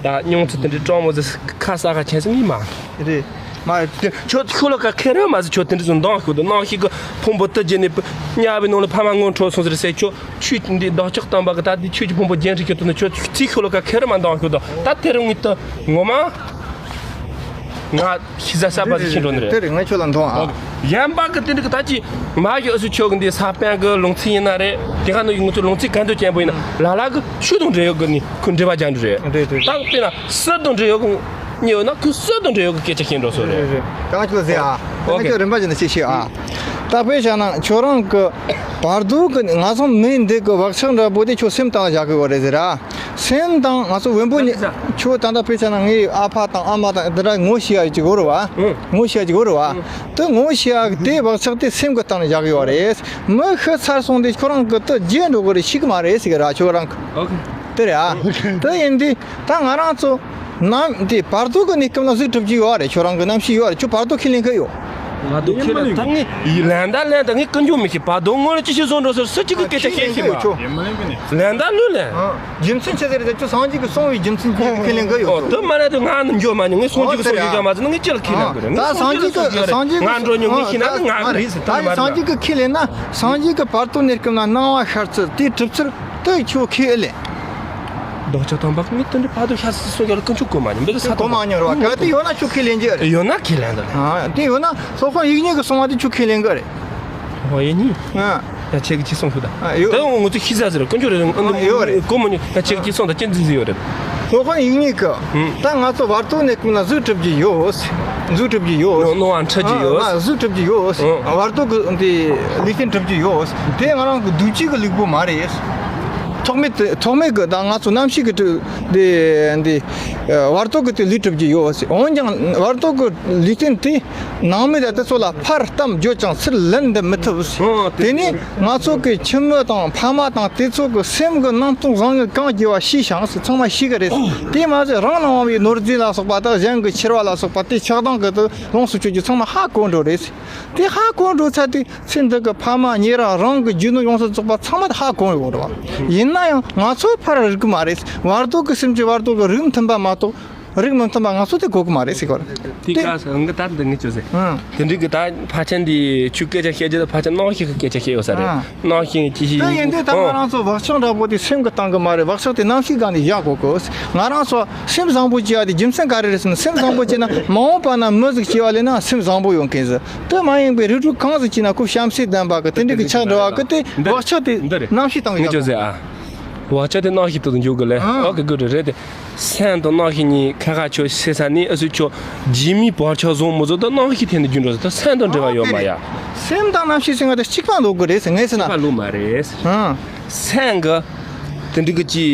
ད་མྱོང་ཚུལ་དེ་འདྲའི་སྤྲང་མོ་ཟེར་ཁ་ས་ཁ་ཆེན་ཟེར་ངས་མ། རེད། མ་རེད། དེ་ཁྱོད་ཁྱོད་ལ་ཁ་ཁེར་མ་ཟེར། ཁྱོད་དེ་འདྲ་ཟེར་འདང་ཤོག་དང་རྣམ་ཤེས་ཀྱི་ཕུང་པོ་དུ་བརྒྱུད་ནས་དམྱལ་བའི་ནང་ལ་ཕ་མ་ངོ་འཕྲོད་སོང་ཟེར་ཟེར། ཁྱོད་ཆོས་འདི་བདག་ཅག་དམ་པ་གི་ད་འདི་ཆོས་ཀྱི་ཕུང་པོ་རྒྱན་ཁྲིད་ཀྱི་དུ་ནི་ཁྱོད་ཚིག་ཁྱོད་ལ་ཁ་ཁེར་མ་འདང་ཤོག་དང་། ད་དེ་རིང་ངས་ད་ངོ་མ། ང་ཤི་ས་ས་པ་ཟིག་ཤི་འགྲོ་ནི་རེད། དེ་རེད། ང་ཁྱོད་ལ་འདོང་ཨ། ཡན་པ་གི་དེ་འདྲ་གི་ད་ཅི་མ་གི་ཨུ་སུ་ཆོས་གི་འདི་ས་པན་གི་ལུང་ཚིག་ཡིན་ན་རེད། དེ་ག་ནང་གི་ང་ཚོ་ལུང་ཚིག་ག་འདོད་ཅན་པོ་ཡིན་ན་ལ་ལ་གི་ཆོས་དང་འབྲེལ་ཡོད་གི་ནི་ཁོ་འབྲེལ་བ་རྒྱག་འགྲོ་རེད། རེད་རེད། ད་དཔེར་ན་སྲིད་དང་འབྲེལ་ཡོད་གི་ཉེ་ཡོད་ན་ཁོ་སྲིད་དང་འབྲེལ་ཡོད་གི་སྐད་ཆ་ཤེས་འགྲོ་སོ་རེད། རེད་རེད། ད་ང་ཁྱོད་ལ་ཟེར་ཨ། ད་ང་ཁྱོད་རིམ་པ་བཞིན་ནས་ཤེས་ཤེས་ཨ། ད་དཔེ་བཞག་ན་ཁྱོད་རང་གི་བར་དོ་གི་ང་ཚོ་མི་འདི་གི་བག་ཆགས་འདྲ་པོ་དེ་ཁྱོད་སེམས་སྟེང་ལ་བཞག་གི་ཡོད་རེད་ཟེར་ཨ། སེམས་དང་ང་ཚོ་བེམ་པོ་གཉིས། ཁྱོད་ད་ལྟ་དཔེ་བྱས་ན་ངའི་ཨ་ཕ་དང་ཨ་མ་དང་འདི་འདྲ་ངོ་ཤེས་ཡ་ཅིག་ཡོད་རེད་བ། ངོ་ཤེས་ཡ་ཅིག་ཡོད་རེད་བ། དེ་ངོ་ཤེས་ཡ་དེ་བག་ཆགས་དེ་སེམས་ཀྱི་སྟེང་ནས་བཞག་ཡོད་རེད། མི་ཤི་ཚར་སོང་དེ་ཁྱོད་རང་གི་དེ་བརྗེད་འགྲོ་གི་རེད། ཤེས་གི་མ་རེད་ཟེར་གི་ར་ཁྱོད་རང་གི། དེ་རེད་ཨ། དེ་ཡིན་དུས་ད་ང་རང་ཚོ་ནམ་དེ་བར་དོ་གི་གནས་སྐབས་ལ་གཟུགས་གྲུབ་ཀྱི་ཡོད་རེད། ཁྱོད་རང་གི་རྣམ་ཤེས་ཡོད་རེད། ཁྱོད་བར་དོ་ཁས་ལེན་གི་ཡོད། བར་དོ་ཁས་ལེན་ད་ངས་ལན་ད་ལན་ད་ངས་ཀུན་འཇུག་མི་ཤེས། བར་དོ་དངོས་ལ་ཅི་ཞིག་བཟུང་འགྲོ་ཟེར་སུ་གཅིག་གི་སྐད་ཆ་ཤེས་ཤེས་མ། ལན་ད་ལོས་ལན། རྒྱུ་མཚན་ཆི་ཟེར་ད་ཁྱོད་སངས་རྒྱས་ཀྱིས་གསུངས་པའི་རྒྱུ་མཚན་ཁས་ཁས་ལེན་གི་ཡོད། ཨོ་དེ་མ་རེད་དེ་ང་ནི་འགྱོ་མ་ཉོ། ངས་སངས་རྒྱས་ཀྱིས་གསུངས་ཡོད་ཀྱང་མ་ཟེར་ན་ངས་ཅི་ལ་ཁས་ལེན་གི་རེད། ད་སངས་རྒྱས་ཀྱིས་སངས་རྒྱས་ཀྱིས་ང་འགྲོ་ཉོ་ངས་ཤེས་ན་ནི་ང་གི་རེད་ཟེར། ད་སངས་རྒྱས་ཀྱིས་ཁས་ལེན་ན་སངས་རྒྱས་ཀྱི་བར་དོ་གནས་སྐབས་ན་སྣང་བ་ཤར་ཚུལ་དེའི་གྲུབ་ཚུལ་དེ་ཁྱོད་ཁས་ལེན། བདག་ཅག་དམ་པ་ངས་དེ་འདྲའི་བར་དོ་ཤར་ཚུལ་གསུངས་ཀྱང་ལ་ཀུན་སྤྱོད་གོ་མ་ཉོ། འབུ་ས་གོ་མ་ཉོ་ར་བ། གལ་ཏེ་ཡོད་ན་ཁྱོད་ཁས་ལེན་གྱི་རེད། ཡོད་ན་ཁས་ལེན་ད་རེད། ཨ་དེ་ཡོད་ན་སློབ་དཔོན་ཡིག་རྙིང་གིས་གསུངས་པ་དེ་ཁྱོད་ཁས་ལེན་གི་རེད། ཨོ་ཡིག་རྙིང་། ཨ། ཡ་ཁྱེད་ཀྱིས་ཅི་གསུངས་ཤོག་ད། ཨ་ཡོད། ད་ང་ཚོ་ཤེས་ས་ཟེར་ཀུན་སྤྱོད་རེད། ཨ་ཡོད་རེད། གོ་མ་ཉོ། ད་ཁྱེད་ཀྱིས་གསུངས་ད་ཅི་འཛིན་ཟིན་ཡོད་རེད། སློབ་དཔོན་ཡིག་རྙིང་གིས་ད་ང་ཚོ་བར་དོ་གནས་སྐབས་ན་གཟུགས་གྲུབ་ཀྱི་ཡོད། གཟུགས་གྲུབ་ཀྱི་ཡོད། སྣང་བ་འཁྲུལ་གྱི་ཡོད། ཨ་གཟུགས་གྲུབ་ཀྱི་ཡོད། བར་དོ་གི་འདི་ལུས་རྟེན་གྲུབ་ཀྱི་ཡོད། དེ་ང་རང་གི་འདུས་བྱས་ཀྱི་ལུས་པོ་མ་རེད། ཐོག་མེད་དེ་ཐོག་མེད་གི་ད་ང་ཚོ་རྣམ་ཤེས་ཀྱི་དེ་འདི་བར་དོ་གི་དེ་ལུས་གྲུབ་ཀྱི་ཡོད་ཟེར། འོན་ཀྱང་བར་དོ་གི་ལུས་རྟེན་དེ་ནང་མི་དང་དེ་ཚོ་ལ་ཕར་གཏམ་བརྗོད་ཀྱང་ཚུར་ལན་འདེབས་མི་ཐུབ་ཟེར། དེ་ནི་ང་ཚོ་གི་ཁྱིམ་མི་དང་ཕ་མ་དང་དེ་ཚོ་གི་སེམས་ཀྱི་ནང་དུ་བཟང་ངན་གང་དགེ་བ་ཤེས་ཤིང་ཟེར་ཚང་མ་ཤེས་གི་རེད། དེ་མ་ཟད་རང་ལ་དབང་བའི་ནོར་རྫས་ལ་སོགས་པ་དང་གཞན་གྱི་འཁྱེར་བ་ལ་སོགས་པ་དེ་ཆགས་སྡང་གི་དེ་ལོངས་སུ་སྤྱོད་རྒྱུ་ཚང་མ་ཧ་གོ་འགྲོ་རེད། དེ་ཧ་གོ་འགྲོ་ཚར་དུས་ཚེ་འདི་གི་ཕ་མ་ཉེ་རང་རང་གི་རྒྱུ་ནོར་ཡོངས་སུ་རྫོགས་པ་ཚང་མ་དེ་ཧ་གོ་ཡོང་འགྲོ་བ། ཡིན་ན་ཡང་ང་ཚོ་ཕར་རིག་གི་མ་རེད། བར་དོ་གི་སེམས་ཀྱི་བར་དོ་གི་རིག་མཐུན་པ་མ་གཏོགས་རིག་མི་མཐུན་པ་ང་ཚོ་དེ་གོ་གི་མ་རེད་ཟེར་གོ་རེད། དེ་དེ་ག་ས་ང་ད་འདི་ངས་བཅོས་ཟེར། ཨང་། དེ་འདྲའི་གི་ད་ཕལ་ཆེར་འདི་ཆུ་སྐད་ཆ་བཤད་རྒྱུ་ད་ཕལ་ཆེར་རྣམ་ཤེས་ཀྱི་སྐད་ཆ་བཤད་ཡོད་ས་རེད། ཨང་། རྣམ་ཤེས་ཀྱི་ཅི་ཞིག་ད་ཡིན་དུས་ད་ང་ཨང་། རང་ཚོ་བག་ཆགས་འདྲ་པོ་དེ་སེམས་ཀྱི་སྟེང་གི་མ་རེད། བག་ཆགས་དེ་རྣམ་ཤེས་སྒང་ནས་བཞག་དགོས་གོ། ང་རང་ཚོ་སེམས་བཟང་པོ་བྱེད་ཡ་དེ་རྒྱུ་མཚན་ག་རེ་རེད་ཟེར་ན། སེམས་བཟང་པོ་བྱས་ན་མ་འོངས་པ་ན་མི་ཟིག་སྐྱེ་བ་ལེན་ན་སེམས་བཟང་པོ་ཡོང་མཁན་ཟིག་དེ་མ་ཡིན་པའི་རིགས་དྲུག་གང་ཟིག་བྱས་ན་ཁོ་བྱམས་བརྩེ་ལྡན་པ་གི་དེ་འདྲ་གི་ཆགས་འགྲོ་བ་གི་དེ་འདི་བག་ཆགས་དེ་འདི་རེད། རྣམ་ཤེས་སྟེང་གི་ངས་བཅོས་ཟེར་ཨ། བག་ཆགས་དེ་རྣམ་ཤེས་དུ་འཇུག་གི་ལེ། ཨང་། ཨོ་གི་གི་རེད་རེད་དེ། སེམས་དང་རྣམ་ཤེས་གཉིས་ཁ་ཁ་ཆོ་ཤེས་ས་ནི་ཨ་སུ་ཆོ་རྗེས་མའི་བག་ཆགས་བཟང་མོ་ཚོ་དང་རྣམ་ཤེས་ཐད་ནས་རྒྱུ་འགྲོ་ཟེར་ད་སེམས་དང་འབྲེལ་བ་ཡོད་མ་ཡ། སེམས་དང་རྣམ་ཤེས་ཟེར་ང་དེ་གཅིག་པ་འདུག་གི་རེད་ཟེར་ངས་ཟེར་ན། གཅིག་པ་ལོ་མ་རེད། ཨང་། སེམས་གི་དེ་འདྲ་གི་ཅི་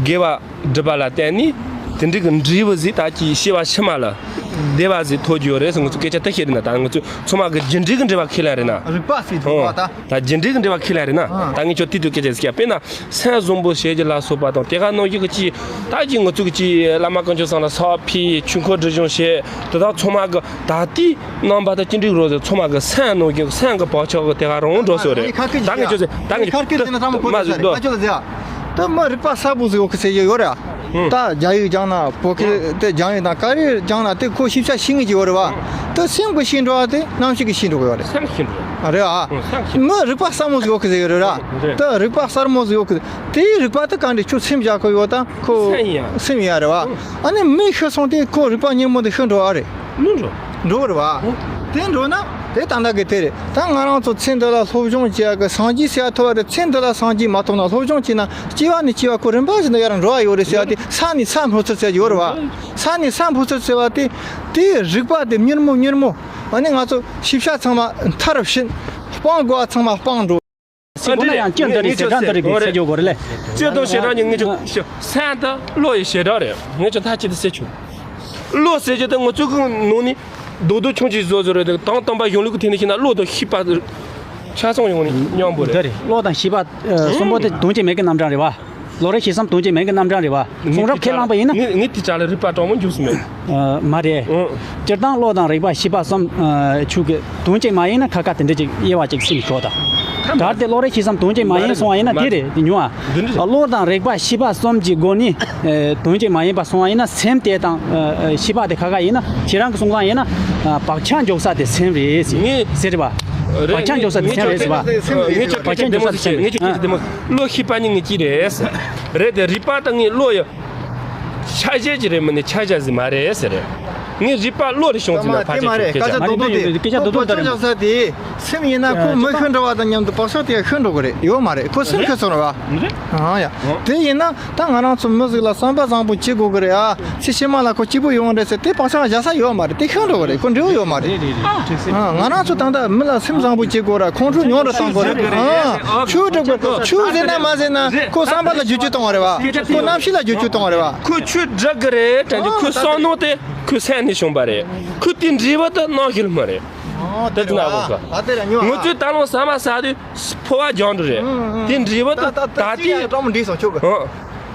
དགེ་བ་སྒྲུབ་པ་ལ་བརྟེན་ནས་དེ་འདྲ་གི་འབྲས་བུ་ཟིག་ད་ཅི་སྐྱེ་བ་ཕྱི་མ་ལ་བདེ་བ་ཟིག་ཐོབ་རྒྱུ་ཡོད་རེད་ཟེར། ང་ཚོ་སྐད་ཆ་དེ་བཤད་རེད་ན། ད་ང་ཚོ་ཚང་མ་གི་རྒྱུ་འབྲས་གི་འབྲེལ་བ་ཁས་ལེན་རེད་ན། རིགས་པ་ཟིག་ཐོབ་པ་ད། ད་རྒྱུ་འབྲས་གི་འབྲེལ་བ་ཁས་ལེན་རེད་ན། ཨང་། ད་ངས་ཁྱོད་དེ་དུས་སྐད་ཆ་ཟིག་བཤད། དཔེར་ན་སེམས་བཟང་པོ་བྱེད་རྒྱུ་ལ་སོགས་པ་དང་དེ་ག་ནང་བཞིན་གི་ཅི་ད་ཅི་ང་ཚོ་གི་ཅི་བླ་མ་དཀོན་མཆོག་གསུམ་ལ་ས་ཕི་ཆོས་འཁོར་སྒྲིབ་སྦྱོང་བྱེད་དེ་དག་ཚང་མ་གི་ད་ལྟའི་རྣམ་པ་དང་ཅི་འདྲ་རོ་ཟེར། ཚང་མ་གི་སེམས་ནང་གི་སེམས་གི་བག་ཆགས་གི་དེ་ག་རང་འགྲོ་སོ་རེད། ད་ངས་ཁྱོད་ཟེར་ད་ངས་ཁར་ཁེ་ཁྱོད་ཟེར་ན་ཚང་མ་གོ་མ་ཚོད་ཟེར་ཟེར་ད་ཁྱོད་ལ་ཟེར། ད་མི་རིག་པ་གསལ་པོ་ཟིག་ཡོད་གི་ཟེར་གི་ཡོད་རེད། ད་རྒྱ་ཡིག་སྦྱང་ན་བོད་སྐད་དེ་སྦྱང་ཡིན་དང་ག་རེ་སྦྱང་ན་དེ་ཁོ་ཤེས་བྱ་ཤེས་ངེས་ཀྱི་ཡོད་རེད་བ། ད་སེམས་ཀྱི་ཤེས་འགྲོ་བ་དེ་རྣམ་ཤེས་ཀྱི་ཤེས་འགྲོ་གི་ཡོད་རེད། སེམས་ཤེས་འགྲོ། ཨ་རེད་ཨ། སེམས་ཤེས། མི་རིག་པ་གསལ་མོ་ཟིག་ཡོད་གི་ཟེར་གི་རེད་ར། རེད། ད་རིག་པ་གསལ་མོ་ཟིག་ཡོད་གི། དེའི་རིག་པ་དེ་ག་འདྲ་ཁྱོད་སེམས་བཞག་གི་ཡོད་དང་ཁོ་སེམས་ཡིན་ཡ། སེམས་ཡིན་ཡ་རེད་བ། ཨ་ནི་མི་ཤི་སོང་དེ་ཁོ་རིག་པ་ཉིན་མོ་དེ་ཤི་འགྲོ་བ་རེད། མི་འགྲོ། འགྲོ་བར་བ། དེ་འགྲོ་ན་དེ་ད་ལྟ་གི་དེ་རེད། ད་ང་རང་ཚོ་ཚེ་འདི་ལ་སློབ་སྦྱོང་བྱེད་ཡག་གི་སངས་རྒྱས་ཟེར་ཡ་ཐོབ་པ་དེ་ཚེ་འདི་ལ་སངས་རྒྱས་མ་ཐོབ་ན་སློབ་སྦྱོང་བྱས་ན་སྐྱེ་བ་ནས་སྐྱེ་བ་ཁོ་རིམ་པ་བཞིན་དུ་ཡར་འགྲོ་བ་ཡོད་རེད་ཟེར་ཡ་དེ་ས་ནས་ས་འཕོ་ཚུལ་ཟེར་ཡ་ཡོད་རེད་བ། ས་ནས་ས་འཕོ་ཚུལ་ཟེར་བ་དེ་དེའི་རིག་པ་དེ་མྱུར་མོ་མྱུར་མོ་ཨ་ནི་ང་ཚོ་ཤེས་བྱ་ཚང་མ་མཐར་ཕྱིན་སྤང་དགོས་པ་ཚང་མ་སྤང་འགྲོ། སྲིད་པོ་ན་ཡང་སྐྱོན་འདི་རེད་ཟེར་གྲངས་འདི་རེད་དགོས་ཟེར་རྒྱུ་གོ་རེད་ལེ། སྤྱིར་བཏང་བྱེ་བྲག་ནི་ངེད་ཚོ་སེམས་དང་བློ་ཡི་བྱེ་བྲག་རེད། ངེད་ཚོ་མཐའ་གཅིག་ཏུ་བསྲེ་ཆོག་བློ་ཟེར་རྒྱུ་དེ་ང་ཚོ་གི་ནང་ནས་རྡོག་རྡོག་ཆུང་ཆུང་བཟོ་བཟོ་རེད། དང་དམ་པ་གཞུང་ལུགས་ཀྱི་ཐད་ནས་བཤད་ན་བློ་དང་ཤེས་པ་ཆ་ཚང་ཡོང་ནས་མཉམ་པོ་རེད། འདི་རེད། བློ་དང་ཤེས་པ་གསུམ་པོ་དེ་དོན་གཅིག་མིང་གི་རྣམ་གྲངས་རེད་བ། བློ་རིག་ཤེས་གསུམ་དོན་གཅིག་མིང་གི་རྣམ་གྲངས་རེད་བ། གསུང་རབ་ཁས་བླངས་པ་ཡིན་ན། ངས་ངས་དེ་ཅག་ལ་རིག་པ་དྲང་མོ་འཇུག་སུ་མེད། ཨ། མ་རེད། ཨང་། སྤྱིར་བཏང་བློ་དང་རིག་པ་ཤེས་པ་གསུམ། ཨ། ཆོས་ཀྱི་དོན་གཅིག་མ་ཡིན་ན་ཁ་ཁ་དེ་འདྲ་ཅིག་དབྱེ་བ་ཅིག་ཕྱེ་ནས་ཤོག་དང་། གལ་ཏེ་བློ་རིག་ཤེས་གསུམ་དོན་གཅིག་མ་ཡིན་སོང་བ་ཡིན་ན་མ་དེ་རེད། རེད་དེ་ཉུང་བ། འདི་འདྲ། བློ་དང་རིག་པ་ཤེས་པ་གསུམ་གྱི་སྒོ་ནས། ཨ། དོན་གཅིག་མ་ཡིན་པ་སོང་བ་ཡིན་ན་སེམས་དེ་དང་། ཨ། ཤེས་པ་དེ་ཁ་ཁ་ཡིན་ན་ཁྱེད་རང་གི་གསུང་སྟངས་ཡིན་ན། ཨ། བག་ཆགས་འཇོག་ས་དེ་སེམས་རེད་ཟེར། ངས་ཟེར་རེད་བ། རེད། བག་ཆགས་འཇོག་ས་དེ་སེམས་རེད་ཟེར་བ། ངས་ཁྱོད་ཁྱོད་བག་ཆགས་འཇོག་ས་དེ་སེམས་རེད། ངས་ཁྱོད་ཁྱོད་བདེ་མོ་བློ་ཤེས་པ་ནི་ངེད་ཀྱི་རེད། རེད་དེ་རིག་པ་དང་ངའི་བློ་ཡི་ཆ་ཤས་ཀྱི་རེད་མིན་ནི་ཆ་ཤས་ཟིག་མ་རེད་ཟེར་རེད། ངའི་རིག་པ་བློ་རེ་བྱུང་ཟིན་ན་ཕལ་ཆེར་ཁྱོད་སྐད་ཆ་མ་རེད། སྐད་ཆ་རྡོག་རྡོག་ལྟར་རེད། སྐད་ཆ་རྡོག་རྡོག་ལྟར་རེད། བག་ཆགས་འཇོག་ས་དེ་སེམས་ཡིན་ན་ཁོ་མི་ཤི་འགྲོ་བ་དང་མཉམ་དུ་བག་ཆགས་དེ་ཤི་འགྲོ་གི་རེད། ཡོད་མ་རེད། ཁོ་སེམས་ཤི་སོང་རེད་བ། ཨང་ཡ། དེ་ཡིན་ན་ད་ང་རང་ཚོ་མི་ཟིག་ལ་བསམ་པ་བཟང་པོ་བྱེད་དགོས་གི་རེད་ཨ། ཚེ་ཕྱི་མ་ལ་ཁོ་སྐྱིད་པོ་ཡོང་རེད་ཟེར་དེ་བག་ཆགས་བཞག་ས་ཡོད་མ་རེད། དེ་ཤི་འགྲོ་གི་རེད། ཁོ་འབྲས་བུ་ཡོད་མ་རེད། ཨ། ང་རང་ཚོ་ད་ལྟ་མི་ལ་སེམས་བཟང་པོ་བྱེད་དགོས་ར། ཁོང་ཁྲོ་ཉུང་རུ་གཏོང་དགོས་རེད། ཨ། ཆོས་སྒྲུབ་དགོས། ཆོས་ཟེར་ན་མ་ཟེར་ན་ཁོ་བསམ་པ་ལ་བསྒྱུར་བཅོས་གཏོང་བ་རེད་བ། ཁོ་རྣམ་ཤེས་ལ་བསྒྱུར་བཅོས་གཏོང་བ་རེད་བ། ཁོ་ཆོས་སྒྲུབ་གི་རེད་དྲན་རྒྱུ་ཁོའི་བསམ་མནོ་དེ་ཁོའི་སེམས་ནས་བྱུང་བ་རེད། ཁོའི་དེ་འབྲས་བུ་དེ་རྣམ་ཤེས་ལ་སྨིན་རེད། དེ་ཚོ་ན་གོ་ག་ང་ཚོས་ད་ལོ་ཟ་མ་ཟ་དུས། འཕོ་བ་རྒྱག་འགྲོ་རེད། ཨང་། དེ་འབྲས་བུ་ད་ད་ད་ད་ཅི་དེ་ཡང་སྤྲང་མོ་འདྲིས་སོང་ཆོག་གི། ཨང་།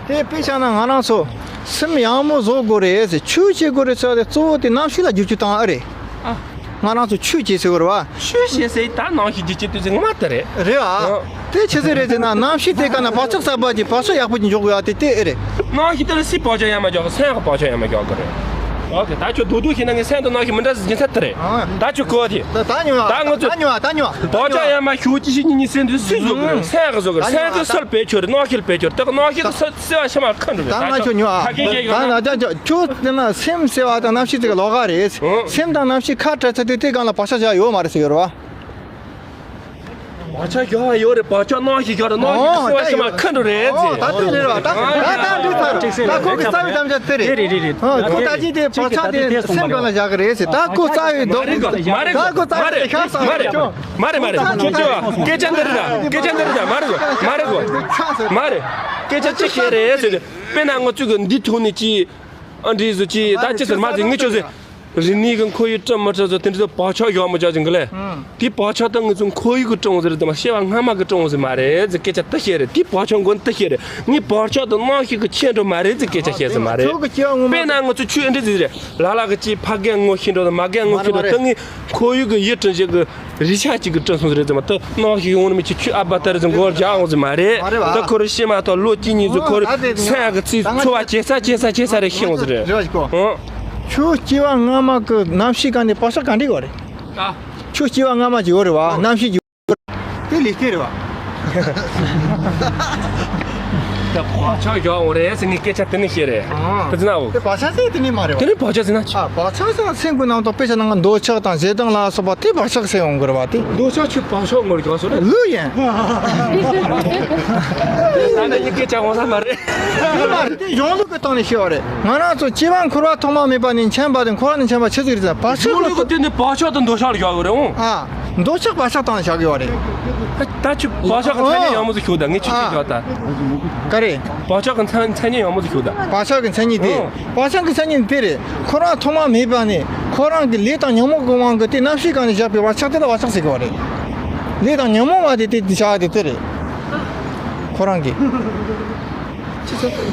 དེ་དཔེ་བཞག་ན་ང་རང་ཚོ་སེམས་ཡག་མོ་བཟོ་དགོས་རེད་ཟེར། ཆོས་བྱེད་དགོས་རེད་ཟེར་བ་དེ་གཙོ་བོ་དེ་རྣམ་ཤེས་ལ་བསྒྱུར་བཅོས་བཏང་ཨ་རེད། ཨ། ང་རང་ཚོ་ཆོས་བྱེད་ཟེར་བ་རེད་བ། ཆོས་བྱེད་ཟེར་ད་རྣམ་ཤེས་བསྒྱུར་བཅོས་དུས་ཚོད་ངོ་མ་དེ་རེད། རེད་ཨ། ཨང་། དེ་ཆི་ཟིག་རེད་ཟེར་ན་རྣམ་ཤེས་དེ་ག་ན་བག་ཆགས་གསར་པ་གྱི་བག་ཆགས་ཡག་པོ་ཅིག་འཇོག་དགོས་ཡ་དེ་དེ་ཨེ་རེད། རྣམ་ཤེས་དེ་ལ་སུས་བག་ཆགས་ཡག་མ་འཇོག་གི། སེམས་ཀྱི་བག་ཆགས་ཡག་མ་འཇོག་གི་རེད། ཨོ་ཁེ། ད་ཁྱོད་རྡོག་རྡོག་ཤེས་ན་ངས་སེམས་དང་རྣམ་ཤེས་མི་འདྲ་ཟེར་རྒྱུ་ཚད་དེ་རེད། ཨ། ད་ཁྱོད་གོ་དེ། ད་ད་ཉོ་ཨ། ད་ང་ཚོ་ད་ཉོ་ཨ། ད་ཉོ་ཨ། བག་ཆགས་ཡག་མ་ཤོད་ཅི་ཞིག་ཉིན་ཉིན་སེམས་དུ་སུས་བཟོ་གི་རེད། ཨང་། སེམས་གི་བཟོ་གི་རེད། ད་ཉོ་ཨ། སེམས་དུ་ད་སུར་བེད་སྤྱོད་རེད། རྣམ་ཤེས་ལ་བེད་སྤྱོད་རེད། རྣམ་ཤེས་དུ་སུ་སེམས་ལ་ཤི་མ་ཁ་འགྲོ་རེད། ད་ང་ཁྱོད་ཉོ་ཨ། ད་ཁ་སྐད་བཤད་ཡོད་ན། ད་ད་ད་ཁྱོད་དེ་ན་སེམས་ཟེར་བ་དང་རྣམ་ཤེས་དེ་ག་ལོགས་ཀ་རེད། ཨང་། སེམས་དང་རྣམ་ཤེས་ཁ་བྲལ་ཚར་དུས་དེ་སྒང་ལ་བག་ཆགས་བཞག་ཡོད་མ་རེད་ཟེར་ཡོད་རེད་བ། བག་ཆགས་བཞག་པ་ཡོད་རེད། བག་ཆགས་སྣང་ཞིག་བཞག་རེད། སྣང་ཞིག་གི་སེམས་པ་ཤི་མ་ཁ་འགྲོ་རེད་ཟེར། ད་དེ་རེད་བ། ད་ད་ད་འགྲིག་ཚར། ད་ཁོ་གི་རྩ་བའི་དམ་བཅའ་དེ་རེད། རེད་རེད་རེད། ཁོ་ད་ཅི་དེ་བག་ཆགས་དེ་སེམས་སྒང་ལ་བཞག་གི་རེད་ཟེར། ད་ཁོ་རྩ་བའི་མ་རེད་གོ། མ་རེད་གོ། ད་ཁོ་རྩ་བའི་ཤ་ས་མ་རེད་གོ། མ་རེད་མ་རེད། ཁྱོད་ཚོ་སྐད་ཆ་འདི་རེད་ད། སྐད་ཆ་འདི་རེད་ད། མ་རེད་གོ། མ་རེད་གོ། མ་རེད། སྐད་ཆ་ཅི་བཤད་རེད་ཟེར། དཔེར་ན་ང་ཚོས་གི་འདི་ཐོག་ནས་ཅི་ཨ་འདྲི་ཟེར་ཅི་ད་ཅི་ཟེར་མ་ཟེར། ངས་ཁྱོད་ཟེར། རིག་གནས་ཀྱི་ཁོར་ཡུག་སྐྲུན་མི་སྐྲུན་ཟེར་དེ་འདྲ་བག་ཆགས་བཞག་མི་བཞག་ཅིག་གི་ལས། དེ་བག་ཆགས་དང་ངེད་ཚོ་ཁོར་ཡུག་གི་སྐྲུན་ཟེར་དང་སྐྱེ་བ་སྔ་མ་གི་སྐྲུན་ཟེར་མ་རེད་ཟེར་སྐད་ཆ་དེ་བཤད་རེད། དེ་བག་ཆགས་མགོ་དེ་བཤད་རེད། ངས་བག་ཆགས་དང་རྣམ་ཤེས་ཀྱི་ཁྱད་འགྲོ་མ་རེད་ཟེར་སྐད་ཆ་བཤད་ཟེར་མ་རེད། ཁྱོད་ཀྱི་སྐྱེ་བ་སྔོན་མ། དཔེར་ན་ང་ཚོ་ཆོས་འདི་ཟེར་རེད། ལ་ལ་གི་ཅིག་ཕ་རྒན་ངོ་ཤེས་འགྲོ་དང་མ་རྒན་ངོ་ཤེས་འགྲོ་དང་ངས་ཁོར་ཡུག་གི་ཡིད་སྐྲུན་བྱེད་གི་རིག་ཆ་གཅིག་གི་སྐྲུན་སོང་ཟེར་རེད་ཟེར་མ། ད་རྣམ་ཤེས་ཡོང་ནི་མི་ཅིག་ཁྱོད་ཨ་ཕ་ད་རེད་ཟེར་མགོ་བརྒྱག་འོང་ཟེར་མ་རེད། མ་རེད་བ། ད་ཁོ་རང་ཤི་མ་ཐག་ལོ་གཅིག་གཉིས་ཟེར་ཁོ་རང་སེམས་ཀྱི་ཚིག་འཚོ་བ་བྱེད་ས་བྱེད་ས་བྱེད་ས་རེད་ཤི་འོང་ཟེར་རེད། རེད་བ་ཞིག་གོ། ཨང་། ཁྱོད་སྐྱེ་བ་སྔ་མ་གི་རྣམ་ཤེས་གང་ནས་བག་ཆགས་གང་འདྲ་ཡོད་རེད། ཨ། ཁྱོད་སྐྱེ་བ་སྔ་མ་ཅིག་ཡོད་རེད་བ། རྣམ་ཤེས་ཅིག་ཡོད་རེད། དེ་ལས་སྐྱེ་རེད་བ། ད་བག་ཆགས་བཞག་འོང་རེད་ཟེར་ངས་སྐད་ཆ་དེ་ནས་བཤད་རེད། ཨ། དེ་ཚོ་ན་འོ། དེ་བག་ཆགས་ཟེར་དེ་ནས་མ་རེད་བ། དེ་ནས་བག་ཆགས་ཟེར་ན་ཅི། ཨ། བག་ཆགས་ཟེར་ན་སེམས་ཀྱི་རྣམ་རྟོག་དཔེ་ཆ་ནང་གི་འདོད་ཆགས་དང་ཞེ་སྡང་ལ་སོགས་པ་དེ་བག་ཆགས་ཟེར་ཡོང་གི་རེད་བ་དེ། འདོད་ཆགས་ཁྱོད་བག་ཆགས་ངོར་བཞག་སོང་རེད། ལོས་ཡིན། ད་ནི་ངས་སྐད་ཆ་འོང་ས་མ་རེད། དེ་མ་རེད། དེ་གཞུང་ལུགས་ཀྱི་སྟེང་ནས་བཤད་པ་རེད། ང་རང་ཚོ་སྐྱེ་བ་འཁོར་བ་ཐོག་མ་མེད་པ་ནས་མཁྱེན་པ་དང་འཁོར་བ་ནས་མཁྱེན་པ་ཆི་ཟིག་རེད་ཟེར་ན་བག་ཆགས་གཞུང་ལུགས་ཀྱི་སྟེང་ནས་བག་ཆགས་དང་འདོད་ཆགས་ལ་བཞག་ཡོད་རེད་འོང་། ཨ། འདོད་ཆགས་བག་ཆགས་སྟེང་ལ་བཞག་ཡོད་རེད། ད་ཁྱོད་བག་ཆགས་ཀྱི་མཚན་ཉིད་ཡང་མོ་ཟིག་ཤོད་ད། ངས་ཁྱོད་ཅིག་ཨ། བཞག་ད། ག་རེ། བག་ཆགས་ཀྱི་མཚན་མཚན་ཉིད་ཡང་མོ་ཟིག་ཤོད་ད། བག་ཆགས་ཀྱི་མཚན་ཉིད་དེ། ཨོ། བག་ཆགས་ཀྱི་མཚན་ཉིད་དེ་རེད། འཁོར་བ་ཐོག་མ་མེད་པ་ནས་ཁོ་རང་གི་ལས་དང་ཉོན་མོངས་ཀྱི་དབང་གིས་དེ་རྣམ་ཤེས་སྒང་ནས་བཞག་པའི་བག་ཆགས་དེ་ལ་བག་ཆགས་ཟེར་གི་བ་རེད། ལས་དང་ཉོན་མོངས་པ་དེ་དེ་དེ་བཞག་དེ་དེ་རེད། ཁོ་རང་གི།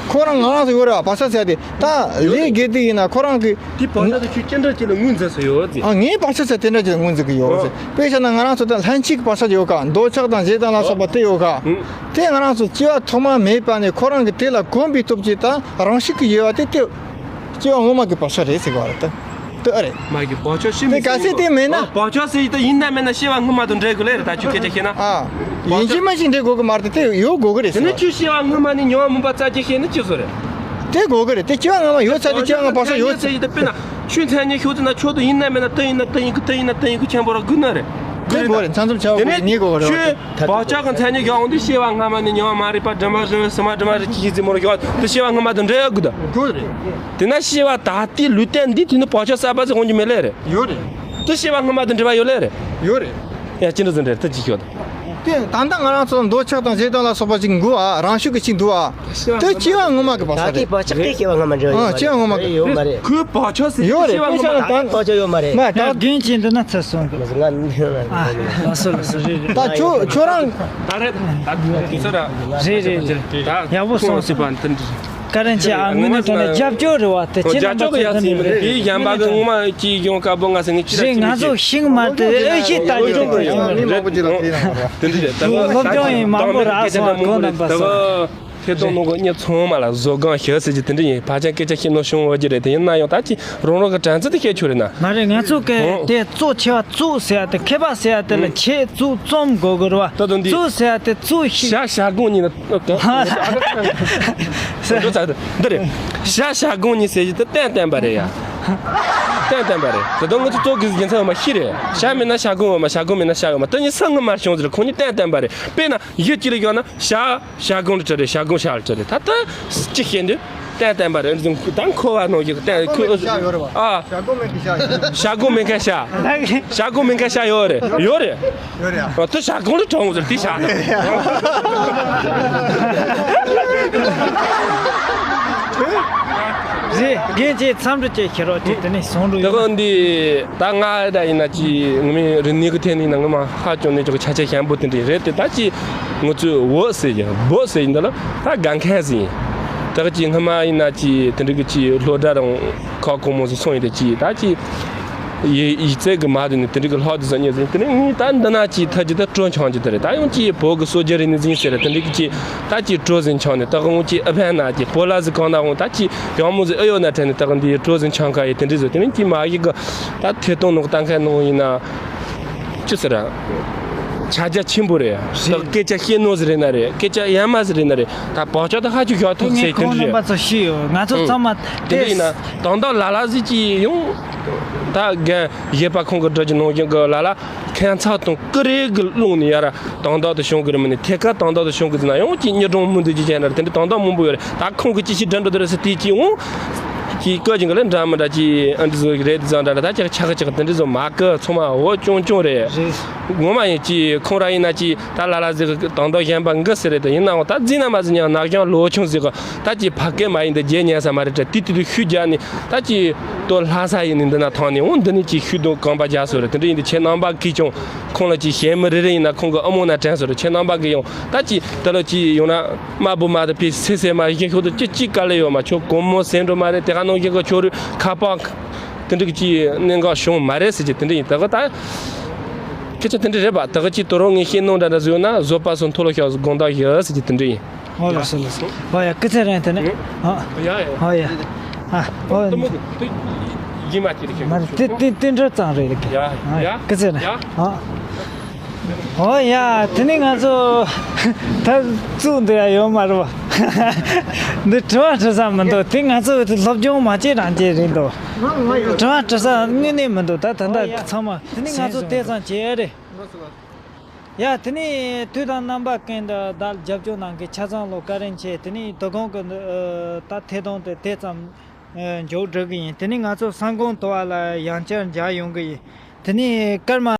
ཁོ་རང་ང་རང་ཚོ་ཡོད་རེད་བ། བག་ཆགས་ཟེར་དེ་ད་ལས་དགེ་སྡིག་ཡིན་ན་ཁོ་རང་གི། དེ་བག་ཆགས་དེ་ཁྱོད་ཅི་འདྲ་ཅིག་ལ་ངོས་འཛིན་ས་ཡོད་ཟེར། ཨ། ངའི་བག་ཆགས་ཟེར་དེ་འདྲ་ཅིག་ལ་ངོས་འཛིན་གི་ཡོད་ཟེར། དཔེ་བཞག་ན་ང་རང་ཚོ་ད་ལྷན་སྐྱེས་ཀྱི་བག་ཆགས་ཡོད་ག་འདོད་ཆགས་དང་ཞེ་སྡང་ལ་སོགས་པ་དེ་ཡོད་ག་དེ་ང་རང་ཚོ་སྐྱེ་བ་ཐོག་མ་མེད་པ་ནས་ཁོ་རང་གི་དེ་ལ་གོམས་པའི་སྟོབས་ཀྱིས་ད་རང་ཤུགས་ཀྱིས་ཡོད་པ་དེ་དེ་སྐྱེ་བ་སྔོན་མ་གི་བག་ཆགས་རེད་ཟེར་གི་བ་རེད་ད། དེ་ཨ་རེད། མ་གི་བག་ཆགས་ཤི་མི། དེ་གལ་སྲིད་དེ་མེད་ན། ཨ། བག་ཆགས་ཟེར་ཡི་ད་ཡིན་ན་མེད་ན་སྐྱེ་བ་སྔོན་མ་དང་འདྲ་གི་ལེ་རེད། ད་ཁྱོད་སྐད་ཆ་བཤད་ན། ཨ། ཡིན་གཅིག་མིན་གཅིག་འདྲ་དགོས་གི་མ་རེད། དེ་ཡོད་དགོས་གི་རེད། དེ་ནས་ཁྱོད་སྐྱེ་བ་སྔོན་མ་ནས་ཉོན་མོངས་པ་རྩ་ཆེ་ཤེས་ནི་ཅི་བཟོ་རེད། དེ་དགོས་གི་རེད། དེ་སྐྱེ་བ་སྔོན་མ་ཡོད་ཚར་དེ་སྐྱེ་བ་སྔོན་མ་བག་ཆགས་ཡོད་ཚར། ཡིན་ད་དཔེར་ན་ཁྱོད་མཚན་ཉིད་ཤོད་ཚེ་ན་ཁྱོད་དུ་ཡིན་ན་མེད་ན་དེ་ཡིན་ན་དེ་ཡིན་གི་དེ་ཡིན་ན་དེ་ཡིན་གི་ཆེན་པོ་ར་དགོས་ན་རེད། དེ་དགོས་རེད། མཚམས་མཚམས་བྱ་དགོས་རེད། ཉེས་དགོས་རེད། ཁྱོད་བག་ཆགས་ཀྱི་མཚན་ཉིད་བཞག་འོང་དུས་སྐྱེ་བ་སྔ་མ་ནས་ཉོན་མ་རིག་པ་དྲི་མ་རེ་བས་སུ་མ་དྲི་མ་རེ་ཅི་ཞིག་རྩེ་མོ་རེ་བཞག་དུས་སྐྱེ་བ་སྔ་མ་དང་འདྲ་ཡག་གི་ད། དགོས་རེད། དེ་ན་སྐྱེ་བ་ད་ལྟའི་ལུས་རྟེན་འདི་དུས་ནི་བག་ཆགས་གསར་པ་ཟིག་འོང་རྒྱུ་མེད་ལེ་རེད། ཡོད་རེད། དུ་སྐྱེ་བ་སྔ་མ་དང་འབྲེལ་བ་ཡོད་ལེ་རེད། ཡོད་རེད། ཡ་ཅི་འདྲ་ཟིག་འདྲ་དུ་ཅི་ཤོད། དེ་ད་ལྟ་ང་རང་ཚོ་འདོད་ཆགས་དང་ཞེ་སྡང་ལ་སོགས་པ་ཅིག་འགོ་ཨ་རང་ཤུགས་ཀྱིས་ཅིག་འདུག་ཨ། དེ་སྐྱེ་བ་སྔོན་མ་གི་བག་ཆགས་རེད། ད་ལྟའི་བག་ཆགས་དེ་སྐྱེ་བ་སྔ་མ་འབྲེལ་བ་ཨ་ཡོད་མ་སྐྱེ་བ་སྔོན་མ་གི་རེད། ཡོད་མ་རེད། ཁོའི་བག་ཆགས་ཟེར་ཡོད་རེད། སྐྱེ་བ་སྔོན་མ་ད་བག་ཆགས་ཡོད་མ་རེད། མ་ད་རྒན་ཁྱེད་འདི་ན་ཚར་སོང་གི། ང་ཨ་ལགས་སོ་ལགས་སོ་རེད་རེད། ད་ཁྱོད་ཁྱོད་རང་ད་རེད། ད་དུས་ཚོད་ར་རེད་རེད་རེད། ད་ཡག་པོ་སོང་སོང་། ད་འདི་འདྲ། ཀ་རན་ཆེ་ཨ་ངོ་མ་དོན་ལ་རྒྱབ་སྐྱོར་རེད་བ། དེ་ཁྱེད་རང་རྒྱབ་སྐྱོར་གི་ཡག་ཟིན་མི་རེད། དེའི་གཞན་པ་གི་ངོ་མ་ཅིག་ཡོང་དཀའ་པོ་ང་ཟེར་ངས་ཅི་རེད། ང་ཚོ་ཤིང་མ་དེ་ཨེ་ཤེས་ལྟ་རྒྱུ་དེ་ཡོང་རེད། དེ་འདྲ་རེད། ད་སློབ་སྦྱོང་ཡིན་མང་པོ་རག་སོང་། གོ་རྣམ་པ་སོ། ཐད་གཏོང་ནང་གི་མྱི་ཚང་མ་ལ་བཟོ་སྒང་ཞིག་ཟེར་གྱི་དེ་འདྲ་ཡིན། ཕལ་ཆེར་སྐད་ཆ་བཤད་ནོ་བྱུང་འོང་གི་རེད། དེ་ཡིན་ན་ཡང་ད་ཅི་རང་རང་གི་དྲན་ཚུལ་དེ་བཤད་ཆོག་རེད་ན། མ་རེད། ང་ཚོ་གི་དེ་གཙོ་ཆེ་བ་གཙོ་ཟེར་ཡ་དེ་མཁས་པ་ཟེར་ཡ་དེ་ལ་ཆེ་གཙོ་རྩོམ་དགོས་གི་རེད་བ། ད་དུང་འདི་གཙོ་ཟེར་ཡ་དེ་གཙོ་ཞིག་ཞྭ་ཞྭ་སྒོང་གཉིས་ན། འདི་རེད། ཞྭ་ཞྭ་སྒོང་གཉིས་ཟེར་གྱི་དེ་གཏན་གཏན་པ་རེད་ཡ། གཏན་གཏན་པ་རེད། ད་དུང་ང་ཚོ་གཙོ་གི་རྒྱུ་མཚན་ཡོད་མ་ཤི་རེད། ཞྭ་མེད་ན་ཞྭ་སྒོང་ཡོད་མ། ཞྭ་སྒོང་མེད་ན་ཞྭ་ཡོད་མ། དེ་གཉིས་ས་ངོ་མར་བྱུང་ཟེར། ཁོང་གཉིས་གཏན་གཏན་པ་རེད། དཔེར་ན་ཡུལ་གཅིག་ལ་བཞག་ན་ཞྭ་ཞྭ་སྒོང་ལ་བྲི་རེད། ཞྭ་སྒོང་ཞྭ་ལ་བྲི་རེད། ད་ལྟ་ཅི་བཤད་འདི་གཏན་གཏན་པ་རེད། ད་འཁོར་བ་ནང་བཞིན་གཏན་ཁོ་ཞྭ་ཡོད་རེད་བ། ཨ། ཞྭ་སྒོང་མེད་ཀྱི་ཞྭ་ཡོད། ཞྭ་སྒོང་མེད་མཁན་ཞྭ། ཞྭ་སྒོང་མེད་མཁན་ཞྭ་ཡོད་རེད། ཡོད་རེད། ཡོད་རེད་ཨ། ཨ། དེ་ཞྭ་སྒོང་ལ་གྲོངས་ཟེར་དེ་ཞྭ། རེད། རྒན་ཅེས་མཚམས་འདྲི་ཅིག་ཁྱེར་རོགས་ཅིག་དེ་ནས་སོང་འགྲོ་ཡོད། ད་ག་འདི་ད་ང་ད་ཡིན་ན་ཅི་ངོ་མའི་རིག་གནས་ཀྱི་ཐད་ནས་ཡིན་ན་ངོ་མ་ཧ་ཅང་ནས་ཅོག་ཆ་ཆ་ཞན་པོ་དེ་འདྲ་རེད་དེ། ད་ཅི་ང་ཚོས་འོ་ཟེར་གྱི་འབོ་ཟེར་གྱི་འདི་ལ་ད་དགའ་མཁན་ཟིག་ཡིན། ད་ག་ཅི་སྔ་མ་ཡིན་ན་ཅི་དེ་འདྲ་གི་ཅི་སློབ་གྲྭ་རང་ཁག་གོང་མོ་ཟིག་སོང་ཡིན་དེ་ཅི་ད་ཅི། ཡིག་ཡིག་རྩལ་གྱི་མ་དེ་ནི་དེ་འདྲ་གི་ལྷག་དེ་ཟ་ཉེ་ཟིན་དེ་ནི་ངས་ད་འདི་ན་ཅིག་ཐ་ཅི་ད་སྤྲོ་འཆང་རྒྱུ་དེ་རེད། ད་ཡང་ཅིག་བོད་ཀྱི་སྲོལ་རྒྱུན་རིག་གནས་ཟིན་ཟེར་རེད། དེ་འདྲ་གི་ཅིག་ད་ཅིག་སྤྲོ་ཟིན་འཆང་ནས་ད་གང་ཅིག་ཨ་ཕན་ན་ཅིག་བོད་ལ་ཟིག་གང་ན་འོང་ད་ཅིག་ཡང་མོ་ཟིག་ཨ་ཡོད་ན་དྲན་ནས་ད་གང་འདི་སྤྲོ་ཟིན་འཆང་ག་ཡི་དེ་འདྲ་ཟོ་དེ་ནི་ཅིག་མ་ཡི་གི་ད་ཐད་གཏོང་ནང་ལྟ་མཁན་ནང་ཡིན་ན་ཅི་ཟེར་ར་ཆ་རྒྱ་ཆེན་པོ་རེད། ད་སྐད་ཆ་བཤད་ནོ་ཟིག་རེད་ན་རེད། སྐད་ཆ་ཡ་མ་ཟིག་རེད་ན་རེད། ད་བག་ཆགས་ད་ཧ་ཅིག་ཞོག་ཐུག་ཟེར་དེ་འདྲ་རེད། ཁོང་རྣམ་པ་ཚོ་ཤི་ཡོད། ང་ཚོ་ཚང་མ་དེ་འདྲ་ཡིན་ན་དང་ད་ལ་ལ་ཟིག་ཅིག་ཡོང་། ད་རྒན་གཞས་པ་ཁོང་གི་སྒྲ་གི་ནང་བཞིན་གི་ལ་ལ་ཁྱད་མཚར་དང་ཀུ་རེ་གི་ཀློང་ནས་ཡར་དང་དག་ཏུ་བྱུང་གི་རེད། མིན་ནི་ཐད་ཀར་དང་དག་ཏུ་བྱུང་གི་ཟེར་ན་ཡང་ཅིག་གཉིས་སྒྲུང་མུ་འདི་ཅིག་བྱས་ན་རེད། དེ་འདྲ་དང་དག་མང་པོ་ཡོད་རེད། ད་ཁོང་གི་ཅི་ཞིག་འདྲ་འགྲོ་དེ་རེད་ཟེར་དེ་ཅིག་འོང་ཅིག་བཀོད་ཀྱིན་གི་ལས་འདྲ་མི་འདྲ་ཅིག་ཨ་འདི་ཚོ་རེད། དེ་ཚང་འདྲ་འདྲ་ད་ཅིག་ཆག་ཅིག་དེ་འདྲ་ཚོ་མ་བཀོད་ཚང་མ་འོ་ཅུང་ཅུང་རེད། རེད། ངོ་མ་ཡིན་ཅིག་ཁོང་ར་ཡིན་ན་ཅིག་ད་ལ་ལ་ཟིག་གི་དང་དག་གཞན་པ་འགི་ཟེར་རེད། དེ་ཡིན་ནའང་ད་རྫིག་ན་མ་རྫིག་ཉག་ནག་ཞང་ལོ་ཆུང་ཟིག་གི་ད་ཅིག་ཕ་སྐད་མ་ཡིན་འདི་རྗེས་ཉན་ས་མ་རེད་དྲ་དུས་དུས་དུས་ཤུལ་རྒྱག་ནི་ད་ཅིག་ཏོ་ལྷ་ས་ཡིན་ནི་འདི་ན་ཐང་ནི་འོང་འདི་ནི་ཅིག་ཤུལ་དུ་གང་པ་རྒྱག་སོ་རེད། དེ་འདྲ་ཡིན་འདི་ཁྱེད་རྣམ་པ་གིས་ཀྱང་ཁོང་ལ་ཅིག་གཞན་མི་རེ་རེ་ཡིན་ན་ཁོང་གི་ཨ་མོ་ན་དྲན་སོ་རེད། ཁྱེད་རྣམ་པ་གིས་ཡང་ད་ཅིག་དེ་ལ་ཅིག་ཡོང་ན་དམའ་བུ་མ་དང་ཕི་སེ་སེ་མ་གཞན་ཤོག་ཏུ་ཅི་ཅིག་དཀའ་ལས་ཡོད་མ་ཁྱོད་གོང་མོ་སེམས་འགྲོ་མ་རེད། དེ་ག་ནང་བཞིན་གི་ཁྱོད་རུ་ཁ་པར་དེ་འདྲ་གི་ཅིག་གནད་འགག་བྱུང་མ་རེད་ཟེར་གྱི་དེ་འདྲ་ཡིན། ད་གི་ད་སྐད་ཆ་དེ་འདྲ་རེད་པ། ད་གི་ཅིག་དོ་རོགས་ངས་བཤད་ནོ་འདྲ་འདྲ་ཟིག་ཡོད་ན་བཟོད་པ་སོགས་མཐོལ་ལོ་བཤགས་དགོངས་དག་ཞུ་ཟེར་གྱི་དེ་འདྲ་ཡིན། ཨོ་ལགས་སོ་ལགས་སོ། ཨོ་ཡ་སྐུ་ཚེ་རིང་། དེ་ནས་ཨ། ཡ་ཡ། ཨོ་ཡ། ཨ་ཨོ། དུ་མོ་དུ་ཡིན་མ་ཅི་རེད་ཤེས་མ་རེད། དེ་དེ་དེ་འདྲ་ཙང་རེད་ལགས། ཡ་ཨ་ཡ། སྐུ་ཚེ་རིང་། ཡ་ཨ། ཨོ་ཡ། དེ་ནས་ང་ཚོ་ད་བཙུགས་འདི་ཡ་ཡོད་མ་རེད་པ། འདི་དྲི་བ་དྲི་ས་མི་འདུག་དེ་ང་ཚོ་སློབ་སྦྱོང་མ་བྱེད་རང་བྱེད་རེད་འདུག་དྲི་བ་དྲི་ས་དངོས་གནས་མི་འདུག་ད་ད་ལྟ་ཚང་མ་དེ་ནས་ང་ཚོ་དེ་ཙང་བྱེད་ཡ་རེད། ཡ་དེ་ནས་དུས་དང་རྣམ་པ་ཀུན་ཏུ་བདག་རྒྱབ་སྐྱོར་གནང་མཁན་ཆ་ཚང་ལ་བཀའ་དྲིན་ཆེ། དེ་ནས་དོ་དགོང་གི་ད་ཐད་གཏོང་དེ་དེ་ཙམ་མཇུག་སྒྲིལ་གི་ཡིན། དེ་ནས་ང་ཚོ་སང་དགོང་དུ་བ་ལ་ཡང་བསྐྱར་མཇལ་ཡོང་གི་ཡིན། དེ་ནས་སྐར་མ་